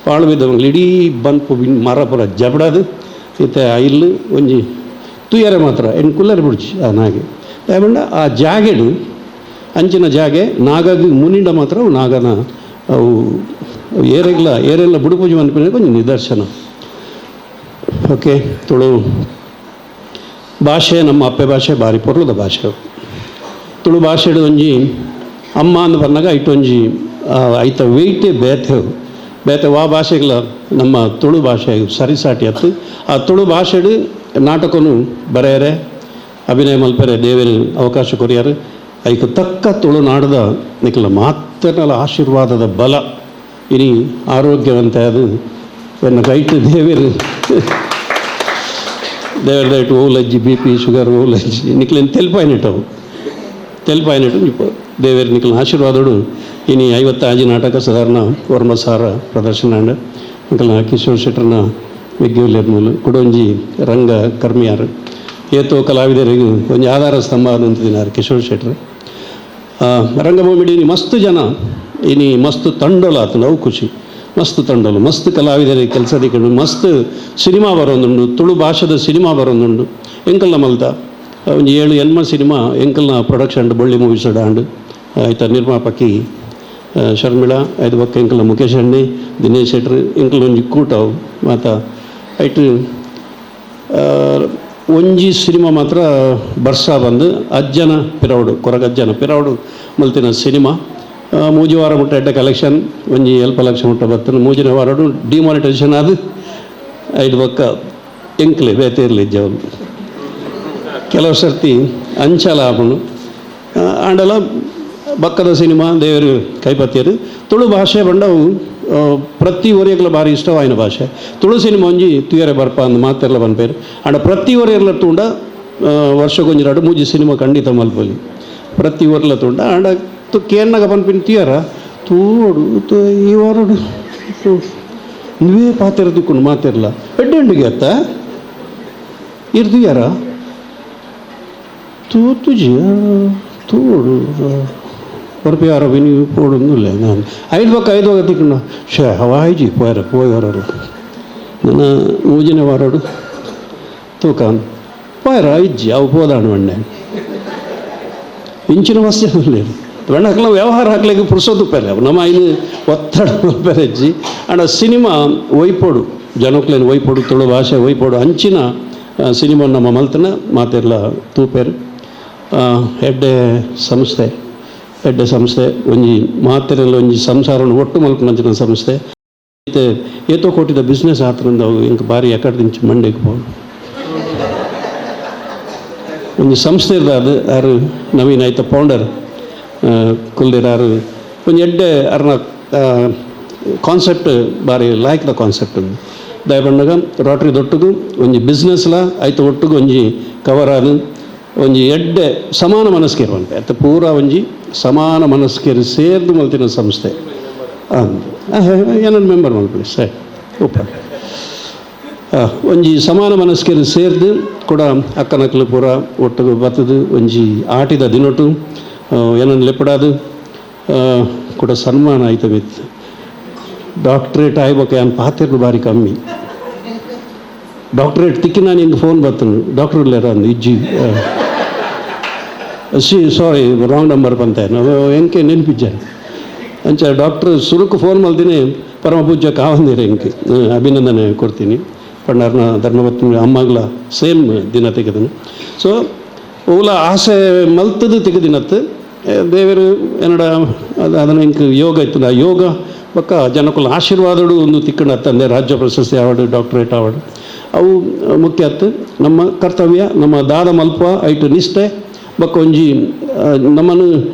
ಪಾಳು ಬಿದ್ದ ಬಂಗ್ಲೆ ಇಡೀ ಬಂಪು ಮರ ಪುರ ಜಬಡದು ಇತ್ತೆ ಆ ಇಲ್ಲು ಒಂಜಿ ತುಯರೆ ಮಾತ್ರ ಎಣ್ಣು ಕುಲ್ಲರೆ ಬಿಡ್ಜಿ ಆ ನಾಗೆ ದಯಬಂಡ ಆ ಜಾಗೆಡು ಅಂಚಿನ ಜಾಗೆ ನಾಗಾಗಿ ಮುನಿಂಡ ಮಾತ್ರ ಅವು ನಾಗನ ಅವು ಏರೆಗ್ಲ ಏರೆಲ್ಲ ಬುಡುಪೂಜೆ ಅನ್ಪಿನ ಕೊಂಚ ನಿದರ್ಶನ. ಓಕೆ ತುಳು ಭಾಷೆ ನಮ್ಮ ಅಪ್ಪೆ ಭಾಷೆ ಭಾರಿ ಪೊರ್ಲದ ಭಾಷೆ ತುಳು ಭಾಷೆಡು ಒಂಜಿ ಅಮ್ಮ ಅಂದ್ ಬನ್ನಾಗ ಐಟೊಂಜಿ ಐತ ವೆಯ್ಟೇ ಬೇತೆ ಬೇತೆ ವಾ ಭಾಷೆಗಳ ನಮ್ಮ ತುಳು ಭಾಷೆ ಸರಿಸಾಟಿ ಅತ್ತು ಆ ತುಳು ಭಾಷೆಡು ನಾಟಕನು ಬರೆಯರೆ ಅಭಿನಯ ಮಲ್ಪರೆ ದೇವರು ಅವಕಾಶ ಕೊರಿಯಾರು ಐಕ ತಕ್ಕ ತುಳುನಾಡದ ನಿಖಲ ಮಾತ್ರನಲ ಆಶೀರ್ವಾದದ ಬಲ ಇನಿ ಆರೋಗ್ಯವಂತ ಅದು ಎನ್ನ ಕೈಟ್ ದೇವೇರು ದೇವರ ದಯಟು ಓಲಜ್ಜಿ B P sugar ಓಲಜ್ಜಿ ನಿಕ್ಲೇನು ತೆಲ್ಪಾಯಿನಟ್ಟವು ತೆಲ್ಪಾಯಿನಟ್ಟು ಇಪ್ಪ ದೇವೇರು ನಿಕ್ಲಿನ ಆಶೀರ್ವಾದಡು. ಇನಿ 56 ನಾಟಕ ಸಾಧಾರಣ ವರ್ಮ ಸಾರ ಪ್ರದರ್ಶನ ಅಂಡ್ ನಿಕಲ್ನ ಕಿಶೋರ್ ಶೆಟ್ಟರ್ನ ಮೆಗ್ಗಿಯುಲ್ಲೇರ್ ಮೂಲು ಕುಡೊಂಜಿ ರಂಗ ಕರ್ಮಿಯಾರು ಏತೋ ಕಲಾವಿದರಿಗೆ ಒಂಜಿ ಆಧಾರ ಸ್ತಂಭ ಅಂತಿದ್ದಾರೆ ಕಿಶೋರ್ ಶೆಟ್ಟರ್. ರಂಗಭೂಮಿಡಿ ಇನಿ ಮಸ್ತ್ ಜನ ಇನಿ ಮಸ್ತ್ ತಂಡೋಲು ಆತುಂಡು, ಅವು ಖುಷಿ. ಮಸ್ತ್ ತಂಡೋಲು ಮಸ್ತ್ ಕಲಾವಿದರಿಗೆ ಕೆಲಸ ದಿಕ್ಕುಂಡು, ಮಸ್ತ್ ಸಿನಿಮಾ ಬರೋದುಂಡು, ತುಳು ಭಾಷೆದ ಸಿನಿಮಾ ಬರೋದುಂಡು. ಎಂಕಲ್ನ ಮಲ್ತ ಒಂಜಿ 7-8 ಸಿನಿಮಾ ಎಂಕಲ್ನ ಪ್ರೊಡಕ್ಷನ್ ಬೊಳ್ಳಿ ಮೂವೀಸ್ ಆಂಡ್ ಆಯ್ತ ನಿರ್ಮಾಪಕಿ ಶರ್ಮಿಳಾ ಐದು ಬೊಕ್ಕ ಎಂಕಲ್ನ ಮುಖೇಶ್ ಅಣ್ಣೆ ದಿನೇಶ್ ಶೆಟ್ರ್ ಎಂಕಲ್ನ ಒಂಜಿ ಕೂಟ ಅವು ಮಾತ ಐಟ್. ಒಂಜಿ ಸಿನಿಮಾ ಮಾತ್ರ ಬರ್ಸ ಬಂದು ಅಜ್ಜನ ಪಿರವಡು ಕೊರಗಜ್ಜನ ಪಿರವಡು ಮಲ್ತಿನ ಸಿನಿಮಾ ಮೂಜಿ ವಾರ ಮುಟ್ಟ ಎಡ್ಡೆ ಕಲೆಕ್ಷನ್ ಒಂಜಿ ಎಲ್ಪ ಲಕ್ಷ ಮುಟ್ಟ ಬತ್ತನ. ಮೂಜಿನ ವಾರಡು ಡಿಮಾನಿಟೈಸೇಷನ್ ಆದ್ ಐದು ಬೊಕ್ಕ ಎಂಕ್ಲೆ ಬೇತೆ ಇರಲಿ ಇಜ್ಜವನು ಕೆಲವು ಸರ್ತಿ ಅಂಚಲ ಆಪುಂಡು. ಆಂಡಲ ಬಕ್ಕದ ಸಿನಿಮಾ ದೇವರು ಕೈಪತ್ತಿಯರು. ತುಳು ಭಾಷೆ ಬಂಡವು ಪ್ರತಿ ಒರಿಯಗ್ಲ ಭಾರಿ ಇಷ್ಟವಾಯಿನ ಭಾಷೆ. ತುಳು ಸಿನಿಮಾ ಒಂಜಿ ತುಯರೆ ಬರ್ಪ ಅಂದ್ ಮಾತೆರ್ಲ ಪನ್ಪೇರು. ಆಂಡ ಪ್ರತಿ ಒರಿಯರ್ಲ ತೂಂಡ ವರ್ಷಕ್ಕೊಂಜಿ ರಡ್ಡ್ ಮೂಜಿ ಸಿನಿಮಾ ಖಂಡಿತ ಮಲ್ಪೊಲಿ ಪ್ರತಿ ಒರ್ಲ ತೂಂಡ. ಆಂಡ ಕೇನ್ನಗ ಪನ್ಪಿನ ತುಯರ ತೂಡು ಈ ವಾರಡು ನೀವೇ ಪಾತೆರ ದಿಕ್ಕೊಂಡು ಮಾತೆರ್ಲ ಎಡ್ಡೆ ಅತ್ತ ಇರ್ ತುಯರ ತೂತುಜಿ ತೂಡು ಹೊರಪಿ ಆರೋಪಿ ನೀವು ಪೋಡೊಂದುಲ್ಲೆ ನಾನು ಐದು ಬೊಕ್ಕ ಐದು ಹೋಗ ತಿಕ್ಕುಂಡ ಶೇ ಹವಾಯಿಜಿ ಪೋಯರ ಪೋಯ್ ಹೊರರು ನನ್ನ ಮೂಜಿನ ವಾರಡು ತೂಕ ಪೋಯರ ಇಜ್ಜಿ ಅವು ಪೋದಾಣು ಅಣ್ಣೆ ಇಂಚಿನ ಮಸ್ತ್ ಬಣ್ಣ ಹಾಕಲ ವ್ಯವಹಾರ ಹಾಕ್ಲಿಕ್ಕೆ ಪುರ್ಸೊತ್ತು ಪೆರೆ ನಮ್ಮ ಐನು ಒತ್ತಡ ಪೆರೆಜ್ಜಿ. ಆಂಡ ಸಿನಿಮಾ ಒಯ್ಪೊಡು ಜನಕ್ಲೇನು ಒಯ್ಪೊಡು ತುಳು ಭಾಷೆ ಒಯ್ಪೊಡು ಅಂಚಿನ ಸಿನಿಮಾ ನಮ್ಮ ಮಲ್ತನ ಮಾತೆರ್ಲ ತೂಪೆರ್. ಎಡ್ಡೆ ಸಂಸ್ಥೆ ಎಡ್ಡೆ ಸಂಸ್ಥೆ ಒಂಜಿ ಮಾತೆರೆಲ್ಲ ಒಂಜಿ ಸಂಸಾರವನ್ನು ಒಟ್ಟು ಮಲ್ಪುನಂಚಿನ ಸಂಸ್ಥೆ. ಇತ್ತೆ ಏತೋ ಕೋಟಿದ ಬಿಸ್ನೆಸ್ ಆತ್ರಂದ ಅವು ಇಂಕ್ ಬಾರಿ ಎಕಡ್ದಿಂಚಿ ಮಂಡೆಗ್ ಪೋವು ಒಂಜಿ ಸಂಸ್ಥೆ ಇರ್ದ ಅದು ಆರು ನವೀನ್ ಆಯ್ತ ಪೌಂಡರ್ ಕುಲ್ದಿರ ಆರು ಒಂಜಿ ಎಡ್ಡೆ ಅರ್ನ ಕಾನ್ಸೆಪ್ಟ್ ಬಾರಿ like the concept. ದಯಪಂಡಗ Rotary ದೊಟ್ಟುಗು ಒಂಜಿ ಬಿಸ್ನೆಸ್ಲ ಆಯ್ತ ಒಟ್ಟುಗು ಒಂಜಿ ಕವರ್ ಆದ್ ಒಂಜಿ ಎಡ್ಡೆ ಸಮಾನ ಮನಸ್ಕೇರ್ ಪನ್ಪೆ ಅತ್ತ ಪೂರ ಒಂಜಿ ಸಮಾನ ಮನಸ್ಕೇರ್ ಸೇರ್ದು ಮಲ್ತಿನ ಸಂಸ್ಥೆ. ಏನನ್ನು ಮೆಂಬರ್ ಮಲ್ಪಲಿ ಸರ್ ಉಪ್ಪ ಒಂಜಿ ಸಮಾನ ಮನಸ್ಕೇರ್ ಸೇರ್ದು ಕೂಡ ಅಕ್ಕನಕ್ಲು ಪೂರ ಒಟ್ಟುಗು ಬತ್ತದು ಒಂಜಿ ಆಟಿದ ದಿನೊಟು ಏನನ್ನು ಲೆಪ್ಪಡಾದು ಕೂಡ ಸನ್ಮಾನ ಆಯ್ತ ಮಿತ್ ಡಾಕ್ಟ್ರೇಟ್ ಆಯ್ಬೇಕು ಏನು ಪಾತಿರ್ನು ಬಾರಿ ಕಮ್ಮಿ. ಡಾಕ್ಟ್ರೇಟ್ ತಿಕ್ಕಿ ನಾನು ಹಿಂಗೆ ಫೋನ್ ಬರ್ತನು ಡಾಕ್ಟ್ರ್ ಇಲ್ಲಾರ ಅಂದು ಇಜ್ಜಿ C sorry wrong number ಬಂತೆ ನಾವು ಎಂಕೆ ನೆನಪಿಜ್ಜಾನೆ ಅಂಚ ಡಾಕ್ಟ್ರ್ ಸುರುಕು ಫೋನ್ ಮಲ್ದಿನಿ ಪರಮ ಪೂಜ್ಯ ಕಾವಂದಿರ ಎಂಕೆ ಅಭಿನಂದನೆ ಕೊಡ್ತೀನಿ ಪಂಡಾರ್ನ ಧರ್ಮಪತ್ನಿ ಅಮ್ಮಗ್ಲ ಸೇಮ್ ದಿನ ತೆಗೆದನು. ಸೊ ಓಲ ಆಸೆ ಮಲ್ತದು ತೆಗೆದಿನತ್ತು ದೇವರು ಏನಡ ಅದು ಅದನ್ನು ಇಂಕ್ ಯೋಗ ಇತ್ತು ಆ ಯೋಗ ಬೊಕ್ಕ ಜನಕುಲ ಆಶೀರ್ವಾದಡು ಒಂದು ತಿಕ್ಕಣ ತಂದೆ ರಾಜ್ಯ ಪ್ರಶಸ್ತಿ award doctorate award ಅವು ಮುಖ್ಯ ಅತ್ತು. ನಮ್ಮ ಕರ್ತವ್ಯ ನಮ್ಮ ದಾದ ಮಲ್ಪ ಐಟು ನಿಷ್ಠೆ ಬೊಕ್ಕ ಒಂಜಿ ನಮ್ಮನ್ನು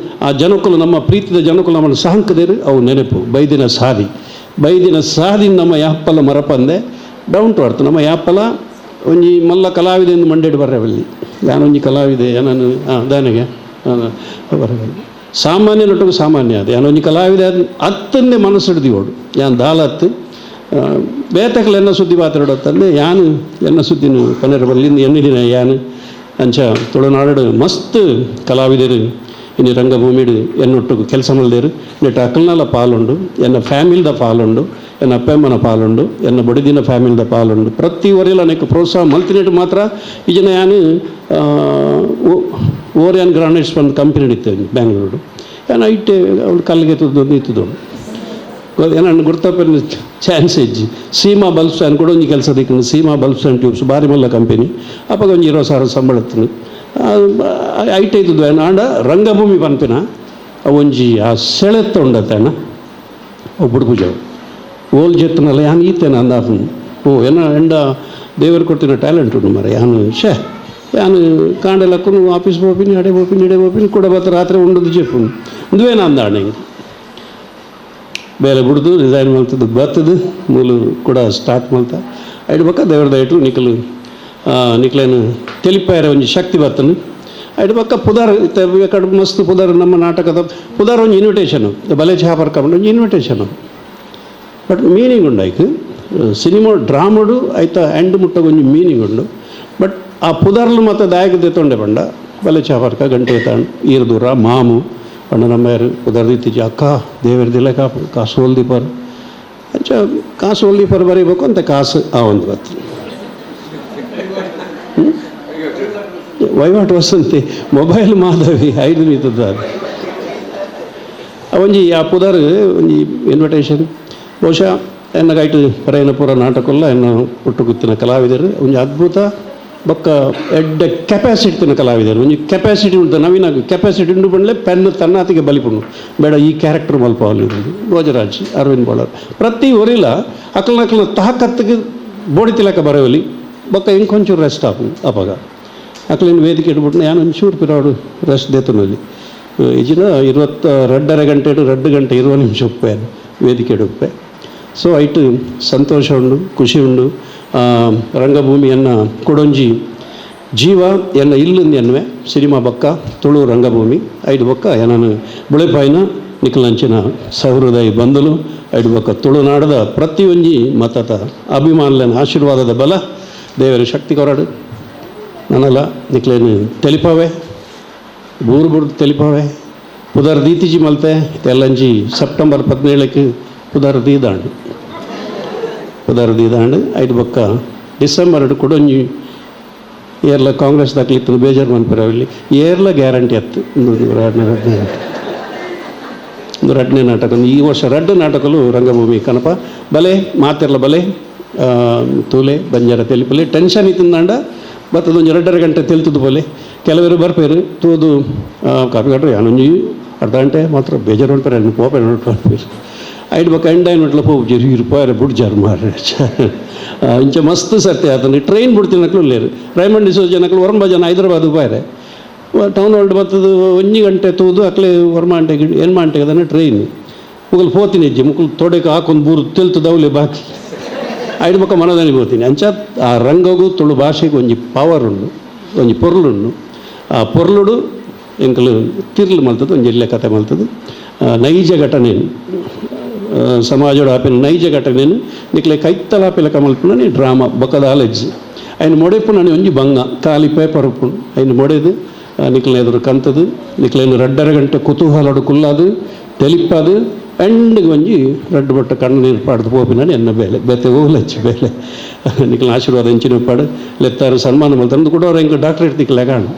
ಆ ಜನಕುಲು ನಮ್ಮ ಪ್ರೀತಿದ ಜನಕುಲು ನಮ್ಮನ್ನು ಸಾಂಕದೇರು ಅವು ನೆನಪು ಬೈದಿನ ಸಾದಿ ಬೈದಿನ ಸಾದಿ ನಮ್ಮ ಯಾಪ್ಪಲ ಮರಪಂದೆ down to earth ನಮ್ಮ ಯಾಪ್ಪಲ ಒಂಜಿ ಮಲ್ಲ ಕಲಾವಿದೆ ಎಂದು ಮಂಡೇಡು ಬರ್ರವಲ್ಲಿ ಯಾನೊಂಜಿ ಕಲಾವಿದೆ ನಾನು ದಾನಿಗೆ ಬರವಲ್ಲಿ ಸಾಮಾನ್ಯ ನಟು ಸಾಮಾನ್ಯ ಅದು ಯಾನೊಂಜಿ ಕಲಾವಿದೆ ಅದು ಅತ್ತಂದೆ ಮನಸ್ಸು ಹಿಡ್ದಿಯೋಡು ಯಾನ್ ದಾಲತ್ತು ಬೇತಕಲ ಎನ್ನ ಸುದ್ದಿ ಪಾತ್ರೆಡತ್ತಂದೆ ಯಾನು ಎನ್ನ ಸುದ್ದಿನ ಪನ್ನೆರ ಬಲ್ಲಿಂದ ಎನ್ನಿದಿನ ಯಾನು ಅಂಚ ತುಳುನಾಡು ಮಸ್ತ್ ಕಲಾವಿದರು ಇನ್ನು ರಂಗಭೂಮಿಡು ಎನ್ನೊಟ್ಟು ಕೆಲಸ ಮಲ್ದೇರು ನೆಟ್ ಅಕ್ಕಲ್ನಲ ಪಾಲುಂಡು ಎನ್ನ ಫ್ಯಾಮಿಲಿದ ಪಾಲುಂಡು ಎನ್ನ ಅಪ್ಪಮ್ಮನ ಪಾಲುಂಡು ಎನ್ನ ಬಡಿದಿನ ಫ್ಯಾಮಿಲಿದ ಪಾಲುಂಡು ಪ್ರತಿ ಒರಿಯಲ ಅನೇಕ ಪ್ರೋತ್ಸಾಹ ಮಲ್ತಿನೆಟ್ ಮಾತ್ರ ಈ ಜನ ಯಾನು ಓರಿಯನ್ ಗ್ರಾನೈಟ್ಸ್ ಬಂದು ಕಂಪನಿ ಇತ್ತು ಬ್ಯಾಂಗ್ಳೂರು ಯಾನು ಐಟೆ ಅವಳು ಕಲ್ಲಿಗೆ ತುದ್ದು ಇತ್ತದು ಏನನ್ನು ಗುರ್ತಪ್ಪ ಚಾನ್ಸ್ ಇಜ್ಜಿ ಸೀಮಾ ಬಲ್ಬ್ಸ್ ಅನ್ ಕೂಡ ಒಂಜಿ ಕೆಲಸ ದಿಕ್ಕುಂಡು ಸೀಮಾ bulbs and tubes ಬಾರಿ ಮಲ್ಲ ಕಂಪನಿ ಅಪ್ಪಗ ಒಂಜಿ 20,000 ಸಂಬಳ ಇತ್ತು ಐಟ್ ಇದ್ದದ್ದು ಆಂಡ ರಂಗಭೂಮಿ ಪನ್ಪಿನ ಒಂಜಿ ಆ ಸೆಳೆತ್ತ ಉಂಡತ್ತಣ್ಣ ಅವು ಬುಡ್ಪುಜವು ಓಲ್ ಜೆತ್ತನಲ್ಲ ಯಾನ್ ಈತೇನ ಅಂದ ಓ ಏನ ಎಂಡ ದೇವರು ಕೊಡ್ತಿನ ಟ್ಯಾಲೆಂಟ್ ಉಂಡು ಮರ ಯಾನು ಶೇ ಯಾನು ಕಾಂಡೆಲಕ್ಕೂ ಆಫೀಸ್ ಪೋಪಿನಿ ಅಡೆ ಪೋಪಿನಿ ಇಡೆ ಪೋಪಿನಿ ಕೂಡ ಬತ್ತ ರಾತ್ರಿ ಉಂಡದು ಜೆಪ್ಪುನು ಒಂದುವೇನ ಅಂದಾಣ ಹಿಂಗೆ. ಬೇಲೆ ಬುಡ್ದು ರಿಸೈನ್ ಮಲ್ತದ್ದು ಬತ್ತದು ಮೂಲು ಕೂಡ ಸ್ಟಾರ್ಟ್ ಮಲ್ತ ಐಡು ಬೊಕ್ಕ ದೇವರ ದಯಟು ನಿಕಲು ನಿಕ್ಲೇನು ತೆಲಿಪಾಯರ ಒಂಜಿ ಶಕ್ತಿ ಬತ್ತನು. ಐಡು ಬೊಕ್ಕ ಪುದರ್ ಕಡೆ ಮಸ್ತ್ ಪುದರ್ ನಮ್ಮ ನಾಟಕದ ಪುದರ್ ಒಂಜಿ ಇನ್ವಿಟೇಷನ್ ಬಲೆ ಛಾಪರ್ ಕಂಡು ಒಂಜಿ invitation but meaning ಉಂಡು ಐಕ್ ಸಿನಿಮಾ ಡ್ರಾಮಡು ಐತ ಎಂಡ್ ಮುಟ್ಟ ಒಂಜಿ ಮೀನಿಂಗ್ ಉಂಡು. ಬಟ್ ಆ ಪುದರ್ಲು ಮತ್ತು ದಾಯಕ ದೆತ್ತೊಂಡೆ ಪಂಡ ಬಲೆ ಚಾಪರ್ಕ ಗಂಟೆ ತಾಂಡ್ ಈರು ದೂರ ಮಾಮು ಪಂಡ ನಮ್ಮ ಯಾರು ಪುದರ್ ದಿತ್ತಿಜಿ ಅಕ್ಕ ದೇವರ ದಿಲ್ಲ ಕಾಪು ಕಾಸು ಹೊಲ್ದಿಪರ್ ಅಂಚ ಕಾಸು ಹೊಲ್ದಿಪರ್ ಬರೀಬೇಕು ಅಂತ ಕಾಸು ಆ ಒಂದು ಬತ್ತು ವಹಿವಾಟು ವಸಂತಿ ಮೊಬೈಲ್ ಮಾಧವಿ ಐದು ಮೀತದ ಒಂಜಿ ಆ ಪುದರ್ ಒಂಜಿ ಇನ್ವಿಟೇಷನ್ ಬಹುಶಃ ಎನ್ನ ಗೈಟ್ ಪರೈನ ಪೂರ ನಾಟಕಲ್ಲ ಎನ್ನ ಒಟ್ಟು ಕಲಾವಿದರು ಒಂಜಿ ಅದ್ಭುತ ಬೊಕ್ಕ ಎಡ್ಡೆ ಕೆಪಾಸಿಟಿ ಕಲಾವಿದರು ಒಂಜಿ ಕೆಪಾಸಿಟಿ ಉಂಟು ನವೀನ ಕೆಪಾಸಿಟಿ ಉಂಡು ಬಂಡ್ಲೆ ಪೆನ್ ತನ್ನಾತಿಗೆ ಬಲಿಪುಂಡು ಬೇಡ ಈ ಕ್ಯಾರೆಕ್ಟರ್ ಮಲ್ಪವಲ್ಲಿ ಭೋಜರಾಜ್ ಅರವಿಂದ್ ಬೋಳರ್ ಪ್ರತಿ ಒರಿಲ ಅಕ್ಲನಕ್ಲನ ತಾಕತ್ತಿಗೆ ಬೋಡಿ ತಿಲಕ ಬರೋಲಿ ಬೊಕ್ಕ ಇಂಕೊಂಚೂರು ರೆಸ್ಟ್ ಆಪು ಅಪಗ ಅಕ್ಲಿನ ವೇದಿಕೆ ಇಟ್ಬಿಟ್ಟು ನಾನು ಒಂಚೂರು ಪಿರಾಡು ರೆಸ್ಟ್ ದೇತನಲ್ಲಿ ಇಜಿನ 22.5 ಗಂಟೆ 2 ಗಂಟೆ 20 ನಿಮಿಷ ಉಪ್ಪೆ ವೇದಿಕೆ ಉಪ್ಪೆ. ಸೊ ಐಟು ಸಂತೋಷ ಉಂಡು ಖುಷಿ ಉಂಡು. ರಂಗಭೂಮಿಯನ್ನು ಕೊಡೊಂಜಿ ಜೀವ ಎನ್ನ ಇಲ್ಲಂದು ಎನ್ನುವೆ ಸಿನಿಮಾ ಬಕ್ಕ ತುಳು ರಂಗಭೂಮಿ ಐದು ಬೊಕ್ಕ ಏನನು ಬುಳೆಪಾಯಿನ ನಿಖಲಂಚಿನ ಸಹೃದಯ ಬಂಧುಲು ಐದು ಬೊಕ್ಕ ತುಳುನಾಡದ ಪ್ರತಿಯೊಂಜಿ ಮತದ ಅಭಿಮಾನುಲೆನ ಆಶೀರ್ವಾದದ ಬಲ ದೇವರ ಶಕ್ತಿ ಕೊರಡು ನನ್ನಲ್ಲ ನಿಕ್ಲೇನು ತೆಲಿಪಾವೆ ಬೂರು ಬುರ್ದು ತೆಲಿಪಾವೆ ಪುದರ್ ದೀತಿಜಿ ಮಲ್ತೆ ತೆಲ್ಲಂಜಿ ಸೆಪ್ಟೆಂಬರ್ 17ಕ್ಕೆ ಪುದರ್ ದೀದಾಂಡು ಪುದರ್ ದೀದಾಂಡು ಐದು ಬೊಕ್ಕ ಡಿಸೆಂಬರ್ ಕೊಡೊಂಜಿ ಏರ್ಲ ಕಾಂಗ್ರೆಸ್ ದಾಖಲಿತ್ತು ಬೇಜಾರು ಮನ್ಪುರವಲ್ಲಿ ಏರ್ಲ ಗ್ಯಾರಂಟಿ ಅತ್ತು ಒಂದು ರಡ್ನೇ ನಾಟಕ ಈ ವರ್ಷ ರಡ್ಡು ನಾಟಕಲು ರಂಗಭೂಮಿ ಕನಪ ಬಲೆ ಮಾತಿರ್ಲ ಬಲೆ ತೂಲೆ ಬಂಜಾರ ತೆಲಿಪಲೆ ಟೆನ್ಷನ್ ಇತ್ತಿಂದಾಂಡ ಬತ್ತದೊಂಜಿ 2.5 ಗಂಟೆ ತೆಲ್ತದ್ದು ಬೋಲೆ ಕೆಲವರು ಬರ್ಪೇರು ತೂದು ಕಾಪಿ ಕಟ್ರೆ ಯಾನೊಂಜಿ ಅರ್ಧ ಗಂಟೆ ಮಾತ್ರ ಬೇಜಾರು ಉಂಟು ಪೋಪೆ ನೋಡ್ಕೊಂಡು ಐದು ಬೊಕ್ಕ ಎಂಡ್ ಐನಟ್ಲ ಪೋಪು ರೂಪಾಯಿ ಬುಡ್ಜಾರು ಮಾರ್ರೆ ಇಂಚ ಮಸ್ತ್ ಸರ್ತಿ ಆತನ ಟ್ರೈನ್ ಬಿಡ್ತಿನಕ್ಲು ಲೇರು ರೈಮಂಡ್ ಡಿಸೋಜ್ ಜನಕ್ಲು ವರ್ಮ ಜನ ಹೈದರಾಬಾದ್ ಬಾಯ್ರೆ ಟೌನ್ ಹಾಲ್ ಬತ್ತದು 1 ಗಂಟೆ ತೂದು ಅಕ್ಲೆ ವರ್ಮ ಅಂಟೆ ಏನು ಅಂಟೆ ಅದನ್ನು ಟ್ರೈನ್ ಮುಗಲ್ ಪೋತಿನಿ ಹೆಜ್ಜೆ ಮುಕುಲ್ ತೊಡೆಗೆ ಹಾಕೊಂಡು ಬೂರು ತೆಲ್ತದವಲೆ ಬಾಕಿ ಐದು ಬೊಕ್ಕ ಮನದಾನಿ ಹೋಗ್ತೀನಿ ಅಂಚ ಆ ರಂಗಗೂ ತುಳು ಭಾಷೆಗೆ ಒಂಜಿ ಪವರ್ ಉಂಡು ಒಂಜಿ ಪೊರ್ಲುಂಡು ಆ ಪೊರ್ಲುಡು ಎಂಕಲು ತಿರ್ಲು ಮಲ್ತದ್ದು ಒಂಜಿ ಇಲ್ಲೇ ಕತೆ ಮಲ್ತದ್ದು ನೈಜ ಘಟನೆ ಸಮಾಜೋಡು ಆಪಿನ ನೈಜ ಘಟನೆನು ನಿಕ್ಲೆ ಕೈತ್ತಲ ಆಪಿಲಕ ಮಲ್ಪುನ ಡ್ರಾಮಾ ಬೊಕ್ಕದ ಆಲೆಜ್ಜಿ ಐನು ಮೊಡೆಪು ಒಂಜಿ ಬಂಗ ಖಾಲಿ ಪೇಪರ್ ಉಪ್ಪುಂಡು ಐನು ಮೊಡೆದು ನಿಕ್ಲೆ ಎದುರು ಕಂತದು ನಿಕ್ಲೇನು 2.5 ಗಂಟೆ ಕುತೂಹಲಡು ಕುಲ್ಲಾದು ತೆಲಿಪಾದು ಎಂಡಿಗೆ ಒಂಜಿ ರಡ್ಡು ಬಟ್ಟ ಕಣ್ಣು ನೀರು ಪಾಡ್ದು ಪೋಪಿನ ಎನ್ನ ಬೇಲೆ ಬೇತೆ ಓಲಚ್ಚಿ ಬೇಲೆ ನಿಕ್ಲ ಆಶೀರ್ವಾದ ಎಂಚಿನ ಪಾಡು ಲೆತ್ತಾರು ಸನ್ಮಾನ ಮಲ್ತಂದು ಕೂಡ ಅವ್ರು ಹೆಂಗೆ ಡಾಕ್ಟ್ರೇಟ್ ತಿಕ್ಕಲೆ ಕಾಣು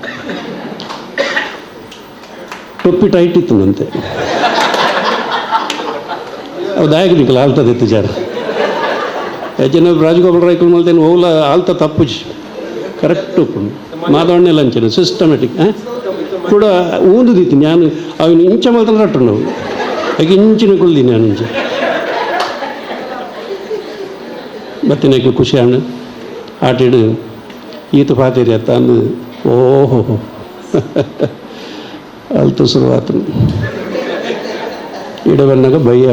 ಟೊಪ್ಪಿ ಟೈಟ್ ಇತ್ತು ಅಂತೆ ಅವು ದಾಯಕ ನಿಕ್ಲ ಆಲ್ತದಿತ್ತು ಜಾರ ಹೆಚ್ಚಿನ ರಾಜಗೋಪಾಲ ರೈಕುಲ್ ಮಲ್ತೇನು ಓಲ ಆಲ್ತ ತಪ್ಪುಜಿ ಕರೆಕ್ಟ್ ಉಪ್ಪುಂಡು ಮಾದವಣ್ಣೆ ಲಂಚನ ಸಿಸ್ಟಮೆಟಿಕ್ ಕೂಡ ಊಂದುದಿತ್ತು ನಾನು ಅವನು ಇಂಚ ಮಲ್ತಂದ್ರೆ ಅಟ್ಟು ಈಗ ಇಂಚಿನ ಕುಲ್ದಿ ನಾನು ಇಂಚ ಬತ್ತಿನಕ್ಕೆ ಖುಷಿ ಹಣ್ಣು ಆಟಿಡು ಈತ ಪಾತೇರಿ ಅತ್ತ ಅಂದು ಓಹೋ ಅಲ್ತು ಶುರುವಾತು ಇಡ ಬಂದಾಗ ಭಯ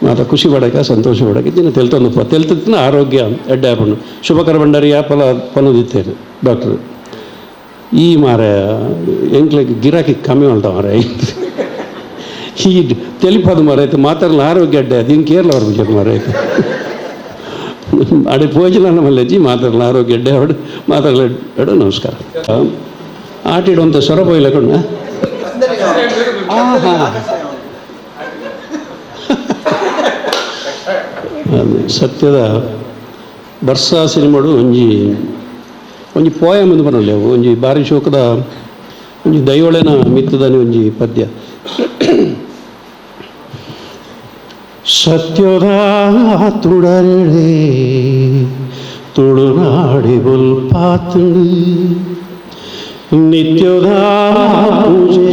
ಮಾತ ಖುಷಿ ಪಡಕ ಸಂತೋಷ ಪಡಕ ದಿನ ತೆಲ್ತೊಂದು ತೆಲ್ತನ ಆರೋಗ್ಯ ಎಡ್ಡೆ ಆಪಣ್ಣು ಶುಭಕರ ಭಂಡಾರಿ ಯಾಪಲ ಪನ್ನದಿತ್ತೇನೆ ಡಾಕ್ಟ್ರು ಈ ಮಾರ ಎಂಕ್ಲೆಗ್ ಗಿರಾಕಿ ಕಮ್ಮಿ ಮಾಡ್ತಾ ಮಾರ ಈ ತೆಲಿಪದು ಮಾರ ಆಯ್ತು ಮಾತಾಡಲ್ಲ ಆರೋಗ್ಯ ಅಡ್ಡೆ ಅದು ಹಿಂಗೆ ಕೇರಳ ಅವ್ರ ಮಾರ ಆಯ್ತು ಅಡೆ ಪೋಜನ ಮಲ್ಲೆಜ್ಜಿ ಮಾತಾಡಲ್ಲ ಆರೋಗ್ಯ ಅಡ್ಡೆ ಅವಡು ಮಾತಾಡಲ್ಲ ಎಡು ನಮಸ್ಕಾರ ಆಟ ಇಡುವಂಥ ಸ್ವರ ಪೋಯಿಲ್ಲ ಕಣ್ಣ ಸತ್ಯದ ಬರ್ಸಾ ಸಿನಿಮಾಡು ಒಂಜಿ ಒಂಜಿ ಪೋಯಮ್ ಎಂದು ಬರಲ್ಲ ಒಂಜಿ ಬಾರಿ ಶೋಕದ ಒಂಜಿ ದೈವಳೆನ ಮಿತ್ತದನಿ ಒಂಜಿ ಪದ್ಯ. ಸತ್ಯದ ತುಡರಳೆ ತುಳುನಾಡಿ ಬುಲ್ಪಾತುಳು ನಿತ್ಯದ ಪೂಜೆ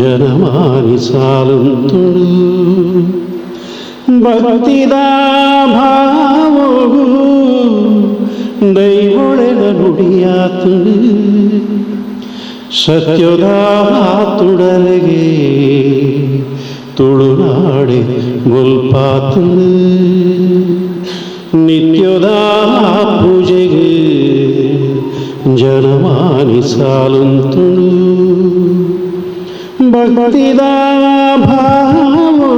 ಜನಮಾನಿ ಸಾಲಂತುಳು ಭಕ್ತಿದ ಭಾವವು ದೈವೊಳೆನ ನುಡಿಯಾತುಳು ಸತ್ಯದ ತುಡರಿಗೆ ತುಳುನಾಡೆ ಗೊಲ್ಪಾತು ನಿತ್ಯದ ಪೂಜೆಗೆ ಜನಮಾನಿ ಸಾಲುಂತುಳು ಭಕ್ತಿದ ಭಾವಗು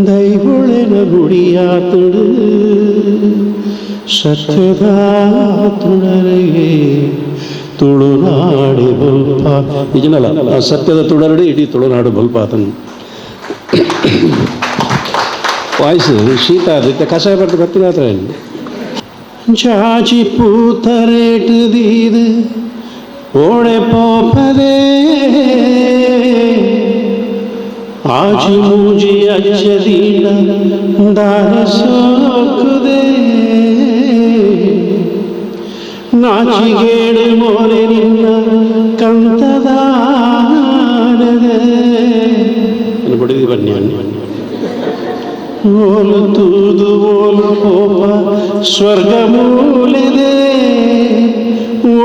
ದೈವೊಳೆನ ಗುಡಿಯಾತುಡು ಸತ್ಯದ ತುಡರಿಗೆ ತುಳುನಾಡೆ ಬಲ್ಪ ನಿಜನಲ್ಲ ಸತ್ಯದ ತುಡರಡಿ ಇಡೀ ತುಳುನಾಡು ಬಲ್ಪಾತನು ವಾಯ್ಸ್ ಶೀತ ಆದಿತ್ತೆ ಕಷಾಯ ಪಟ್ಟು ಬರ್ತೀನಿ ಮಾತ್ರ ಚಾಚಿ ಪೂತರೇಟು ದೀದು ಓಡೆ ಪೋಪದೇ ಆಜಿ ಮೂಜಿ ಅಜ್ಜದೀನ ದಾನ ಸೋಕುದೇ ನಾಚಿಗೇಡು ಮೋರೆ ನಿನ್ನ ಕಂತದಾನದೆ ಬಡಿದಿ ಬನ್ನಿ ಓಲು ತೂದು ಓಲು ಕೋಪ ಸ್ವರ್ಗ ಮೂಲೆದೆ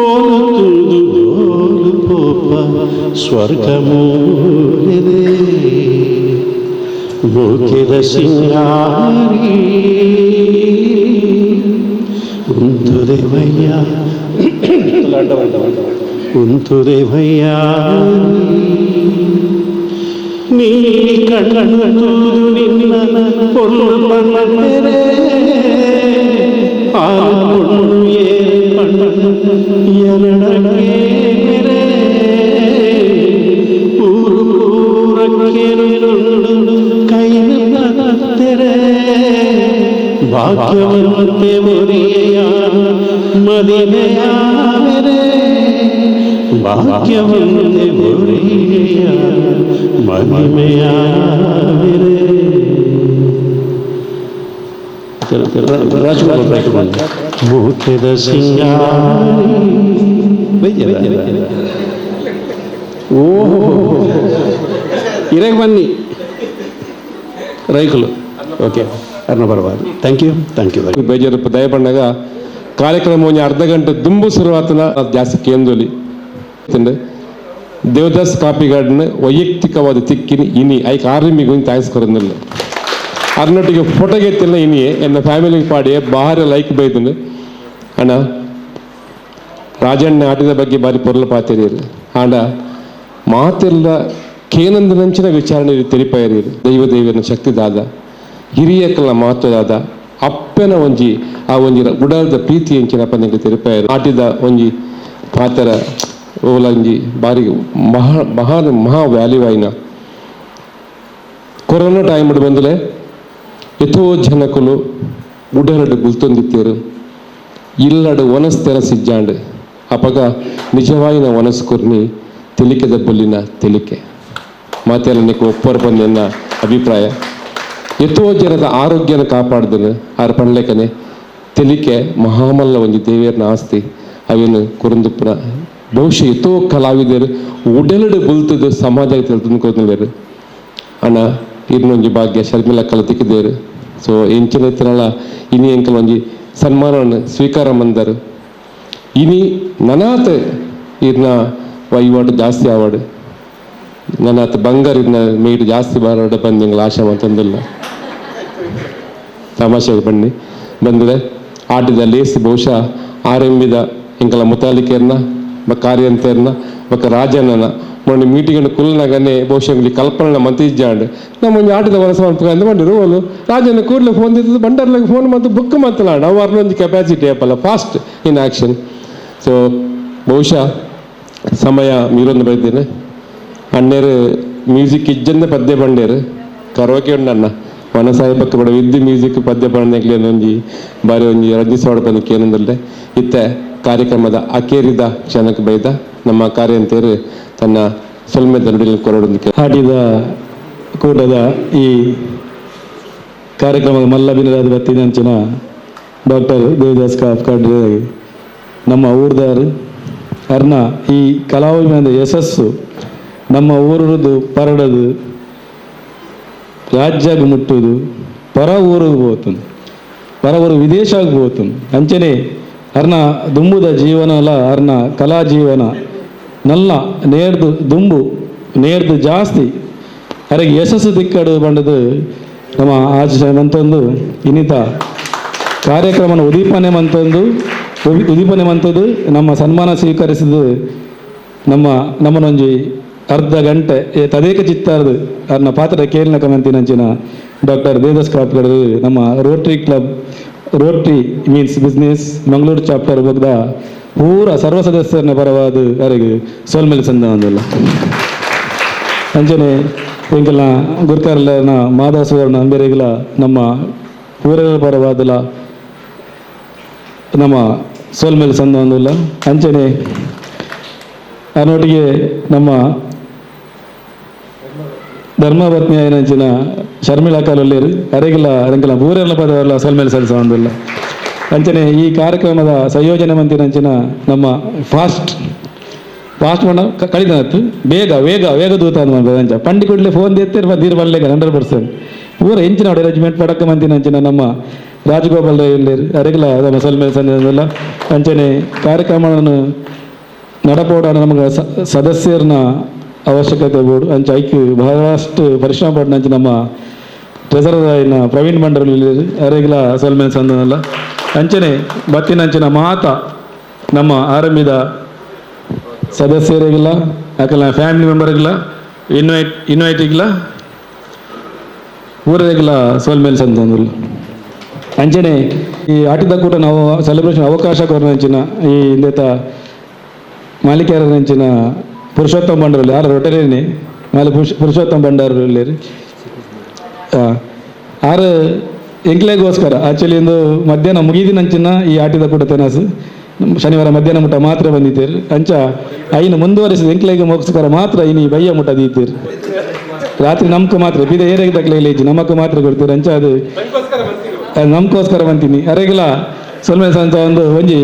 ಓಲು ತೂದು ಓಲು ಕೋಪ ಸ್ವರ್ಗ ಮೂಲೆದೆ ಮುಖದ ಸಿಂಗಾರಿ ಉಂತುದೇವಯ್ಯ ಉಂತುದೇವಯ್ಯ ನೀ ಕಣ್ಣು ತೂದು ನಿನ್ನ ಪೊರ್ಲು ಬಂದರೆ ಆರು ಪೊಣ್ಣು ಏರು ಪಣ್ಣು ಎರಡಕ್ಕೆ ಊರು ಪೂರಕ್ಕೇನು ಕೈನ ಬತ್ತೆರೆ ಭಾಗ್ಯವಂತೆ ಒರಿಯ ಮದಿಮೆಯಾದರೆ ಭಾಗ್ಯವಂತೆ ಒರಿಯ ಮಹಿಮೆಯಾದರೆ ರಾಜ್ಕುಮಾರ್ ಮುಖದ ಸಿಂಗಾರಿ ಓಹೋ ಇರಾಗ ಬನ್ನಿ ರೈಕುಲು ಓಕೆ ಅರ್ಣ ಬರಬಾರ್ದು thank you thank you ಬೇಜಾರು ದಯಪಣ್ಣಾಗ ಕಾರ್ಯಕ್ರಮ ಒಂಜಿ ಅರ್ಧ ಗಂಟೆ ದುಂಬು ಶುರುವಾತನ ಜಾಸ್ತಿ ಕೇಂದ್ರಲಿ ದೇವದಾಸ್ ಕಾಪಿ ಗಾರ್ಡನ್ ವೈಯಕ್ತಿಕವಾದ ತಿಕ್ಕಿನಿ ಇನಿ ಐಕ್ ಆರ್ಮಿಗೆ ಒಂದು thanks ಕೊರಂದಿಲ್ಲ ಅರ್ನೊಟ್ಟಿಗೆ ಫೋಟೋಗೆ ಇನಿಯೇ ಎನ್ನ ಫ್ಯಾಮಿಲಿಗೆ ಪಾಡಿಯೇ ಬಾರಿ ಲೈಕ್ ಬೈತಂದು ಅಣ್ಣ ರಾಜಣ್ಣ ಆಟದ ಬಗ್ಗೆ ಬಾರಿ ಪೊರ್ಲ ಪಾತಿರೀರು ಆಂಡ ಮಾತೆಲ್ಲ ಕೇನಂದನಂಚಿನ ವಿಚಾರಣೆ ತೆರಿಪಾಯರೀರು ದೈವ ದೈವನ ಶಕ್ತಿ ದಾದ ಹಿರಿಯಕಲ ಮಹತ್ವದಾದ ಅಪ್ಪನ ಒಂಜಿ ಆ ಒಂಜಿ ಉಡಲ್ದ ಪ್ರೀತಿ ಎಂಚಿನ ಪಂದಂಗೆ ತೆರಿಪಾಯರು ಆಟಿದ ಒಂಜಿ ಪಾತರ ಓಲಂಜಿ ಬಾರಿ ಮಹಾ ಮಹಾ ಮಹಾ ವ್ಯಾಲ್ಯೂ ಆಯ್ನ ಕೊರೋನಾ ಟೈಮ್ ಬಂದಲೆ ಎಥೋ ಜನಕುಲು ಉಡರಡು ಗುಲ್ತೊಂದಿತ್ತೇರು ಇಲ್ಲಡು ಒನಸ್ ತೆನಸಿಜ್ಜಾಂಡ್ ಅಪಗ ನಿಜವಾಯಿನ ಒನಸ್ ಕುರ್ನಿ ತೆಲಿಕೆದ ಬೊಲ್ಲಿನ ತೆಲಿಕೆ ಮಾತೆಲ್ಲ ನಿಕ್ ಒಪ್ಪರ್ ಬಂದೆನ್ನ ಅಭಿಪ್ರಾಯ ಎತ್ತೋ ಜನದ ಆರೋಗ್ಯನ ಕಾಪಾಡ್ದನು ಆರ್ ಪಣ್ಲೇಕನೆ ತೆಲಿಕೆ ಮಹಾಮಲ್ಲ ಒಂಜಿ ದೇವಿಯರ್ನ ಆಸ್ತಿ ಅವೇನು ಕುರುಂದುಪ್ಪನ ಬಹುಶಃ ಎತ್ತೋ ಕಲಾವಿದರು ಉಡಲಡು ಬುಲ್ತದ ಸಮಾಜ ತಿಳ್ಕೊಂಡ್ಲೇರು ಅಣ್ಣ ಇನ್ನೊಂಜಿ ಭಾಗ್ಯ ಶರ್ಮಿಲಾ ಕಲ ತಿಕ್ಕಿದ್ದೇರು ಸೊ ಎಂಚಿನ ಇತ್ತಿನಲ್ಲ ಇನಿ ಎಂಕಲ್ ಒಂಜಿ ಸನ್ಮಾನವನ್ನು ಸ್ವೀಕಾರ ಮಂದರು ಇನಿ ನನಾತ್ ಇರ್ನ ವಹಿವಾಟು ಜಾಸ್ತಿ ಆವಾಡು ನನಾತ್ ಬಂಗಾರ ಇರ್ನ ಮೇಡು ಜಾಸ್ತಿ ಬಾರಾಡ ಬಂದು ಎಂಗ್ಲ ಆಶೆ ಅಂತಂದಿಲ್ಲ ತಮಾಷೆಗೆ ಬನ್ನಿ ಬಂದರೆ ಆಟದ ಲೇಸ್ ಬಹುಶಃ ಆರಂಭಿದ ಎಂಕಲ ಮುತಾಲಿಕೆಯನ್ನ ಬೊಕ್ಕ ಕಾರ್ಯಂತೆಯನ್ನ ಬೊಕ್ಕ ರಾಜಣ್ಣನ ಮೊನ್ನೆ ಮೀಟಿಂಗ್ ಕುಲ್ಲನಾಗನೆ ಬಹುಶಃ ಎಂಗ್ಲಿ ಕಲ್ಪನೆ ಮಂತಿಜ್ಜಾಂಡ್ ನಮ್ಮ ಒಂಜಿ ಆಟದ ವಲಸೆ ಮನ್ಪುಗ ಬಂದಿರು ಓಲು ರಾಜಣ್ಣ ಕೂಡಲೇ ಫೋನ್ ದಿತ್ತದ ಬಂಡರ್ಲಾಗ ಫೋನ್ ಮತ್ತು ಬುಕ್ ಮಾತನಾಡ ಅವು ಒಂಜಿ capacity ಅಪ್ಪಲ್ಲ fast in action. So ಬಹುಶಃ ಸಮಯ ಮೀರೊಂದು ಬೈದ್ದೇನೆ ಅಣ್ಣೇರು ಮ್ಯೂಸಿಕ್ ಇಜ್ಜಂದೆ ಪದ್ಯ ಬಂಡೇರು ಕರೋಕೆ ಉಂಡಣ್ಣ ವನಸಾಯಿ ಪಕ್ಕ ಬಡ ವಿದ್ಯು ಮ್ಯೂಸಿಕ್ ಪದ್ಯ ಬಂಡೆಗ್ಲಿ ಒಂಜಿ ಬಾರಿ ಒಂಜಿ ರಂಜಿಸವಾಡ ಬಂದಕ್ಕೆ ಏನಂದ್ರೆ ಇತ್ತೆ ಕಾರ್ಯಕ್ರಮದ ಅಕೇರಿದ ಕ್ಷಣಕ್ಕೆ ಬೈದ ನಮ್ಮ ಕಾರ್ಯಂತೇರು ತನ್ನ ಸೊಲ್ಮೆದ ನುಡಿಯನ್ನು ಕೊರಡೊಂದಿಗೆ ಹಾಟಿದ ಕೂಟದ ಈ ಕಾರ್ಯಕ್ರಮದ ಮಲ್ಲ ಬಿನರಾದ ಬತ್ತಿನಂಚಿನ ಡಾಕ್ಟರ್ ದೇವದಾಸ್ ಕಾಪ್ಕಾಡ್ ನಮ್ಮ ಊರ್ದಾರ್ ಅರ್ನ ಈ ಕಲಾವಿದ ಯಶಸ್ಸು ನಮ್ಮ ಊರದು ಪರಡದು ರಾಜ್ಯಾಗ ಮುಟ್ಟುದು ಪರ ಊರಿಗೆ ಹೋತುಂದು ಪರ ಊರು ವಿದೇಶಾಗ ಹೋತುಂದು ಅಂಚನೆ ಅರ್ನ ದುಂಬುದ ಜೀವನಲ ಅರ್ನ ಕಲಾ ಜೀವನ ನಲ್ಲ ನೇರ್ದು ದುಂಬು ನೇರ್ದು ಜಾಸ್ತಿ ಅರೆಗೆ ಯಶಸ್ಸು ದಿಕ್ಕಡು ಬಂಡದು ನಮ್ಮ ಆಚರಣೆ ಮಂತೊಂದು ಇನ್ನಿತ ಕಾರ್ಯಕ್ರಮನ ಉದೀಪನೆ ಮಂತೊಂದು ಉದೀಪನೆ ಮಂತದ್ದು ನಮ್ಮ ಸನ್ಮಾನ ಸ್ವೀಕರಿಸಿದ ನಮ್ಮ ನಮ್ಮನೊಂಜಿ ಅರ್ಧ ಗಂಟೆ ತದೇಕ ಚಿತ್ತಾರದು ಅರ್ನ ಪಾತ್ರ ಕೇಳಿನ ಕಮಂತಿನಂಚಿನ ಡಾಕ್ಟರ್ ದೇವದಾಸ್ ಕಾಪ್ಕರ್ ನಮ್ಮ Rotary club Rotary means business Mangaluru chapter ಬಗ್ದ ಪೂರ ಸರ್ವ ಸದಸ್ಯರನ್ನ ಪರವಾದ ಅವರಿಗೆ ಸೋಲ್ಮೇಲೆ ಸಂದ ಒಂದಲ್ಲ. ಅಂಚನೆ ಎಂಕಲ್ನ ಗುರ್ಕಾರ್ಲನ ಮಾಧವ ಸುವರ್ಣ ಅಂಬೇರಿಗಳ ನಮ್ಮ ಪೂರ ಪರವಾದಲ ನಮ್ಮ ಸೋಲ್ಮೇಲೆ ಸಂದ ಒಂದಿಲ್ಲ. ಅಂಚನೆ ಅದರೊಟ್ಟಿಗೆ ನಮ್ಮ ಧರ್ಮಪತ್ನಿ ಆಯಿನಂಚಿನ ಶರ್ಮಿಳಾ ಕಾಲೊಲ್ಲೇರು ಅರೆಗಿಲ್ಲ ಅರೆಂಕಲ ಪೂರೆಲ್ಲ ಪದವಲ್ಲ ಸೋಲ್ಮೇಲೆ ಸಲ್ಲಿಸ ಒಂದಿಲ್ಲ. ಅಂಚನೆ ಈ ಕಾರ್ಯಕ್ರಮದ ಸಂಯೋಜನೆ ಮಂತಿನಂಚಿನ ನಮ್ಮ ಫಾಸ್ಟ್ ಫಾಸ್ಟ್ ಮಾಡ ಕಳಿದನತ್ತು ಬೇಗ ವೇಗ ವೇಗ ದೂತ ಅಂತ ಅಂಚ ಪಂಡಿ ಕೂಡಲೇ ಫೋನ್ ದೇತ್ತೇರು ದೀರ್ ಬಲ್ಲೇಗ 100% ಪೂರ ಇಂಚಿನ ಅರೇಂಜ್ಮೆಂಟ್ ಪಡಕ ಮಂತಿನಂಚಿನ ನಮ್ಮ ರಾಜಗೋಪಾಲ್ ರೈ ಅರೆಗಿಲ್ಲ ನಮ್ಮ ಸೊಲ್ಮೇಲೆ ಸಂಜೆ ಅಂಚನೆ ಕಾರ್ಯಕ್ರಮವನ್ನು ನಡಪೋಡ ನಮಗೆ ಸದಸ್ಯರನ್ನ ಅವಶ್ಯಕತೆ ಬೋಡು. ಅಂಚ ಐಕ್ ಬಹಳಷ್ಟು ಪರಿಶ್ರಮ ಪಟ್ಟನಂಚ ನಮ್ಮ ಟ್ರೆಸರರ್ ಆಯಿನ ಪ್ರವೀಣ್ ಬಂಡರ್ ಅರೆಗಿಲ ಸೊಲ್ಮೇಲೆ ಸಂದಲ್ಲ. ಅಂಚನೆ ಬತ್ತಿನಂಚಿನ ಮಾತ ನಮ್ಮ ಆರಂಭಿದ ಸದಸ್ಯರಿಗಿಲ್ಲ ಯಾಕಲ್ಲ ಫ್ಯಾಮಿಲಿ ಮೆಂಬರ್ಗಿಲ್ಲ ಇನ್ವೈಟಿಗಿಲ್ಲ ಊರಿಗಿಲ್ಲ ಸೋಲ್ಮೇಲೆ ಸಂತಂದಿಲ್ಲ. ಅಂಚನೆ ಈ ಆಟದ ಕೂಡ ನಾವು ಸೆಲೆಬ್ರೇಷನ್ ಅವಕಾಶ ಕೊರನಂಚಿನ ಈ ಇಂದೇತ ಮಾಲಿಕೆಯರಂಚಿನ ಪುರುಷೋತ್ತಮ ಭಂಡಾರಲ್ಲಿ ಯಾರು ರೊಟೇರಿಯೇ ಮಾಲಿ ಪುರುಷೋತ್ತಮ ಭಂಡಾರಲ್ಲಿ ಆರು ಎಂಕ್ಲೆಗೋಸ್ಕರ ಆಕ್ಚುಲಿ ಒಂದು ಮಧ್ಯಾಹ್ನ ಮುಗಿದಿನಂಚಿನ ಈ ಆಟದ ಕೂಡ ತೆನಸು ಶನಿವಾರ ಮಧ್ಯಾಹ್ನ ಮುಟ್ಟ ಮಾತ್ರ ಬಂದಿದ್ದೀರಿ. ಅಂಚ ಐನು ಮುಂದುವರಿಸಿದ ಎಂಕ್ಲೆಗೆ ಮೋಕ್ಸ್ಕರ ಮಾತ್ರ ಇನಿ ಬಯ್ಯ ಮುಟ್ಟ ದೀತೀರಿ. ರಾತ್ರಿ ನಮ್ಕ ಮಾತ್ರ ಬೀದ ಏರಿಗೆ ತಕ್ಲೆ ಇಜ್ಜಿ ನಮಕ್ ಮಾತ್ರ ಕೊಡ್ತೀರಿ. ಅಂಚ ಅದು ನಮಗೋಸ್ಕರ ಬಂತೀನಿ ಅರೆಗಿಲ್ಲ ಸೊಲ್ಮೆ ಸಂತ ಒಂದು ಒಂಜಿ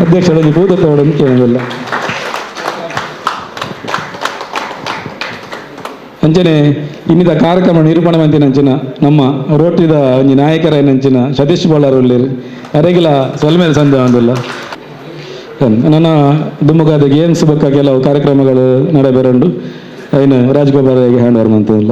ಅಧ್ಯಕ್ಷ ಒಂಜಿ ಭೂತತ್ತೋಡ ಮುಖ್ಯ. ಅಂಚನೆ ಇನ್ನಿದ ಕಾರ್ಯಕ್ರಮ ನಿರೂಪಣೆ ಮಂತಿನ ನಮ್ಮ ರೋಟಿದ ಒಂಜಿ ನಾಯಕರ ನಂಚಿನ ಸತೀಶ್ ಬೋಳಾರ್ ಉಳ್ಳೇರು ಅರೆಗಿಲ ಸೊಲ್ಮೇಲೆ ಸಂದ ಒಂದಿಲ್ಲ. ನನ್ನ ದುಮ್ಮುಗಾದ ಗೇಮ್ಸ್ ಬಕ್ಕ ಕೆಲವು ಕಾರ್ಯಕ್ರಮಗಳು ನಡೆಬರುಂಡು ಐನು ರಾಜಗೋಪಾಲ್ ಹ್ಯಾಂಡ್ ಓವರ್ ಮಂತಿಲ್ಲ.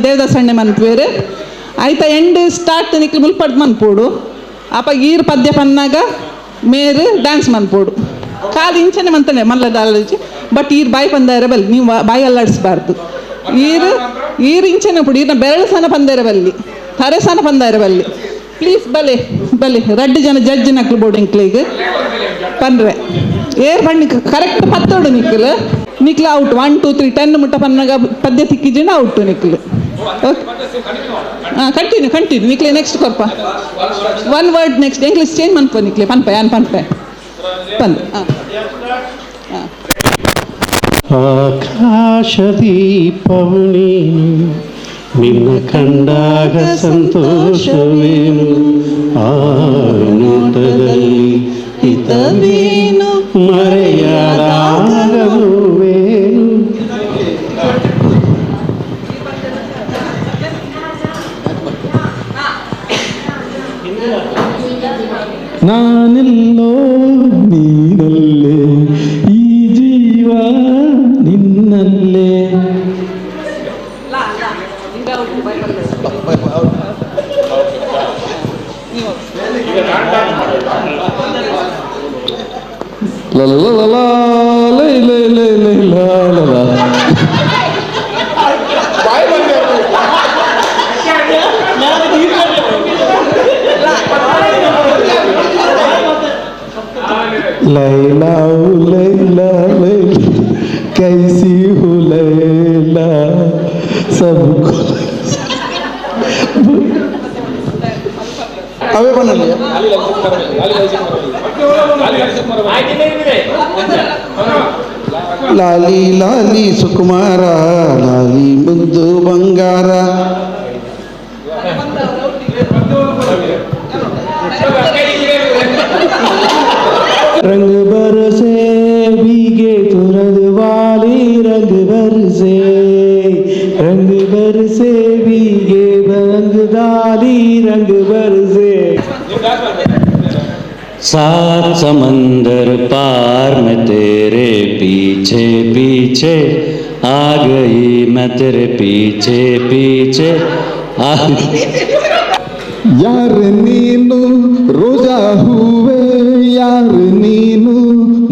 ದೇವದಾಸಣ್ಣೆ ಮನ್ಪುವೆರ್ ಆಯ್ತ ಎಂಡ್ ಸ್ಟಾರ್ಟ್ ನಿಕ್ಲು ಮುಲ್ಪಡ್ ಮನ್ಪೋಡು ಅಪ ಈರ್ ಪದ್ಯ ಪನ್ನಾಗ ಮೇರ್ ಡ್ಯಾನ್ಸ್ ಮನ್ಪೋಡು ಕಾಲು ಇಂಚನೆ ಮಂತನೆ ಮಲ್ಲ ದಾಲಜಿ ಬಟ್ ಈರ್ ಬಾಯಿ ಪಂದಾರ ಬಲ್ ನೀವು ಬಾಯಿ ಅಲ್ಲಾಡಿಸ್ಬಾರ್ದು. ಈರು ಈರು ಇಂಚೆನಪುಡು ಈರ್ನ ಬೆರಳು ಸನ ಪಂದೇರ ಬಲ್ಲಿ, ತರೆ ಸನ ಪಂದೇರ ಬಲ್ಲಿ. ಪ್ಲೀಸ್ ಬಲೆ ಬಲೆ, ರಡ್ಡು ಜನ ಜಡ್ಜ್ ನಕ್ಲು ಬೋರ್ಡ್ ಇಂಕ್ಲಿಗ್ ಪನ್ರೆ ಏರ್ ಪಣ್ಣಿ ಕರೆಕ್ಟ್ ಪತ್ತೋಡು ನಿಕ್ಕಲು ನಿಕ್ಲು ಔಟ್. 1 2 3 10 ಮುಟ್ಟ ಪನ್ನಾಗ ಪದ್ಯ ತಿಕ್ಕಿಜಿಂಡ ಔಟು ನಿಕ್ಲು. ಓಕೆ, ಹಾಂ, ಕಂಟಿನ್ಯೂ ಕಂಟಿನ್ಯೂ ನಿಕ್ಲೆ. ನೆಕ್ಸ್ಟ್ ಕೊರ್ಪ one word. Next English change ಮನ್ಪೊ ನಿಕ್ಲೆ. ಪನ್ಪೆ ಯಾನ್ ಪನ್ಪೆ ಪನ್. ಹಾಂ ಹಾಂ. ಆಕಾಶ ದೀಪವು ನೀನು, ನಿನ್ನ ಕಂಡಾಗ ಸಂತೋಷವೇನು, ಆ ನೋಟದಲ್ಲಿ ಹಿತವೇನು, ಮರೆಯಲಾಗನುವೇನು. ನಾನೆಲ್ಲೋ ನೀನಲ್ಲೇ, ಈ ಜೀವ ನಿನ್ನಲ್ಲೇ. ಲ ಲ ಲ ಲ ಲೈ ಲೈ ಲೈ ಲೈ ಲ ಲ ಲ. लैला ओ लैला लैला, कैसी हो लैला, सबको ಅವೇ ಬನ್ನಲ್ಲಿ. ಲಾಲಿ ಲಾಲಿ ಸುಕುಮಾರ, ಲಾಲಿ ಮುದ್ದು ಬಂಗಾರ. रंग बरसे भीगे तुरंत वाली, रंग बरसे, रंग बरसे भीगे रंग डाली, रंग बरसे. सात समंदर पार मैं तेरे पीछे पीछे आ गई, मैं तेरे पीछे पीछे आ ಯಾರು ನೀನು ರೋಜಾ ಹೂವೆ, ಯಾರು ನೀನು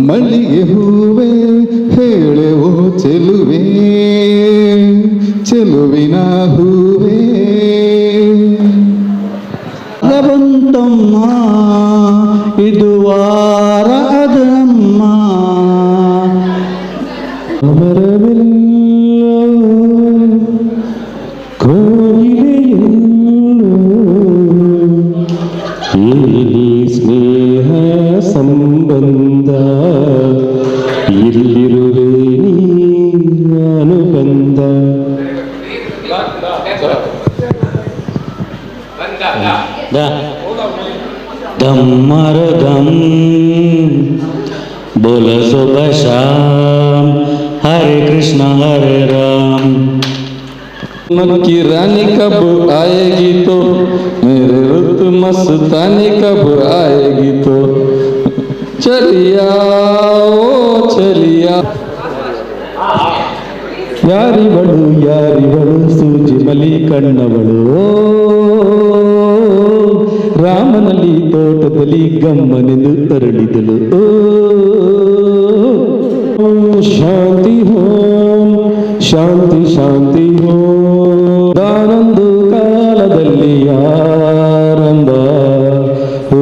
ಮಲ್ಲಿಗೆ ಹೂವೆ, ಹೇಳೆ ಓ ಚೆಲುವೆ, ಚೆಲುವಿನ ಹೂವೆ. ಬಂತಮ್ಮ, ಇದು ವಾರ ಅದಮ್ಮ. ಅಮರವೆಲ್ಲೋ ಕೋಗಿಲೆಯೆಲ್ಲೋ, ಈ ಸ್ನೇಹ ಸಂಬಂಧ, ಇಲ್ಲಿರುವೆ ನೀ ಅನುಬಂಧ. दम मर दम बोल सुबह शाम, हरे कृष्ण हरे राम. की रानी कब आएगी तो, मेरे रुत मस्तानी कब आएगी तो, चलिया ओ चलिया. ಯಾರಿವಳು ಯಾರಿವಳು ಸೂಜಿಮಲಿ ಕಣ್ಣವಳು, ರಾಮನಲ್ಲಿ ತೋಟದಲ್ಲಿ ಗಮ್ಮನೆಂದು ಅರಳಿದಳು. ಓ ಶಾಂತಿ ಓಂ ಶಾಂತಿ ಶಾಂತಿ ಓಂ. ದಾನೊಂದು ಕಾಲದಲ್ಲಿ ಆರಂಭ, ಹೂ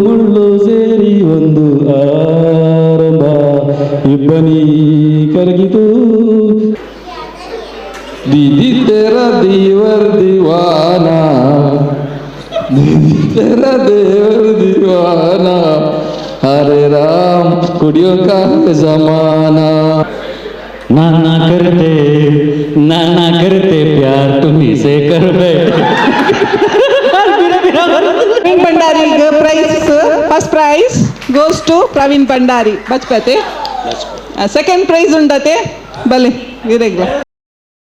ಮುಳ್ಳು ಸೇರಿ ಒಂದು ಆರಂಭ, ಇಬ್ಬನಿ ಕರಗಿತು. दीदी तेरा दीवर दीवाना, दीदी तेरा देवर दीवाना, हरे राम कुड़ियों का है जमाना. नाना करते नाना करते प्यार तुम्ही से कर बैठे. Praveen Bhandari prize, first prize goes to Praveen Bhandari ಬಚ್ಪತೆ. Second prize ಉಂಡತೆ, ಬಲೆ ಇರೆಗ್ಲ.